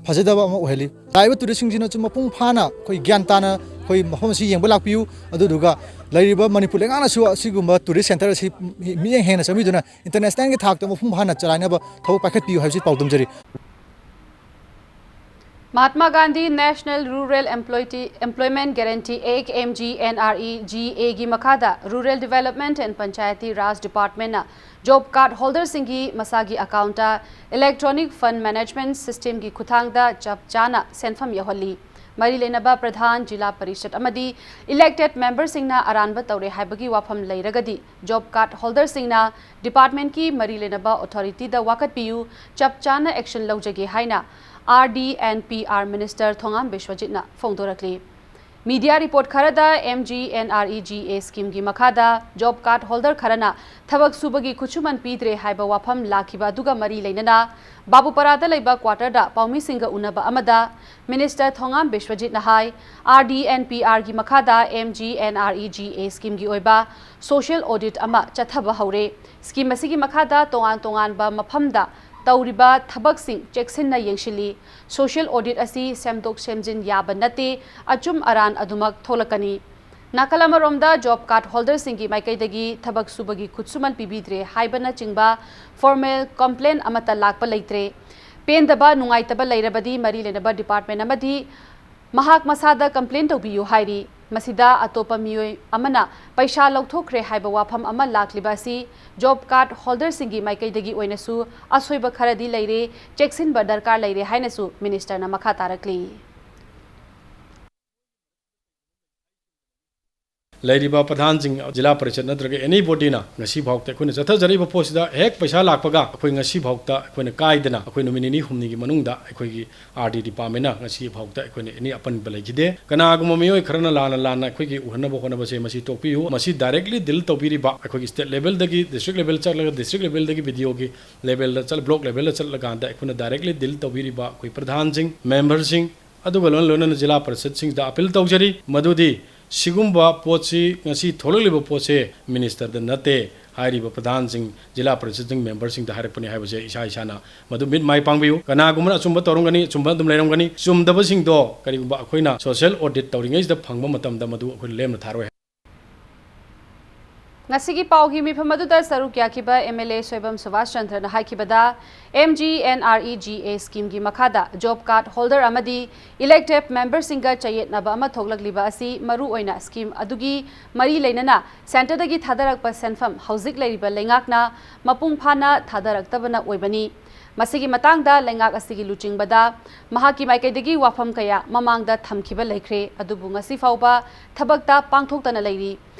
ꯐꯖꯗꯕ ꯑꯃ ꯑꯣꯏꯍꯜꯂꯤ꯫ ꯂꯥꯛꯏꯕ touristꯁꯤꯡꯁꯤꯅꯁꯨ ꯃꯄꯨꯡ ꯐꯥꯅ ꯑꯩꯈꯣꯏ ꯒ꯭ꯌꯥꯟ ꯇꯥꯅ ꯑꯩꯈꯣꯏ ꯃꯐꯝ ꯑꯁꯤ ꯌꯦꯡꯕ ꯂꯥꯛꯄꯤꯌꯨ꯫ ꯑꯗꯨꯗꯨꯒ ꯂꯩꯔꯤꯕ ꯃꯅꯤꯄꯨꯔ ꯂꯩꯉꯥꯛꯅꯁꯨ ꯑꯁꯤꯒꯨꯝꯕ tourist centre ꯑꯁꯤ ꯃꯤ-, ꯃꯤꯠꯌꯦꯡ ꯍꯦꯟꯅ ꯆꯪꯕꯤꯗꯨꯅ internationalꯒꯤ ꯊꯥꯛꯇ ꯃꯄꯨꯡ ꯐꯥꯅ ꯆꯂꯥꯏꯅꯕ ꯊꯕꯛ ꯄꯥꯏꯈꯠꯄꯤꯌꯨ ꯍꯥꯏꯕꯁꯤ ꯄꯥꯎꯗꯝꯖꯔꯤ꯫ Mahatma Gandhi National Rural Employee-, Employment Guarantee Act, M G N R E G A ꯒꯤ ꯃꯈꯥꯗ Rural Development and Panchayati Raj Departmentꯅ job card holderꯁꯤꯡꯒꯤ ꯃꯁꯥꯒꯤ accountꯇ electronic fund management systemꯒꯤ ꯈꯨꯠꯊꯥꯡꯗ ꯆꯞ ꯆꯥꯅ ꯁꯦꯟꯐꯝ ꯌꯧꯍꯜꯂꯤ꯫ ꯃꯔꯤ ꯂꯩꯅꯕ ꯄ꯭ꯔꯙꯥꯟ, ꯖꯤꯂꯥ ꯄꯔꯤꯁꯠ ꯑꯃꯗꯤ elected memberꯁꯤꯡꯅ ꯑꯔꯥꯟꯕ ꯇꯧꯔꯦ ꯍꯥꯏꯕꯒꯤ ꯋꯥꯐꯝ ꯂꯩꯔꯒꯗꯤ job card holderꯁꯤꯡꯅ departmentꯀꯤ ꯃꯔꯤ ꯂꯩꯅꯕ authorityꯗ ꯋꯥꯀꯠꯄꯤꯌꯨ, ꯆꯞ ꯆꯥꯅ action ꯂꯧꯖꯒꯦ ꯍꯥꯏꯅ R D and P R minister Thongam ꯕꯤꯁ꯭ꯋꯖꯤꯠꯅ ꯐꯣꯡꯗꯣꯔꯛꯂꯤ꯫ Media report ꯈꯔꯗ M G N R E G A schemeꯒꯤ ꯃꯈꯥꯗ job card holder ꯈꯔꯅ ꯊꯕꯛ ꯁꯨꯕꯒꯤ ꯈꯨꯠꯁꯨꯃꯟ ꯄꯤꯗ꯭ꯔꯦ ꯍꯥꯏꯕ ꯋꯥꯐꯝ ꯂꯥꯛꯈꯤꯕ ꯑꯗꯨꯒ ꯃꯔꯤ ꯂꯩꯅꯅ ꯕꯥꯕꯨꯄꯥꯔꯥꯗ ꯂꯩꯕ quarterꯗ ꯄꯥꯎꯃꯤꯁꯤꯡꯒ ꯎꯅꯕ ꯑꯃꯗ minister Thongam ꯕꯤꯁ꯭ꯋꯖꯤꯠꯅ high, R D and P Rꯒꯤ ꯃꯈꯥꯗ M G N R E G A schemeꯒꯤ ꯑꯣꯏꯕ social audit ꯑꯃ ꯆꯠꯊꯕ ꯍꯧꯔꯦ꯫ Scheme ꯑꯁꯤꯒꯤ ꯃꯈꯥꯗ ꯇꯣꯉꯥꯟ ꯇꯣꯉꯥꯟꯕ ꯃꯐꯝꯗ ꯇꯧꯔꯤꯕ ꯊꯕꯛꯁꯤꯡ ꯆꯦꯛꯁꯤꯟꯅ ꯌꯦꯡꯁꯤꯜꯂꯤ꯫ Social audit ꯑꯁꯤ ꯁꯦꯝꯗꯣꯛ ꯁꯦꯝꯖꯤꯟ ꯌꯥꯕ ꯅꯠꯇꯦ, ꯑꯆꯨꯝ ꯑꯔꯥꯟ ꯑꯗꯨꯃꯛ ꯊꯣꯛꯂꯛꯀꯅꯤ꯫ ꯅꯥꯀꯜ ꯑꯃꯔꯣꯝꯗ job card holderꯁꯤꯡꯒꯤ ꯃꯥꯏꯀꯩꯗꯒꯤ ꯊꯕꯛ ꯁꯨꯕꯒꯤ ꯈꯨꯠꯁꯨꯃꯟ ꯄꯤꯕꯤꯗ꯭ꯔꯦ ꯍꯥꯏꯕꯅꯆꯤꯡꯕ formal complaint ꯑꯃꯠꯇ ꯂꯥꯛꯄ ꯂꯩꯇ꯭ꯔꯦ꯫ ꯄꯦꯟꯗꯕ, ꯅꯨꯡꯉꯥꯏꯇꯕ ꯂꯩꯔꯕꯗꯤ ꯃꯔꯤ ꯂꯩꯅꯕ department ꯑꯃꯗꯤ ꯃꯍꯥꯛ ꯃꯁꯥꯗ complaint ꯇꯧꯕꯤꯌꯨ ꯍꯥꯏꯔꯤ꯫ ꯃꯁꯤꯗ ꯑꯇꯣꯞꯄ ꯃꯤꯑꯣꯏ ꯑꯃꯅ ꯄꯩꯁꯥ ꯂꯧꯊꯣꯛꯈ꯭ꯔꯦ ꯍꯥꯏꯕ ꯋꯥꯐꯝ ꯑꯃ ꯂꯥꯛꯂꯤꯕ ꯑꯁꯤ job card holderꯁꯤꯡꯒꯤ ꯃꯥꯏꯀꯩꯗꯒꯤ ꯑꯣꯏꯅꯁꯨ ꯑꯁꯣꯏꯕ ꯈꯔꯗꯤ ꯂꯩꯔꯦ, ꯆꯦꯛꯁꯤꯟꯕ ꯗꯔꯀꯥꯔ ꯂꯩꯔꯦ ꯍꯥꯏꯅꯁꯨ ministerꯅ ꯃꯈꯥ ꯇꯥꯔꯛꯂꯤ꯫ ꯂꯩꯔꯤꯕ ꯄ꯭ꯔꯙꯥꯟꯁꯤꯡ, ꯖꯤꯂꯥ ꯄꯔꯤꯁꯠ ꯅꯠꯇ꯭ꯔꯒ ꯑꯦꯅꯤ ꯕꯣꯗꯤꯅ ꯉꯁꯤ ꯐꯥꯎꯗ ꯑꯩꯈꯣꯏꯅ ꯆꯠꯊꯖꯔꯤꯕ ꯄꯣꯠꯁꯤꯗ ꯍꯦꯛ ꯄꯩꯁꯥ ꯂꯥꯛꯄꯒ ꯑꯩꯈꯣꯏ ꯉꯁꯤ ꯐꯥꯎꯗ ꯑꯩꯈꯣꯏꯅ ꯀꯥꯏꯗꯅ ꯑꯩꯈꯣꯏ ꯅꯨꯃꯤꯠ ꯅꯤꯅꯤ ꯍꯨꯝꯅꯤꯒꯤ ꯃꯅꯨꯡꯗ ꯑꯩꯈꯣꯏꯒꯤ ꯑꯥꯔ ꯗꯤ ꯗꯤꯄꯥꯔꯠꯃꯦꯟꯅ ꯉꯁꯤ ꯐꯥꯎꯗ ꯑꯩꯈꯣꯏꯅ ꯑꯦꯅꯤ ꯑꯄꯟꯕ ꯂꯩꯈꯤꯗꯦ꯫ ꯀꯅꯥꯒꯨꯝꯕ ꯃꯤꯑꯣꯏ ꯈꯔꯅ ꯂꯥꯟꯅ ꯂꯥꯟꯅ ꯑꯩꯈꯣꯏꯒꯤ ꯎꯍꯟꯅꯕ ꯍꯣꯠꯅꯕꯁꯦ ꯃꯁꯤ ꯇꯣꯛꯄꯤꯌꯨ꯫ ꯃꯁꯤ ꯗꯥꯏꯔꯦꯛꯂꯤ ꯗꯤꯜ ꯇꯧꯕꯤꯔꯤꯕ ꯑꯩꯈꯣꯏꯒꯤ ꯁ꯭ꯇꯦꯠ ꯂꯦꯚꯦꯜꯗꯒꯤ, ꯗꯤꯁꯇ꯭ꯔꯤꯛ ꯂꯦꯚꯦꯜ ꯆꯠꯂꯒ ꯗꯤꯁꯇ꯭ꯔꯤꯛ ꯂꯦꯚꯦꯜꯗꯒꯤ ꯕꯤ ꯗꯤ ꯑꯣꯒꯤ ꯂꯦꯚꯦꯜꯗ ꯆꯠ-, ꯕ꯭ꯂꯣꯛ ꯂꯦꯚꯦꯜꯗ ꯆꯠꯂꯀꯥꯟꯗ ꯑꯩꯈꯣꯏꯅ ꯗꯥꯏꯔꯦꯛꯂꯤ ꯗꯤꯜ ꯇꯧꯕꯤꯔꯤꯕ ꯑꯩꯈꯣꯏ ꯄ꯭ꯔꯙꯥꯟꯁꯤꯡ, ꯃꯦꯝꯕꯔꯁꯤꯡ, ꯑꯗꯨꯒ ꯂꯣꯏꯅ ꯂꯣꯏꯅꯅ ꯖꯤꯂꯥ ꯄꯔꯤꯁꯠꯁꯤꯡꯗ ꯑꯄꯤꯜ ꯇꯧꯖꯔꯤ ꯃꯗꯨꯗꯤ ꯁꯤꯒꯨꯝꯕ ꯄꯣꯠꯁꯤ, ꯉꯁꯤ ꯊꯣꯛꯂꯛꯂꯤꯕ ꯄꯣꯠꯁꯦ ꯃꯤꯅꯤꯁꯇꯔꯗ ꯅꯠꯇꯦ, ꯍꯥꯏꯔꯤꯕ ꯄ꯭ꯔꯙꯥꯟꯁꯤꯡ, ꯖꯤꯂꯥ ꯄꯔꯤꯁꯠꯁꯤꯡ, ꯃꯦꯝꯕꯔꯁꯤꯡꯗ ꯍꯥꯏꯔꯛꯄꯅꯤ ꯍꯥꯏꯕꯁꯦ ꯏꯁꯥ ꯏꯁꯥꯅ ꯃꯗꯨ ꯃꯤꯠ ꯃꯥꯏ ꯄꯥꯡꯕꯤꯌꯨ꯫ ꯀꯅꯥꯒꯨꯝꯕꯅ ꯑꯆꯨꯝꯕ ꯇꯧꯔꯝꯒꯅꯤ, ꯑꯆꯨꯝꯕ ꯑꯗꯨꯝ ꯂꯩꯔꯝꯒꯅꯤ꯫ ꯆꯨꯝꯗꯕꯁꯤꯡꯗꯣ ꯀꯔꯤꯒꯨꯝꯕ ꯑꯩꯈꯣꯏꯅ ꯁꯣꯁꯤꯌꯦꯜ ꯑꯣꯗꯤꯠ ꯇꯧꯔꯤꯉꯩꯁꯤꯗ ꯐꯪꯕ ꯃꯇꯝꯗ ꯃꯗꯨ ꯑꯩꯈꯣꯏꯅ ꯂꯦꯝꯅ ꯊꯥꯔꯣꯏ꯫ ꯉꯁꯤꯒꯤ ꯄꯥꯎꯒꯤ ꯃꯤꯐꯝ ꯑꯗꯨꯗ ꯁꯔꯨꯛ ꯌꯥꯈꯤꯕ ꯑꯦꯝ ꯑꯦꯜ ꯑꯦ ꯁꯣꯏꯕꯝ ꯁꯨꯕꯥꯁ ꯆꯟꯗ꯭ꯔꯅ ꯍꯥꯏꯈꯤꯕꯗ, M G N R E G A ꯁ꯭ꯀꯤꯝꯒꯤ ꯃꯈꯥꯗ ꯖꯣꯕ ꯀꯥꯔꯗ ꯍꯣꯜꯗꯔ ꯑꯃꯗꯤ ꯏꯂꯦꯛꯇꯦꯗ ꯃꯦꯝꯕꯔꯁꯤꯡꯒ ꯆꯌꯦꯠꯅꯕ ꯑꯃ ꯊꯣꯛꯂꯛꯂꯤꯕ ꯑꯁꯤ ꯃꯔꯨꯑꯣꯏꯅ ꯁ꯭ꯀꯤꯝ ꯑꯗꯨꯒꯤ ꯃꯔꯤ ꯂꯩꯅꯅ ꯁꯦꯟꯇꯔꯗꯒꯤ ꯊꯥꯗꯔꯛꯄ ꯁꯦꯟꯐꯝ ꯍꯧꯖꯤꯛ ꯂꯩꯔꯤꯕ ꯂꯩꯉꯥꯛꯅ ꯃꯄꯨꯡ ꯐꯥꯅ ꯊꯥꯗꯔꯛꯇꯕꯅ ꯑꯣꯏꯕꯅꯤ꯫ ꯃꯁꯤꯒꯤ ꯃꯇꯥꯡꯗ ꯂꯩꯉꯥꯛ ꯑꯁꯤꯒꯤ ꯂꯨꯆꯤꯡꯕꯗ ꯃꯍꯥꯛꯀꯤ ꯃꯥꯏꯀꯩꯗꯒꯤ ꯋꯥꯐꯝ ꯀꯌꯥ ꯃꯃꯥꯡꯗ ꯊꯝꯈꯤꯕ ꯂꯩꯈ꯭ꯔꯦ, ꯑꯗꯨꯕꯨ ꯉꯁꯤ ꯐꯥꯎꯕ ꯊꯕꯛꯇ ꯄꯥꯡꯊꯣꯛꯇꯅ ꯂꯩꯔꯤ꯫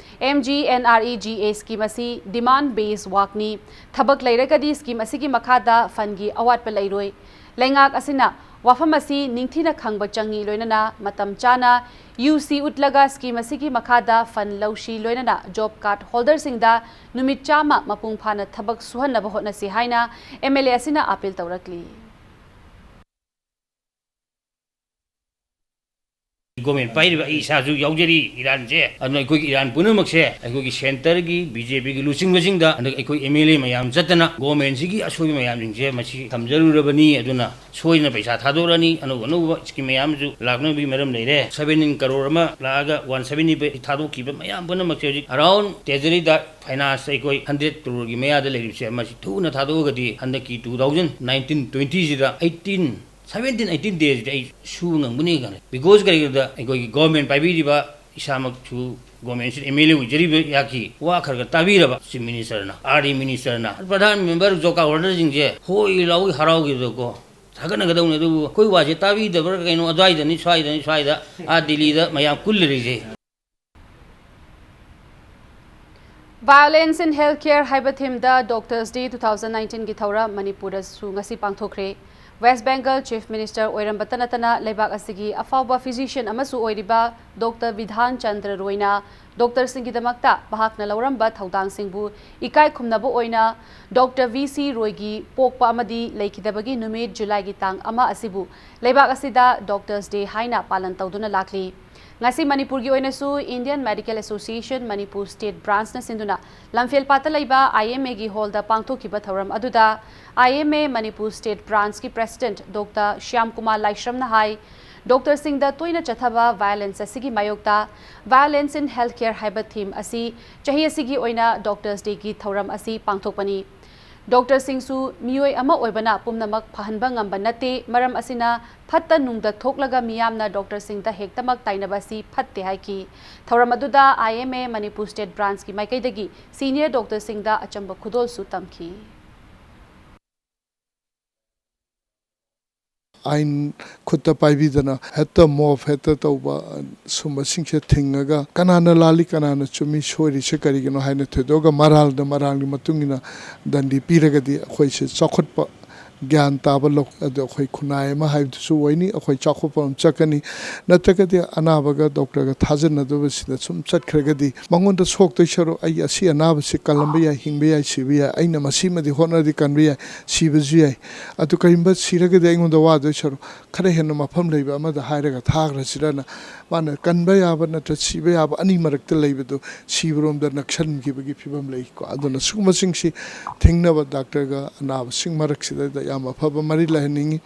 M G N R E G A scheme ꯑꯁꯤ ꯗꯤꯃꯥꯟ ꯕꯦꯁ ꯋꯥꯛꯅꯤ꯫ ꯊꯕꯛ ꯂꯩꯔꯒꯗꯤ ꯁ꯭ꯀꯤꯝ ꯑꯁꯤꯒꯤ ꯃꯈꯥꯗ ꯐꯟꯒꯤ ꯑꯋꯥꯠꯄ ꯂꯩꯔꯣꯏ꯫ ꯂꯩꯉꯥꯛ ꯑꯁꯤꯅ ꯋꯥꯐꯝ ꯑꯁꯤ ꯅꯤꯡꯊꯤꯅ ꯈꯪꯕ ꯆꯪꯏ, ꯂꯣꯏꯅꯅ ꯃꯇꯝ ꯆꯥꯅ ꯌꯨ ꯁꯤ ꯎꯠꯂꯒ ꯁ꯭ꯀꯤꯝ ꯑꯁꯤꯒꯤ ꯃꯈꯥꯗ ꯐꯟ ꯂꯧꯁꯤ, ꯂꯣꯏꯅꯅ ꯖꯣꯕ ꯀꯥꯔꯗ ꯍꯣꯜꯗꯔꯁꯤꯡꯗ ꯅꯨꯃꯤꯠ ꯆꯥꯝꯃ ꯃꯄꯨꯡ ꯐꯥꯅ ꯊꯕꯛ ꯁꯨꯍꯟꯅꯕ ꯍꯣꯠꯅꯁꯤ ꯍꯥꯏꯅ ꯑꯦꯝ ꯑꯦꯜ ꯑꯦ ꯑꯁꯤꯅ ꯑꯥꯄꯤꯜ ꯇꯧꯔꯛꯂꯤ꯫ ꯒꯣꯔꯃꯦꯟ ꯄꯥꯏꯔꯤꯕ ꯑꯩ ꯏꯁꯥꯁꯨ ꯌꯥꯎꯖꯔꯤ ꯏꯔꯥꯟꯁꯦ꯫ ꯑꯗꯨꯅ ꯑꯩꯈꯣꯏꯒꯤ ꯏꯔꯥꯟ ꯄꯨꯝꯅꯃꯛꯁꯦ ꯑꯩꯈꯣꯏꯒꯤ ꯁꯦꯟꯇꯔꯒꯤ ꯕꯤ ꯖꯦ ꯄꯤꯒꯤ ꯂꯨꯆꯤꯡꯕꯁꯤꯡꯗ ꯍꯟꯗꯛ ꯑꯩꯈꯣꯏ ꯑꯦꯝ ꯑꯦꯜ ꯑꯦ ꯃꯌꯥꯝ ꯆꯠꯇꯅ ꯒꯣꯔꯃꯦꯟꯁꯤꯒꯤ ꯑꯁꯣꯏꯕ ꯃꯌꯥꯝꯁꯤꯡꯁꯦ ꯃꯁꯤ ꯊꯝꯖꯔꯨꯔꯕꯅꯤ꯫ ꯑꯗꯨꯅ ꯁꯣꯏꯗꯅ ꯄꯩꯁꯥ ꯊꯥꯗꯣꯔꯛꯑꯅꯤ꯫ ꯑꯅꯧ ꯑꯅꯧꯕ ꯁ꯭ꯀꯤꯝ ꯃꯌꯥꯝꯁꯨ ꯂꯥꯛꯅꯕꯒꯤ ꯃꯔꯝ ꯂꯩꯔꯦ꯫ ꯁꯚꯦꯟꯇꯤꯟ ꯀꯔꯣꯔ ꯑꯃ ꯂꯥꯛꯑꯒ ꯋꯥꯟ ꯁꯚꯦꯟꯇꯤ ꯐꯥꯏꯚ ꯊꯥꯗꯣꯛꯈꯤꯕ ꯃꯌꯥꯝ ꯄꯨꯝꯅꯃꯛꯁꯦ ꯍꯧꯖꯤꯛ ꯑꯔꯥꯎꯟ ꯇ꯭ꯔꯦꯖꯔꯤꯗ ꯐꯥꯏꯅꯥꯟꯁꯇ ꯑꯩꯈꯣꯏ ꯍꯟꯗ꯭ꯔꯦꯠ ꯀꯔꯣꯔꯒꯤ ꯃꯌꯥꯗ ꯂꯩꯔꯤꯕꯁꯦ ꯃꯁꯤ ꯊꯨꯅ ꯊꯥꯗꯣꯛꯑꯒꯗꯤ ꯍꯟꯗꯛꯀꯤ ꯇꯨ ꯊꯥꯎꯖꯟ ꯅꯥꯏꯟꯇꯤꯟ ꯇ꯭ꯋꯦꯟꯇꯤꯁꯤꯗ ꯑꯩꯠꯇꯤꯟ ꯁꯚꯦꯟꯇꯤꯟ ꯑꯩꯠꯇꯤꯟ ꯗꯦꯁꯤꯗ ꯑꯩ ꯁꯨꯕ ꯉꯝꯒꯅꯤ ꯈꯜꯂꯤ꯫ ꯕꯤꯀꯣꯁ ꯀꯔꯤꯒꯤꯅꯣꯗ ꯑꯩꯈꯣꯏꯒꯤ ꯒꯣꯔꯃꯦꯟ ꯄꯥꯏꯕꯤꯔꯤꯕ ꯏꯁꯥꯃꯛꯁꯨ ꯒꯣꯔꯃꯦꯟꯁꯤꯗ ꯑꯦꯝ ꯑꯦꯜ ꯑꯦ ꯑꯣꯏꯖꯔꯤꯕ ꯌꯥꯈꯤ꯫ ꯋꯥ ꯈꯔ ꯈꯔ ꯇꯥꯕꯤꯔꯕ ꯆꯤꯐ ꯃꯤꯅꯤꯁꯇꯔꯅ, ꯑꯥꯔ ꯗꯤ ꯃꯤꯅꯤꯁꯇꯔꯅ, ꯄ꯭ꯔꯙꯥꯟ ꯃꯦꯝꯕꯔ ꯖꯣꯕ ꯀꯥꯔꯗ ꯍꯣꯜꯗꯔꯁꯤꯡꯁꯦ ꯍꯣꯏ ꯂꯥꯎꯒꯩ ꯍꯔꯥꯎꯈꯤꯕꯗꯀꯣ ꯊꯥꯒꯠꯅꯒꯗꯧꯅꯤ꯫ ꯑꯗꯨꯕꯨ ꯑꯩꯈꯣꯏ ꯋꯥꯁꯦ ꯇꯥꯕꯤꯗꯕ꯭ꯔꯥ ꯀꯩꯅꯣ ꯑꯗꯨꯋꯥꯏꯗꯅꯤ, ꯁ꯭ꯋꯥꯏꯗꯅꯤ, ꯁ꯭ꯋꯥꯏꯗ ꯑꯥ ꯗꯤꯜꯂꯤꯗ ꯃꯌꯥꯝ ꯀꯨꯜ ꯂꯩꯔꯤꯁꯦ꯫ Violence in Healthcare ꯍꯥꯏꯕ themeꯗ Doctors Day two thousand nineteenꯒꯤ ꯊꯧꯔꯝ ꯃꯅꯤꯄꯨꯔꯗꯁꯨ ꯉꯁꯤ ꯄꯥꯡꯊꯣꯛꯈ꯭ꯔꯦ꯫ West Bengal Chief Minister ꯑꯣꯏꯔꯝꯕꯇ ꯅꯠꯇꯅ ꯂꯩꯕꯥꯛ ꯑꯁꯤꯒꯤ ꯑꯐꯥꯎꯕ physician ꯑꯃꯁꯨ ꯑꯣꯏꯔꯤꯕ Doctor Bidhan Chandra Royꯅ doctorꯁꯤꯡꯒꯤꯗꯃꯛꯇ ꯃꯍꯥꯛꯅ ꯂꯧꯔꯝꯕ ꯊꯧꯗꯥꯡꯁꯤꯡꯕꯨ ꯏꯀꯥꯏ ꯈꯨꯝꯅꯕ ꯑꯣꯏꯅ Doctor V C Royꯒꯤ ꯄꯣꯛꯄ ꯑꯃꯗꯤ ꯂꯩꯈꯤꯗꯕꯒꯤ ꯅꯨꯃꯤꯠ ꯖꯨꯂꯥꯏꯒꯤ ꯇꯥꯡ ꯑꯃ ꯑꯁꯤꯕꯨ ꯂꯩꯕꯥꯛ ꯑꯁꯤꯗ Doctors Day ꯍꯥꯏꯅ ꯄꯥꯂꯟ ꯇꯧꯗꯨꯅ ꯂꯥꯛꯂꯤ꯫ ꯉꯁꯤ ꯃꯅꯤꯄꯨꯔꯒꯤ ꯑꯣꯏꯅꯁꯨ Indian Medical Association Manipur State Branchꯅ ꯁꯤꯟꯗꯨꯅ ꯂꯝꯐꯦꯜꯄꯥꯠꯇ ꯂꯩꯕ IMAꯒꯤ hallꯗ ꯄꯥꯡꯊꯣꯛꯈꯤꯕ ꯊꯧꯔꯝ ꯑꯗꯨꯗ IMA Manipur State Branchꯀꯤ President Doctor Shyam Kumar Laishramꯅ ꯍꯥꯏ, doctorꯁꯤꯡꯗ ꯇꯣꯏꯅ ꯆꯠꯊꯕ violence ꯑꯁꯤꯒꯤ ꯃꯥꯌꯣꯛꯇ Violence in Healthcare ꯍꯥꯏꯕ theme ꯑꯁꯤ ꯆꯍꯤ ꯑꯁꯤꯒꯤ ꯑꯣꯏꯅ Doctors Dayꯒꯤ ꯊꯧꯔꯝ ꯑꯁꯤ ꯄꯥꯡꯊꯣꯛꯄꯅꯤ꯫ Doctorꯁꯤꯡꯁꯨ ꯃꯤꯑꯣꯏ ꯑꯃ ꯑꯣꯏꯕꯅ ꯄꯨꯝꯅꯃꯛ ꯐꯍꯟꯕ ꯉꯝꯕ ꯅꯠꯇꯦ, ꯃꯔꯝ ꯑꯁꯤꯅ ꯐꯠꯇ ꯅꯨꯡꯗ ꯊꯣꯛꯂꯒ ꯃꯤꯌꯥꯝꯅ doctorꯁꯤꯡꯗ ꯍꯦꯛꯇꯃꯛ ꯇꯥꯏꯅꯕ ꯑꯁꯤ ꯐꯠꯇꯦ ꯍꯥꯏꯈꯤ꯫ ꯊꯧꯔꯝ ꯑꯗꯨꯗ IMA Manipur State Branchꯀꯤ ꯃꯥꯏꯀꯩꯗꯒꯤ senior doctorꯁꯤꯡꯗ ꯑꯆꯝꯕ ꯈꯨꯗꯣꯜꯁꯨ ꯇꯝꯈꯤ꯫ ꯑꯥꯏꯟ ꯈꯨꯠꯇ ꯄꯥꯏꯕꯤꯗꯅ ꯍꯦꯛꯇ mob ꯍꯦꯛꯇ ꯇꯧꯕ ꯁꯨꯝꯕꯁꯤꯡꯁꯦ ꯊꯤꯡꯉꯒ ꯀꯅꯥꯅ ꯂꯥꯜꯂꯤ, ꯀꯅꯥꯅ ꯆꯨꯝꯃꯤ, ꯁꯣꯏꯔꯤꯁꯦ ꯀꯔꯤꯒꯤꯅꯣ ꯍꯥꯏꯅ ꯊꯣꯏꯗꯣꯛꯑꯒ ꯃꯔꯥꯜꯗ ꯃꯔꯥꯜꯒꯤ ꯃꯇꯨꯡ ꯏꯟꯅ ꯗꯟꯗꯤ ꯄꯤꯔꯒꯗꯤ ꯑꯩꯈꯣꯏꯁꯦ ꯆꯥꯎꯈꯠꯄ ꯒ꯭ꯌꯥꯟ ꯇꯥꯕ ꯂꯧ-, ꯑꯗꯨ ꯑꯩꯈꯣꯏ ꯈꯨꯟꯅꯥꯏ ꯑꯃ ꯍꯥꯏꯕꯗꯨꯁꯨ ꯑꯣꯏꯅꯤ, ꯑꯩꯈꯣꯏ ꯆꯥꯎꯈꯠꯄ ꯑꯃ ꯆꯠꯀꯅꯤ꯫ ꯅꯠꯇ꯭ꯔꯒꯗꯤ ꯑꯅꯥꯕꯒ doctorꯒ ꯊꯥꯖꯅꯗꯕꯁꯤꯗ ꯁꯨꯝ ꯆꯠꯈ꯭ꯔꯒꯗꯤ ꯃꯉꯣꯟꯗ ꯁꯣꯛꯇꯣꯏ ꯁꯔꯨꯛ ꯑꯩ ꯑꯁꯤ ꯑꯅꯥꯕꯁꯤ ꯀꯜꯂꯝꯕ ꯌꯥꯏ, ꯍꯤꯡꯕ ꯌꯥꯏ, ꯁꯤꯕ ꯌꯥꯏ, ꯑꯩꯅ ꯃꯁꯤꯃꯗꯤ ꯍꯣꯠꯅꯔꯗꯤ ꯀꯟꯕ ꯌꯥꯏ, ꯁꯤꯕꯁꯨ ꯌꯥꯏ, ꯑꯗꯨ ꯀꯔꯤꯒꯨꯝꯕ ꯁꯤꯔꯒꯗꯤ ꯑꯩꯉꯣꯟꯗ ꯋꯥꯗꯣꯏ ꯁꯔꯨꯛ ꯈꯔ ꯍꯦꯟꯅ ꯃꯐꯝ ꯂꯩꯕ ꯑꯃꯗ ꯍꯥꯏꯔꯒ ꯊꯥꯈ꯭ꯔꯁꯤꯔꯅ ꯃꯥꯅ ꯀꯟꯕ ꯌꯥꯕ ꯅꯠꯇ꯭ꯔ ꯁꯤꯕ ꯌꯥꯕ ꯑꯅꯤ ꯃꯔꯛꯇ ꯂꯩꯕꯗꯨ ꯁꯤꯕꯔꯣꯝꯗ ꯅꯛꯁꯟꯈꯤꯕꯒꯤ ꯐꯤꯕꯝ ꯂꯩꯀꯣ꯫ ꯑꯗꯨꯅ ꯁꯤꯒꯨꯝꯕꯁꯤꯡꯁꯤ ꯊꯤꯡꯅꯕ doctorꯒ ꯑꯅꯥꯕꯁꯤꯡ ꯃꯔꯛꯁꯤꯗ ꯌꯥꯝ ꯑꯐꯕ ꯃꯔꯤ ꯂꯩꯍꯟꯅꯤꯡꯉꯤ꯫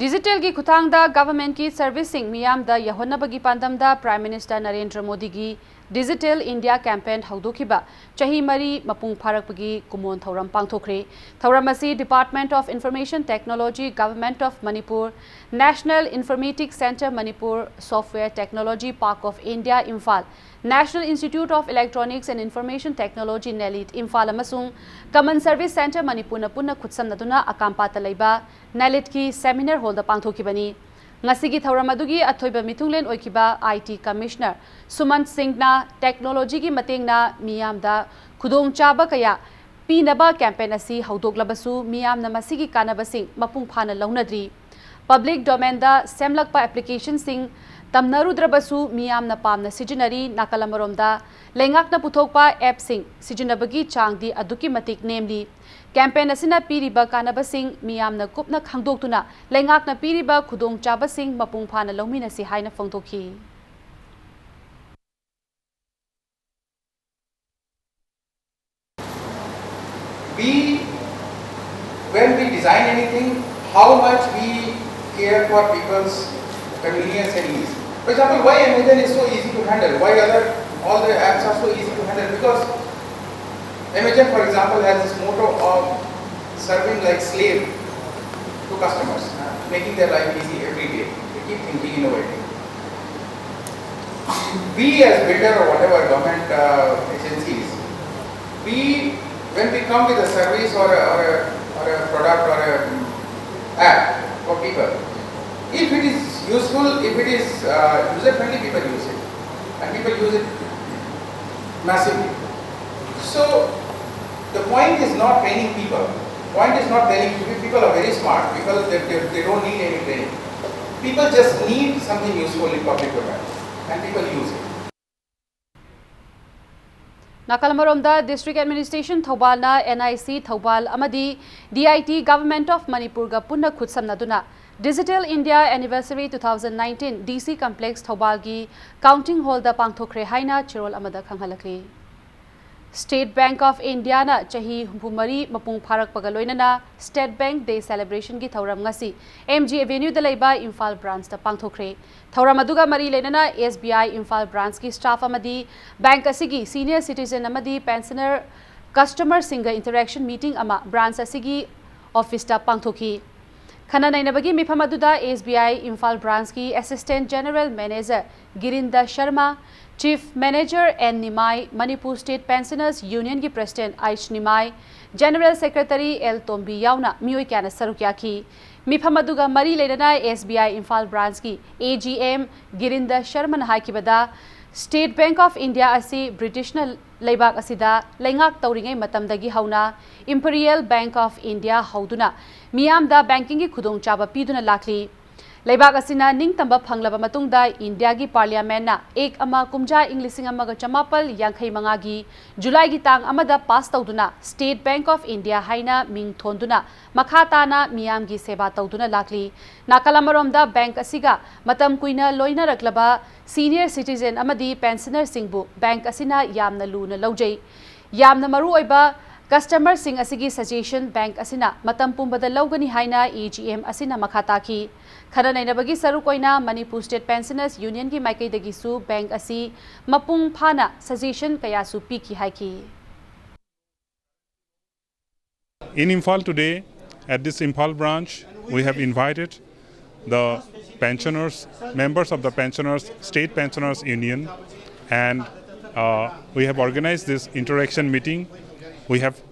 Digitalꯒꯤ ꯈꯨꯠꯊꯥꯡꯗ governmentꯀꯤ serviceꯁꯤꯡ ꯃꯤꯌꯥꯝꯗ ꯌꯧꯍꯟꯅꯕꯒꯤ ꯄꯥꯟꯗꯝꯗ Prime Minister ꯅꯔꯦꯟꯗ꯭ꯔ ꯃꯣꯗꯤꯒꯤ Digital India Campaign ꯍꯧꯗꯣꯛꯈꯤꯕ ꯆꯍꯤ ꯃꯔꯤ ꯃꯄꯨꯡ ꯐꯥꯔꯛꯄꯒꯤ ꯀꯨꯃꯣꯟ ꯊꯧꯔꯝ ꯄꯥꯡꯊꯣꯛꯈ꯭ꯔꯦ꯫ ꯊꯧꯔꯝ ꯑꯁꯤ Department of Information Technology, Government of Manipur, National Informatics Centre Manipur, Software Technology Park of India, Imphal, National Institute of Electronics and Information Technology, NELIT, Imphal ꯑꯃꯁꯨꯡ Common Service Centre ꯃꯅꯤꯄꯨꯔꯅ ꯄꯨꯟꯅ ꯈꯨꯠꯁꯝꯅꯗꯨꯅ ꯑꯀꯥꯝꯄꯥꯠꯇ ꯂꯩꯕ NELITꯀꯤ seminar hallꯗ ꯄꯥꯡꯊꯣꯛꯈꯤꯕꯅꯤ꯫ ꯉꯁꯤꯒꯤ ꯊꯧꯔꯝ ꯑꯗꯨꯒꯤ ꯑꯊꯣꯏꯕ ꯃꯤꯊꯨꯡꯂꯦꯟ ꯑꯣꯏꯈꯤꯕ I T Commissioner ꯁꯨꯃꯟ ꯁꯤꯡꯅ technology ꯒꯤ ꯃꯇꯦꯡꯅ ꯃꯤꯌꯥꯝꯗ ꯈꯨꯗꯣꯡꯆꯥꯕ ꯀꯌꯥ ꯄꯤꯅꯕ campaign ꯑꯁꯤ ꯍꯧꯗꯣꯛꯂꯕꯁꯨ ꯃꯤꯌꯥꯝꯅ ꯃꯁꯤꯒꯤ ꯀꯥꯟꯅꯕꯁꯤꯡ ꯃꯄꯨꯡ ꯐꯥꯅ ꯂꯧꯅꯗ꯭ꯔꯤ꯫ Public domain ꯗ ꯁꯦꯝꯂꯛꯄ application ꯁꯤꯡ ꯇꯝꯅꯔꯨꯗ꯭ꯔꯕꯁꯨ ꯃꯤꯌꯥꯝꯅ ꯄꯥꯝꯅ ꯁꯤꯖꯤꯟꯅꯔꯤ꯫ ꯅꯥꯀꯜ ꯑꯃꯔꯣꯝꯗ ꯂꯩꯉꯥꯛꯅ ꯄꯨꯊꯣꯛꯄ app ꯁꯤꯡ ꯁꯤꯖꯤꯟꯅꯕꯒꯤ ꯆꯥꯡꯗꯤ ꯑꯗꯨꯛꯀꯤ ꯃꯇꯤꯛ ꯅꯦꯝꯂꯤ꯫ Campaign ꯑꯁꯤꯅ ꯄꯤꯔꯤꯕ ꯀꯥꯟꯅꯕꯁꯤꯡ ꯃꯤꯌꯥꯝꯅ ꯀꯨꯞꯅ ꯈꯪꯗꯣꯛꯇꯨꯅ ꯂꯩꯉꯥꯛꯅ ꯄꯤꯔꯤꯕ ꯈꯨꯗꯣꯡꯆꯥꯕꯁꯤꯡ ꯃꯄꯨꯡ ꯐꯥꯅ ꯂꯧꯃꯤꯟꯅꯁꯤ ꯍꯥꯏꯅ ꯐꯣꯡꯗꯣꯛꯈꯤ꯫ We, when we design anything, how much we care for people's convenience and ease. For example, why Amazon is so easy to handle? Why other, all the apps are so easy to handle? Because Amazon, for example, has this motto of serving like slave to customers, uh, making their life easy every day. They keep thinking, innovating. We as builder or whatever government uh, agencies, we, when we come with a service or a, or a, or a product or a um, app for people, if it is useful, if it is uh, user friendly, people use it, and people use it massively. So the point is not training people. Point is not training people. People are very smart. People, they, they, they don't need any training. People just need something useful in public domain, and people use it. ꯅꯥꯀꯜ ꯑꯃꯔꯣꯝꯗ District Administration ꯊꯧꯕꯥꯜꯅ N I C Thoubal ꯑꯃꯗꯤ D I T Government of ꯃꯅꯤꯄꯨꯔꯒ ꯄꯨꯟꯅ ꯈꯨꯠꯁꯝꯅꯗꯨꯅ Digital India Anniversary two thousand nineteen D C Complex ꯊꯧꯕꯥꯜꯒꯤ Counting Hall ꯗ ꯄꯥꯡꯊꯣꯛꯈ꯭ꯔꯦ ꯍꯥꯏꯅ ꯆꯦꯔꯣꯜ ꯑꯃꯗ ꯈꯪꯍꯜꯂꯛꯂꯤ꯫ State Bank of India ꯅ ꯆꯍꯤ ꯍꯨꯝꯐꯨ ꯃꯔꯤ ꯃꯄꯨꯡ ꯐꯥꯔꯛꯄꯒ ꯂꯣꯏꯅꯅ State Bank Day Celebration ꯒꯤ ꯊꯧꯔꯝ ꯉꯁꯤ M G Avenue ꯗ ꯂꯩꯕ ꯏꯝꯐꯥꯜ branch ꯇ ꯄꯥꯡꯊꯣꯛꯈ꯭ꯔꯦ꯫ ꯊꯧꯔꯝ ꯑꯗꯨꯒ ꯃꯔꯤ ꯂꯩꯅꯅ S B I Imphal branch ꯀꯤ staff ꯑꯃꯗꯤ bank ꯑꯁꯤꯒꯤ senior citizen ꯑꯃꯗꯤ pensioner customer ꯁꯤꯡꯒ interaction meeting ꯑꯃ branch ꯑꯁꯤꯒꯤ office ꯇ ꯄꯥꯡꯊꯣꯛꯈꯤ꯫ ꯈꯟꯅ ꯅꯩꯅꯕꯒꯤ ꯃꯤꯐꯝ ꯑꯗꯨꯗ S B I Imphal branch ꯀꯤ Assistant General Manager ꯒꯤꯔꯤꯟꯗ Sharma, Chief Manager N ꯅꯤꯃꯥꯏ, Manipur State Pensioners Union ꯒꯤ President H ꯅꯤꯃꯥꯏ, General Secretary L ꯇꯣꯝꯕꯤ ꯌꯥꯎꯅ ꯃꯤꯑꯣꯏ ꯀꯌꯥꯅ ꯁꯔꯨꯛ ꯌꯥꯈꯤ꯫ ꯃꯤꯐꯝ ꯑꯗꯨꯒ ꯃꯔꯤ ꯂꯩꯅꯅ ꯑꯦꯁ ꯕꯤ ꯑꯥꯏ ꯏꯝꯐꯥꯜ ꯕ꯭ꯔꯥꯟꯁꯀꯤ ꯑꯦ ꯖꯤ ꯑꯦꯝ ꯒꯤꯔꯤꯟꯗ ꯁꯔꯃꯅ ꯍꯥꯏꯈꯤꯕꯗ, State Bank of India ꯑꯁꯤ ꯕ꯭ꯔꯤꯇꯤꯁꯅ ꯂꯩꯕꯥꯛ ꯑꯁꯤꯗ ꯂꯩꯉꯥꯛ ꯇꯧꯔꯤꯉꯩ ꯃꯇꯝꯗꯒꯤ ꯍꯧꯅ Imperial Bank of India ꯍꯧꯗꯨꯅ ꯃꯤꯌꯥꯝꯗ ꯕꯦꯡꯀꯤꯡꯒꯤ ꯈꯨꯗꯣꯡꯆꯥꯕ ꯄꯤꯗꯨꯅ ꯂꯥꯛꯂꯤ꯫ ꯂꯩꯕꯥꯛ ꯑꯁꯤꯅ ꯅꯤꯡꯇꯝꯕ ꯐꯪꯂꯕ ꯃꯇꯨꯡꯗ ꯏꯟꯗꯤꯌꯥꯒꯤ ꯄꯥꯔꯂꯤꯌꯥꯃꯦꯟꯅ ꯑꯦꯛ ꯑꯃ ꯀꯨꯝꯖꯥ ꯏꯪ ꯂꯤꯁꯤꯡ ꯑꯃꯒ ꯆꯃꯥꯄꯜ ꯌꯥꯡꯈꯩ ꯃꯉꯥꯒꯤ ꯖꯨꯂꯥꯏꯒꯤ ꯇꯥꯡ ꯑꯃꯗ ꯄꯥꯁ ꯇꯧꯗꯨꯅ State Bank of India ꯍꯥꯏꯅ ꯃꯤꯡ ꯊꯣꯟꯗꯨꯅ ꯃꯈꯥ ꯇꯥꯅ ꯃꯤꯌꯥꯝꯒꯤ ꯁꯦꯕꯥ ꯇꯧꯗꯨꯅ ꯂꯥꯛꯂꯤ꯫ ꯅꯥꯀꯜ ꯑꯃꯔꯣꯝꯗ ꯕꯦꯡꯛ ꯑꯁꯤꯒ ꯃꯇꯝ ꯀꯨꯏꯅ ꯂꯣꯏꯅꯔꯛꯂꯕ senior citizen ꯑꯃꯗꯤ pensionerꯁꯤꯡꯕꯨ ꯕꯦꯡꯛ ꯑꯁꯤꯅ ꯌꯥꯝꯅ ꯂꯨꯅ ꯂꯧꯖꯩ꯫ ꯌꯥꯝꯅ ꯃꯔꯨꯑꯣꯏꯕ customerꯁꯤꯡ ꯑꯁꯤꯒꯤ suggestion ꯕꯦꯡꯛ ꯑꯁꯤꯅ ꯃꯇꯝ ꯄꯨꯝꯕꯗ ꯂꯧꯒꯅꯤ ꯍꯥꯏꯅ ꯑꯦ ꯖꯤ ꯑꯦꯝ ꯑꯁꯤꯅ ꯃꯈꯥ ꯇꯥꯈꯤ꯫ ꯈꯟꯅ ꯅꯩꯅꯕꯒꯤ ꯁꯔꯨꯛ ꯑꯣꯏꯅ ꯃꯅꯤꯄꯨꯔ State Pensioners Unionꯒꯤ ꯃꯥꯏꯀꯩꯗꯒꯤꯁꯨ ꯕꯦꯡꯛ ꯑꯁꯤ ꯃꯄꯨꯡ ꯐꯥꯅ suggestion ꯀꯌꯥꯁꯨ ꯄꯤꯈꯤ ꯍꯥꯏꯈꯤ꯫ In Imphal today, at this Imphal branch, we have invited the pensioners, members of the pensioners, State Pensioners Union, and uh, we have organized this interaction meeting. We have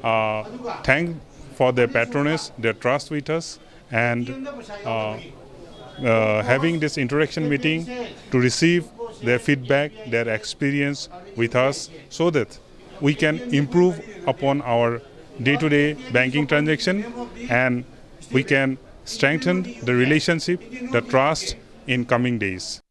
uh, thanked for their patronage, their trust with us, and uh, uh, having this interaction meeting to receive their feedback, their experience with us, so that we can improve upon our day-to-day banking transaction, and we can strengthen the relationship, the trust in coming days.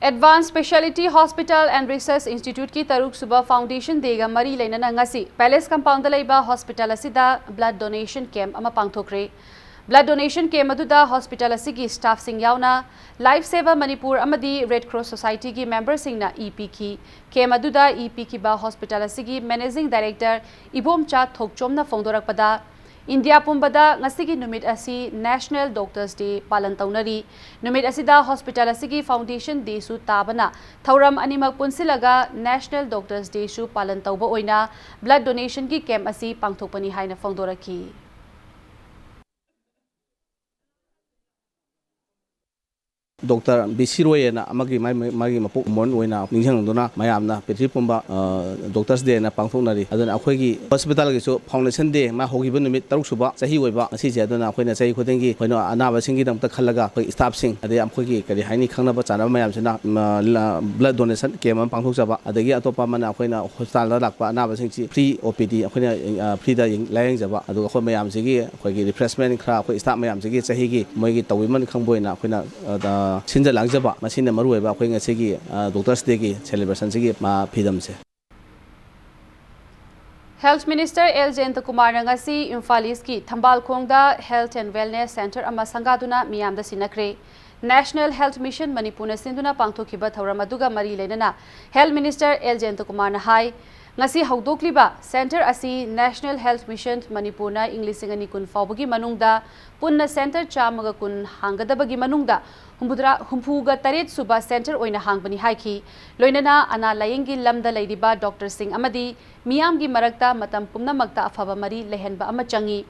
Advanced Speciality Hospital and Research Instituteꯀꯤ ꯇꯔꯨꯛ ꯁꯨꯕ Foundation Dayꯒ ꯃꯔꯤ ꯂꯩꯅꯅ ꯉꯁꯤ Palace Compoundꯗ ꯂꯩꯕ hospital ꯑꯁꯤꯗ blood donation camp ꯑꯃ ꯄꯥꯡꯊꯣꯛꯈ꯭ꯔꯦ꯫ Blood donation camp ꯑꯗꯨꯗ hospital ꯑꯁꯤꯒꯤ staffꯁꯤꯡ ꯌꯥꯎꯅ Life Saver Manipur ꯑꯃꯗꯤ Red Cross Societyꯒꯤ memberꯁꯤꯡꯅ ꯏ ꯄꯤꯈꯤ꯫ Camp ꯑꯗꯨꯗ ꯏ ꯄꯤꯈꯤꯕ hospital ꯑꯁꯤꯒꯤ Managing Director ꯏꯕꯣꯝꯆꯥ ꯊꯣꯛꯆꯣꯝꯅ ꯐꯣꯡꯗꯣꯔꯛꯄꯗ, ꯏꯟꯗꯤꯌꯥ ꯄꯨꯝꯕꯗ ꯉꯁꯤꯒꯤ ꯅꯨꯃꯤꯠ ꯑꯁꯤ National Doctors Day ꯄꯥꯂꯟ ꯇꯧꯅꯔꯤ꯫ ꯅꯨꯃꯤꯠ ꯑꯁꯤꯗ hospital ꯑꯁꯤꯒꯤ Foundation Dayꯁꯨ ꯇꯥꯕꯅ ꯊꯧꯔꯝ ꯑꯅꯤꯃꯛ ꯄꯨꯟꯁꯤꯜꯂꯒ National Doctors Dayꯁꯨ ꯄꯥꯂꯟ ꯇꯧꯕ ꯑꯣꯏꯅ blood donationꯒꯤ camp ꯑꯁꯤ ꯄꯥꯡꯊꯣꯛꯄꯅꯤ ꯍꯥꯏꯅ ꯐꯣꯡꯗꯣꯔꯛꯈꯤ꯫ ꯗꯣꯛꯇꯔ ꯕꯤ ꯁꯤ ꯔꯣꯏ ꯑꯅ ꯑꯃꯒꯤ ꯃꯥꯒꯤ, ꯃꯥꯒꯤ ꯃꯄꯣꯛ ꯀꯨꯝꯑꯣꯟ ꯑꯣꯏꯅ ꯅꯤꯡꯁꯤꯡꯗꯨꯅ ꯃꯌꯥꯝꯅ ꯄ꯭ꯔꯤꯊꯤꯕꯤ ꯄꯨꯝꯕ, ꯑ, ꯗꯣꯛꯇꯔꯁ ꯗꯦ ꯑꯅ ꯄꯥꯡꯊꯣꯛꯅꯔꯤ꯫ ꯑꯗꯨꯅ ꯑꯩꯈꯣꯏꯒꯤ ꯍꯣꯁꯄꯤꯇꯥꯜꯒꯤꯁꯨ ꯐꯥꯎꯟꯗꯦꯁꯟ ꯗꯦ ꯃꯥ ꯍꯧꯈꯤꯕ ꯅꯨꯃꯤꯠ ꯇꯔꯨꯛ ꯁꯨꯕ ꯆꯍꯤ ꯑꯣꯏꯕ ꯉꯁꯤꯁꯦ꯫ ꯑꯗꯨꯅ ꯑꯩꯈꯣꯏꯅ ꯆꯍꯤ ꯈꯨꯗꯤꯡꯒꯤ ꯑꯩꯈꯣꯏꯅ ꯑꯅꯥꯕꯁꯤꯡꯒꯤꯗꯃꯛꯇ ꯈꯜꯂꯒ ꯑꯩꯈꯣꯏ ꯁ꯭ꯇꯥꯐꯁꯤꯡ, ꯑꯗꯩ ꯑꯩꯈꯣꯏꯒꯤ ꯀꯔꯤ ꯍꯥꯏꯅꯤ, ꯈꯪꯅꯕ ꯆꯥꯟꯅꯕ ꯃꯌꯥꯝꯁꯤꯅ, ꯎꯝ, ꯂ-, ꯕ꯭ꯂꯗ ꯗꯣꯅꯦꯁꯟ ꯀꯦꯝ ꯑꯃ ꯄꯥꯡꯊꯣꯛꯆꯕ, ꯑꯗꯒꯤ ꯑꯇꯣꯞꯄ ꯑꯃꯅ ꯑꯩꯈꯣꯏꯅ ꯍꯣꯁꯄꯤꯇꯥꯜꯗ ꯂꯥꯛꯄ ꯑꯅꯥꯕꯁꯤꯡꯁꯤ ꯐ꯭ꯔꯤ ꯑꯣ ꯄꯤ ꯗꯤ ꯑꯩꯈꯣꯏꯅ, ꯑ, ꯐ꯭ꯔꯤꯗ ꯌꯦꯡ-, ꯂꯥꯌꯦꯡꯖꯕ꯫ ꯑꯗꯨꯒ ꯑꯩꯈꯣꯏ ꯃꯌꯥꯝꯁꯤꯒꯤ ꯑꯩꯈꯣꯏꯒꯤ ꯔꯤꯐ꯭ꯔꯦꯁꯃꯦꯟ ꯈꯔ ꯑꯩꯈꯣꯏ ꯁ꯭ꯇꯥꯐ ꯃꯌꯥꯝꯁꯤꯒꯤ ꯆꯍꯤꯒꯤ ꯃꯣꯏꯒꯤ ꯇꯧꯕꯤꯃꯜ ꯈꯪꯕ ꯑꯣꯏꯅ ꯑꯩꯈꯣꯏꯅ, ꯑ, ꯁꯤꯟꯖ ꯂꯥꯡꯖꯕ, ꯃꯁꯤꯅ ꯃꯔꯨꯑꯣꯏꯕ ꯑꯩꯈꯣꯏ ꯉꯁꯤꯒꯤ, ꯑ, ꯗꯣꯛꯇꯔꯁ ꯗꯦꯒꯤ ꯁꯦꯂꯦꯕ꯭ꯔꯦꯁꯟꯁꯤꯒꯤ, ꯑ, ꯐꯤꯗꯝꯁꯦ꯫ ꯍꯦꯜꯊ ꯃꯤꯅꯤꯁꯇꯔ ꯑꯦꯜ ꯖꯌꯟꯇꯀꯨꯃꯥꯔꯅ ꯉꯁꯤ ꯏꯝꯐꯥꯜ ꯏꯁꯀꯤ ꯊꯝꯕꯥꯜꯈꯣꯡꯗ ꯍꯦꯜꯊ ꯑꯦꯟ ꯋꯦꯜꯅꯦꯁ ꯁꯦꯟꯇꯔ ꯑꯃ ꯁꯪꯒꯥꯗꯨꯅ ꯃꯤꯌꯥꯝꯗ ꯁꯤꯟꯅꯈ꯭ꯔꯦ꯫ ꯅꯦꯁꯅꯦꯜ ꯍꯦꯜꯊ ꯃꯤꯁꯟ ꯃꯅꯤꯄꯨꯔꯅ ꯁꯤꯟꯗꯨꯅ ꯄꯥꯡꯊꯣꯛꯈꯤꯕ ꯊꯧꯔꯝ ꯑꯗꯨꯒ ꯃꯔꯤ ꯂꯩꯅꯅ ꯍꯦꯜꯊ ꯃꯤꯅꯤꯁꯇꯔ ꯑꯦꯜ ꯖꯌꯟꯇꯀꯨꯃꯥꯔꯅ ꯍꯥꯏ, ꯉꯁꯤ ꯍꯧꯗꯣꯛꯂꯤꯕ ꯁꯦꯟꯇꯔ ꯑꯁꯤ ꯅꯦꯁꯅꯦꯜ ꯍꯦꯜꯊ ꯃꯤꯁꯟ ꯃꯅꯤꯄꯨꯔꯅ ꯏꯪ ꯂꯤꯁꯤꯡ ꯑꯅꯤ ꯀꯨꯟ ꯐꯥꯎꯕꯒꯤ ꯃꯅꯨꯡꯗ ꯄꯨꯟꯅ ꯁꯦꯟꯇꯔ ꯆꯥꯝꯃꯒ ꯀꯨꯟ ꯍꯥꯡꯒꯗꯕꯒꯤ ꯃꯅꯨꯡꯗ ꯍꯨꯝꯐꯨꯇꯔꯥ, ꯍꯨꯝꯐꯨꯒ ꯇꯔꯦꯠ ꯁꯨꯕ ꯁꯦꯟꯇꯔ ꯑꯣꯏꯅ ꯍꯥꯡꯕꯅꯤ ꯍꯥꯏꯈꯤ꯫ ꯂꯣꯏꯅꯅ ꯑꯅꯥ ꯂꯥꯌꯦꯡꯒꯤ ꯂꯝꯗ ꯂꯩꯔꯤꯕ ꯗꯣꯛꯇꯔꯁꯤꯡ ꯑꯃꯗꯤ ꯃꯤꯌꯥꯝꯒꯤ ꯃꯔꯛꯇ ꯃꯇꯝ ꯄꯨꯝꯅꯃꯛꯇ ꯑꯐꯕ ꯃꯔꯤ ꯂꯩꯍꯟꯕ ꯑꯃ ꯆꯪꯏ꯫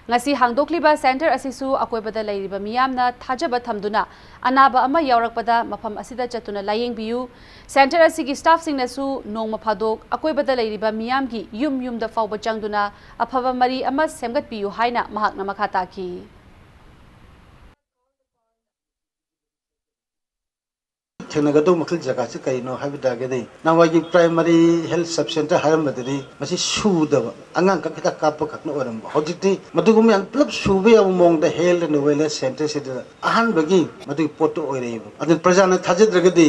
ꯉꯁꯤ ꯍꯥꯡꯗꯣꯛꯂꯤꯕ ꯁꯦꯟꯇꯔ ꯑꯁꯤꯁꯨ ꯑꯀꯣꯏꯕꯗ ꯂꯩꯔꯤꯕ ꯃꯤꯌꯥꯝꯅ ꯊꯥꯖꯕ ꯊꯝꯗꯨꯅ ꯑꯅꯥꯕ ꯑꯃ ꯌꯥꯎꯔꯛꯄꯗ ꯃꯐꯝ ꯑꯁꯤꯗ ꯆꯠꯇꯨꯅ ꯂꯥꯌꯦꯡꯕꯤꯌꯨ꯫ ꯁꯦꯟꯇꯔ ꯑꯁꯤꯒꯤ ꯁ꯭ꯇꯥꯐꯁꯤꯡꯅꯁꯨ ꯅꯣꯡꯃ ꯐꯥꯗꯣꯛ ꯑꯀꯣꯏꯕꯗ ꯂꯩꯔꯤꯕ ꯃꯤꯌꯥꯝꯒꯤ ꯌꯨꯝ ꯌꯨꯝꯗ ꯐꯥꯎꯕ ꯆꯪꯗꯨꯅ ꯑꯐꯕ ꯃꯔꯤ ꯑꯃ ꯁꯦꯝꯒꯠꯄꯤꯌꯨ ꯍꯥꯏꯅ ꯃꯍꯥꯛꯅ ꯃꯈꯥ ꯇꯥꯈꯤ꯫ ꯊꯦꯡꯅꯒꯗꯧꯕ ꯃꯈꯜ ꯖꯒꯥꯁꯤ ꯀꯩꯅꯣ ꯍꯥꯏꯕ ꯇꯥꯔꯒꯗꯤ, ꯅꯍꯥꯟꯋꯥꯏꯒꯤ ꯄ꯭ꯔꯥꯏꯃꯥꯔꯤ ꯍꯦꯜꯊ ꯁꯕ ꯁꯦꯟꯇꯔ ꯍꯥꯏꯔꯝꯕꯗꯗꯤ ꯃꯁꯤ ꯁꯨꯗꯕ, ꯑꯉꯥꯡ ꯈꯛ ꯍꯤꯗꯥꯛ ꯀꯥꯞꯄ ꯈꯛꯅ ꯑꯣꯏꯔꯝꯕ꯫ ꯍꯧꯖꯤꯛꯇꯤ ꯃꯗꯨꯒꯨꯝꯕ ꯌꯥꯝ ꯄꯨꯂꯞ ꯁꯨꯕ ꯌꯥꯕ ꯃꯑꯣꯡꯗ ꯍꯦꯜꯊ ꯑꯦꯟ ꯋꯦꯜꯅꯦꯁ ꯁꯦꯟꯇꯔꯁꯤꯗ ꯑꯍꯥꯟꯕꯒꯤ ꯃꯗꯨꯒꯤ ꯄꯣꯠꯇꯨ ꯑꯣꯏꯔꯛꯏꯕ꯫ ꯑꯗꯨꯅ ꯄ꯭ꯔꯖꯥꯅ ꯊꯥꯖꯗ꯭ꯔꯒꯗꯤ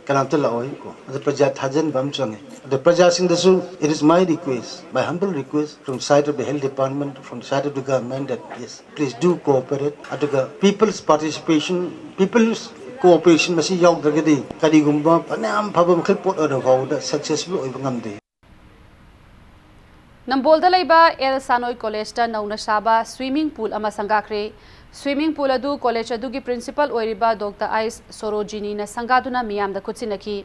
ꯀꯅꯥꯝꯇ ꯂꯥꯛꯑꯣꯏꯀꯣ꯫ ꯑꯗꯨ ꯄ꯭ꯔꯖꯥ ꯊꯥꯖꯟꯕ ꯑꯃ ꯆꯪꯉꯦ꯫ ꯑꯗꯨ ꯄ꯭ꯔꯖꯥꯁꯤꯡꯗꯁꯨ, it is my request, my humble request from side of the health department, from side of the government, that yes, please do cooperate. ꯑꯗꯨꯒ people's participation, people's cooperation ꯃꯁꯤ ꯌꯥꯎꯗ꯭ꯔꯒꯗꯤ ꯀꯔꯤꯒꯨꯝꯕ ꯐꯅꯌꯥꯝ ꯐꯕ ꯃꯈꯩ ꯄꯣꯠ ꯑꯣꯏꯔ ꯐꯥꯎꯕꯗ successful ꯑꯣꯏꯕ ꯉꯝꯗꯦ꯫ ꯅꯝꯕꯣꯜꯗ ꯂꯩꯕ ꯑꯦꯜ ꯁꯥꯅꯣꯏ ꯀꯣꯂꯦꯖꯇ ꯅꯧꯅ ꯁꯥꯕ ꯁ꯭ꯋꯤꯃꯤꯡ ꯄꯨꯜ ꯑꯃ ꯁꯪꯒꯥꯈ꯭ꯔꯦ꯫ ꯁ꯭ꯋꯤꯃꯤꯡ ꯄꯨꯜ ꯑꯗꯨ ꯀꯣꯂꯦꯖ ꯑꯗꯨꯒꯤ ꯄ꯭ꯔꯤꯟꯁꯤꯄꯥꯜ ꯑꯣꯏꯔꯤꯕ ꯗꯣꯛꯇꯔ ꯑꯥꯏꯁ ꯁꯣꯔꯣꯖꯤꯅꯤꯅ ꯁꯪꯒꯥꯗꯨꯅ ꯃꯤꯌꯥꯝꯗ ꯈꯨꯠꯁꯤꯟꯅꯈꯤ꯫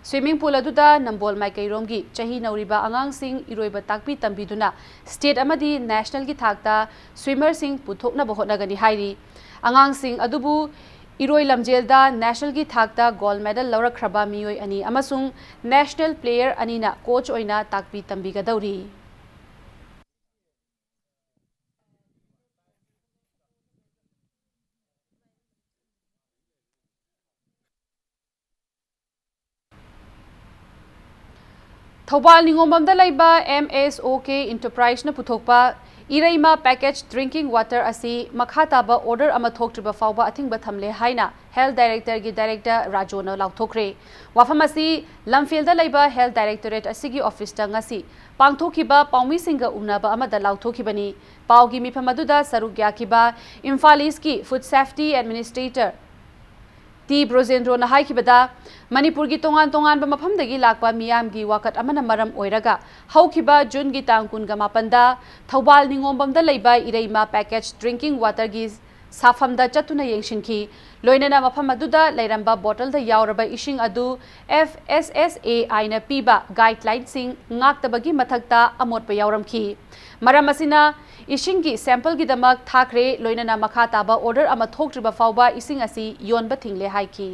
ꯁ꯭ꯋꯤꯃꯤꯡ ꯄꯨꯜ ꯑꯗꯨꯗ ꯅꯝꯕꯣꯜ ꯃꯥꯏꯀꯩꯔꯣꯝꯒꯤ ꯆꯍꯤ ꯅꯧꯔꯤꯕ ꯑꯉꯥꯡꯁꯤꯡ ꯏꯔꯣꯏꯕ ꯇꯥꯛꯄꯤ ꯇꯝꯕꯤꯗꯨꯅ ꯁ꯭ꯇꯦꯠ ꯑꯃꯗꯤ ꯅꯦꯁꯅꯦꯜꯒꯤ ꯊꯥꯛꯇ ꯁ꯭ꯋꯤꯃꯔꯁꯤꯡ ꯄꯨꯊꯣꯛꯅꯕ ꯍꯣꯠꯅꯒꯅꯤ ꯍꯥꯏꯔꯤ꯫ ꯑꯉꯥꯡꯁꯤꯡ ꯑꯗꯨꯕꯨ ꯏꯔꯣꯏ ꯂꯝꯖꯦꯜꯗ ꯅꯦꯁꯅꯦꯜꯒꯤ ꯊꯥꯛꯇ ꯒꯣꯜꯗ ꯃꯦꯗꯜ ꯂꯧꯔꯛꯈ꯭ꯔꯕ ꯃꯤꯑꯣꯏ ꯑꯅꯤ ꯑꯃꯁꯨꯡ ꯅꯦꯁꯅꯦꯜ ꯄ꯭ꯂꯦꯌꯔ ꯑꯅꯤꯅ ꯀꯣꯆ ꯑꯣꯏꯅ ꯇꯥꯛꯄꯤ ꯇꯝꯕꯤꯒꯗꯧꯔꯤ꯫ ꯊꯧꯕꯥꯜ ꯅꯤꯉꯣꯝꯕꯝꯗ ꯂꯩꯕ M S O K Enterpriseꯅ ꯄꯨꯊꯣꯛꯄ ꯏꯔꯩꯃ package drinking water ꯑꯁꯤ ꯃꯈꯥ ꯇꯥꯕ order ꯑꯃ ꯊꯣꯛꯇ꯭ꯔꯤꯕ ꯐꯥꯎꯕ ꯑꯊꯤꯡꯕ ꯊꯝꯂꯦ ꯍꯥꯏꯅ Health Directorateꯀꯤ Director ꯔꯥꯖꯣꯅ ꯂꯥꯎꯊꯣꯛꯈ꯭ꯔꯦ꯫ ꯋꯥꯐꯝ ꯑꯁꯤ ꯂꯝꯐꯦꯜꯗ ꯂꯩꯕ Health Directorate ꯑꯁꯤꯒꯤ officeꯇ ꯉꯁꯤ ꯄꯥꯡꯊꯣꯛꯈꯤꯕ ꯄꯥꯎꯃꯤꯁꯤꯡꯒ ꯎꯅꯕ ꯑꯃꯗ ꯂꯥꯎꯊꯣꯛꯈꯤꯕꯅꯤ꯫ ꯄꯥꯎꯒꯤ ꯃꯤꯐꯝ ꯑꯗꯨꯗ ꯁꯔꯨꯛ ꯌꯥꯈꯤꯕ ꯏꯝꯐꯥꯜ ꯏꯁꯀꯤ Food Safety Administrator ꯇꯤ ꯕ꯭ꯔꯣꯖꯦꯟꯗ꯭ꯔꯣꯅ ꯍꯥꯏꯈꯤꯕꯗ, ꯃꯅꯤꯄꯨꯔꯒꯤ ꯇꯣꯉꯥꯟ ꯇꯣꯉꯥꯟꯕ ꯃꯐꯝꯗꯒꯤ ꯂꯥꯛꯄ ꯃꯤꯌꯥꯝꯒꯤ ꯋꯥꯀꯠ ꯑꯃꯅ ꯃꯔꯝ ꯑꯣꯏꯔꯒ ꯍꯧꯈꯤꯕ ꯖꯨꯟꯒꯤ ꯇꯥꯡ ꯀꯨꯟꯒ ꯃꯥꯄꯟꯗ ꯊꯧꯕꯥꯜ ꯅꯤꯉꯣꯝꯕꯝꯗ ꯂꯩꯕ ꯏꯔꯩꯃ package drinking waterꯒꯤ ꯁꯥꯐꯝꯗ ꯆꯠꯇꯨꯅ ꯌꯦꯡꯁꯤꯟꯈꯤ꯫ ꯂꯣꯏꯅꯅ ꯃꯐꯝ ꯑꯗꯨꯗ ꯂꯩꯔꯝꯕ ꯕꯣꯇꯜꯗ ꯌꯥꯎꯔꯕ ꯏꯁꯤꯡ ꯑꯗꯨ F S S A Iꯅ ꯄꯤꯕ guidelineꯁꯤꯡ ꯉꯥꯛꯇꯕꯒꯤ ꯃꯊꯛꯇ ꯑꯃꯣꯠꯄ ꯌꯥꯎꯔꯝꯈꯤ꯫ ꯃꯔꯝ ꯑꯁꯤꯅ ꯏꯁꯤꯡꯒꯤ sampleꯒꯤꯗꯃꯛ ꯊꯥꯈ꯭ꯔꯦ, ꯂꯣꯏꯅꯅ ꯃꯈꯥ ꯇꯥꯕ order ꯑꯃ ꯊꯣꯛꯇ꯭ꯔꯤꯕ ꯐꯥꯎꯕ ꯏꯁꯤꯡ ꯑꯁꯤ ꯌꯣꯟꯕ ꯊꯤꯡꯂꯦ ꯍꯥꯏꯈꯤ꯫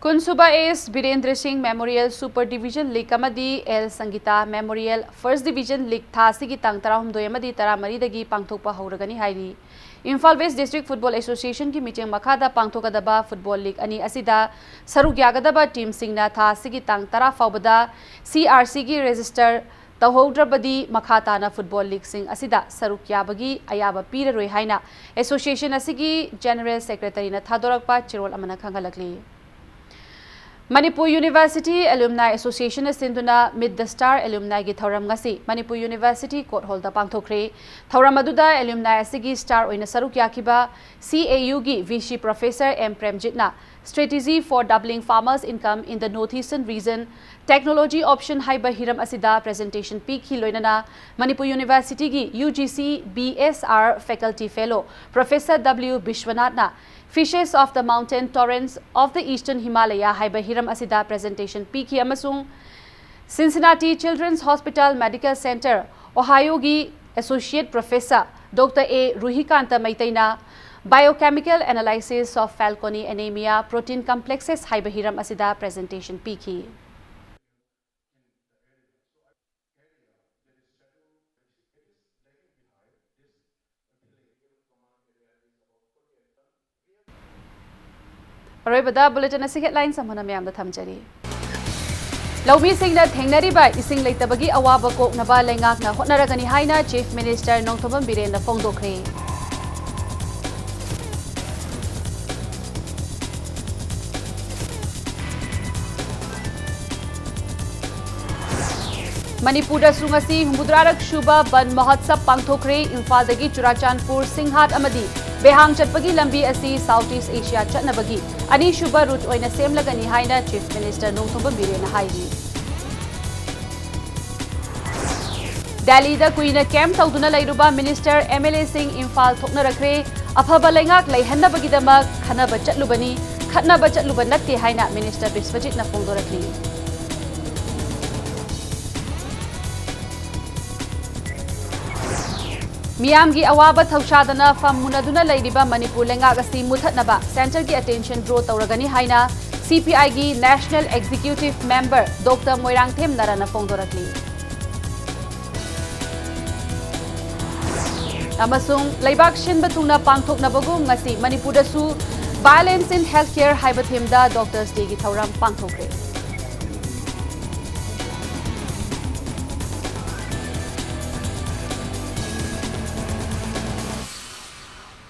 ꯀꯨꯟꯁꯨꯕ S ꯕꯤꯔꯦꯟꯗ꯭ꯔ ꯁꯤꯡ Memorial Super Division League ꯑꯃꯗꯤ L ꯁꯪꯒꯤꯇꯥ Memorial First Division League ꯊꯥ ꯑꯁꯤꯒꯤ ꯇꯥꯡ ꯇꯔꯥꯍꯨꯝꯗꯣꯏ ꯑꯃꯗꯤ ꯇꯔꯥꯃꯔꯤꯗꯒꯤ ꯄꯥꯡꯊꯣꯛꯄ ꯍꯧꯔꯒꯅꯤ ꯍꯥꯏꯔꯤ꯫ ꯏꯝꯐꯥꯜ West District Football Associationꯒꯤ ꯃꯤꯠꯌꯦꯡ ꯃꯈꯥꯗ ꯄꯥꯡꯊꯣꯛꯀꯗꯕ football league ꯑꯅꯤ ꯑꯁꯤꯗ ꯁꯔꯨꯛ ꯌꯥꯒꯗꯕ teamꯁꯤꯡꯅ ꯊꯥ ꯑꯁꯤꯒꯤ ꯇꯥꯡ ꯇꯔꯥ ꯐꯥꯎꯕꯗ C R Cꯒꯤ register ꯇꯧꯍꯧꯗ꯭ꯔꯕꯗꯤ ꯃꯈꯥ ꯇꯥꯅ football leagueꯁꯤꯡ ꯑꯁꯤꯗ ꯁꯔꯨꯛ ꯌꯥꯕꯒꯤ ꯑꯌꯥꯕ ꯄꯤꯔꯔꯣꯏ ꯍꯥꯏꯅ association ꯑꯁꯤꯒꯤ General Secretaryꯅ ꯊꯥꯗꯣꯔꯛꯄ ꯆꯦꯔꯣꯜ ꯑꯃꯅ ꯈꯪꯍꯜꯂꯛꯂꯤ꯫ ꯃꯅꯤꯄꯨꯔ University Alumni Associationꯅ ꯁꯤꯟꯗꯨꯅ Meet the Star Alumniꯒꯤ ꯊꯧꯔꯝ ꯉꯁꯤ ꯃꯅꯤꯄꯨꯔ University Court Hallꯗ ꯄꯥꯡꯊꯣꯛꯈ꯭ꯔꯦ꯫ ꯊꯧꯔꯝ ꯑꯗꯨꯗ alumni ꯑꯁꯤꯒꯤ star ꯑꯣꯏꯅ ꯁꯔꯨꯛ ꯌꯥꯈꯤꯕ C A Uꯒꯤ V C Professor M ꯄ꯭ꯔꯦꯝꯖꯤꯠꯅ Strategy for Doubling Farmers' Income in the Northeastern Region, Technology Option ꯍꯥꯏꯕ ꯍꯤꯔꯝ ꯑꯁꯤꯗ presentation ꯄꯤꯈꯤ꯫ ꯂꯣꯏꯅꯅ Manipur Universityꯒꯤ U G C B S R Faculty Fellow Professor W ꯕꯤꯁ꯭ꯋꯅꯥꯊꯅ Fishes of the Mountain Torrents of the Eastern Himalaya ꯍꯥꯏꯕ ꯍꯤꯔꯝ ꯑꯁꯤꯗ presentation ꯄꯤꯈꯤ ꯑꯃꯁꯨꯡ Cincinnati Children's Hospital Medical Center, Ohio-ꯒꯤ Associate Professor Doctor A Ruhikanta Meitei-ꯅ Biochemical Analysis of Fanconi Anemia Protein Complexes ꯍꯥꯏꯕ ꯍꯤꯔꯝ ꯑꯁꯤꯗ presentation ꯄꯤꯈꯤ꯫ ꯑꯔꯣꯏꯕꯗ bulletin ꯑꯁꯤꯒꯤ headlines ꯑꯃꯨꯛ ꯍꯟꯅ ꯃꯌꯥꯝꯗ ꯊꯝꯖꯔꯤ꯫ ꯂꯧꯃꯤꯁꯤꯡꯅ ꯊꯦꯡꯅꯔꯤꯕ ꯏꯁꯤꯡ ꯂꯩꯇꯕꯒꯤ ꯑꯋꯥꯕ ꯀꯣꯛꯅꯕ ꯂꯩꯉꯥꯛꯅ ꯍꯣꯠꯅꯔꯒꯅꯤ ꯍꯥꯏꯅ Chief Minister ꯅꯣꯡꯊꯣꯝꯕꯝ ꯕꯤꯔꯦꯟꯅ ꯐꯣꯡꯗꯣꯛꯈ꯭ꯔꯦ꯫ ꯃꯅꯤꯄꯨꯔꯗꯁꯨ ꯉꯁꯤ ꯍꯨꯝꯐꯨꯇꯔꯥꯔꯛ ꯁꯨꯕ ꯕꯟ ꯃꯍꯣꯠꯁꯕ ꯄꯥꯡꯊꯣꯛꯈ꯭ꯔꯦ꯫ ꯏꯝꯐꯥꯜꯗꯒꯤ ꯆꯨꯔꯥꯆꯥꯟꯄꯨꯔ, ꯁꯤꯡꯍꯥꯠ ꯑꯃꯗꯤ ꯕꯦꯍꯥꯡ ꯆꯠꯄꯒꯤ ꯂꯝꯕꯤ ꯑꯁꯤ South East Asia ꯆꯠꯅꯕꯒꯤ ꯑꯅꯤꯁꯨꯕ route ꯑꯣꯏꯅ ꯁꯦꯝꯂꯒꯅꯤ ꯍꯥꯏꯅ Chief Minister ꯅꯣꯡꯊꯣꯝꯕꯝ ꯕꯤꯔꯦꯟꯅ ꯍꯥꯏꯔꯤ꯫ ꯗꯦꯜꯂꯤꯗ ꯀꯨꯏꯅ camp ꯇꯧꯗꯨꯅ ꯂꯩꯔꯨꯕ minister, MLAꯁꯤꯡ ꯏꯝꯐꯥꯜ ꯊꯣꯛꯅꯔꯛꯈ꯭ꯔꯦ꯫ ꯑꯐꯕ ꯂꯩꯉꯥꯛ ꯂꯩꯍꯟꯅꯕꯒꯤꯗꯃꯛ ꯈꯟꯅꯕ ꯆꯠꯂꯨꯕꯅꯤ, ꯈꯠꯅꯕ ꯆꯠꯂꯨꯕ ꯅꯠꯇꯦ ꯍꯥꯏꯅ Minister ꯕꯤꯁ꯭ꯋꯖꯤꯠꯅ ꯐꯣꯡꯗꯣꯔꯛꯂꯤ꯫ ꯃꯤꯌꯥꯝꯒꯤ ꯑꯋꯥꯕ ꯊꯧꯁꯥꯗꯅ ꯐꯝ ꯃꯨꯟꯅꯗꯨꯅ ꯂꯩꯔꯤꯕ ꯃꯅꯤꯄꯨꯔ ꯂꯩꯉꯥꯛ ꯑꯁꯤ ꯃꯨꯊꯠꯅꯕ centreꯒꯤ attention draw ꯇꯧꯔꯒꯅꯤ ꯍꯥꯏꯅ CPIꯒꯤ National Executive Member Doctor Moirangthem ꯅꯔꯥꯅ ꯐꯣꯡꯗꯣꯔꯛꯂꯤ꯫ ꯑꯃꯁꯨꯡ ꯂꯩꯕꯥꯛ ꯁꯤꯟꯕ ꯊꯨꯡꯅ ꯄꯥꯡꯊꯣꯛꯅꯕꯒꯨꯝ ꯉꯁꯤ ꯃꯅꯤꯄꯨꯔꯗꯁꯨ Violence in Healthcare ꯍꯥꯏꯕ themeꯗ Doctors Dayꯒꯤ ꯊꯧꯔꯝ ꯄꯥꯡꯊꯣꯛꯈ꯭ꯔꯦ꯫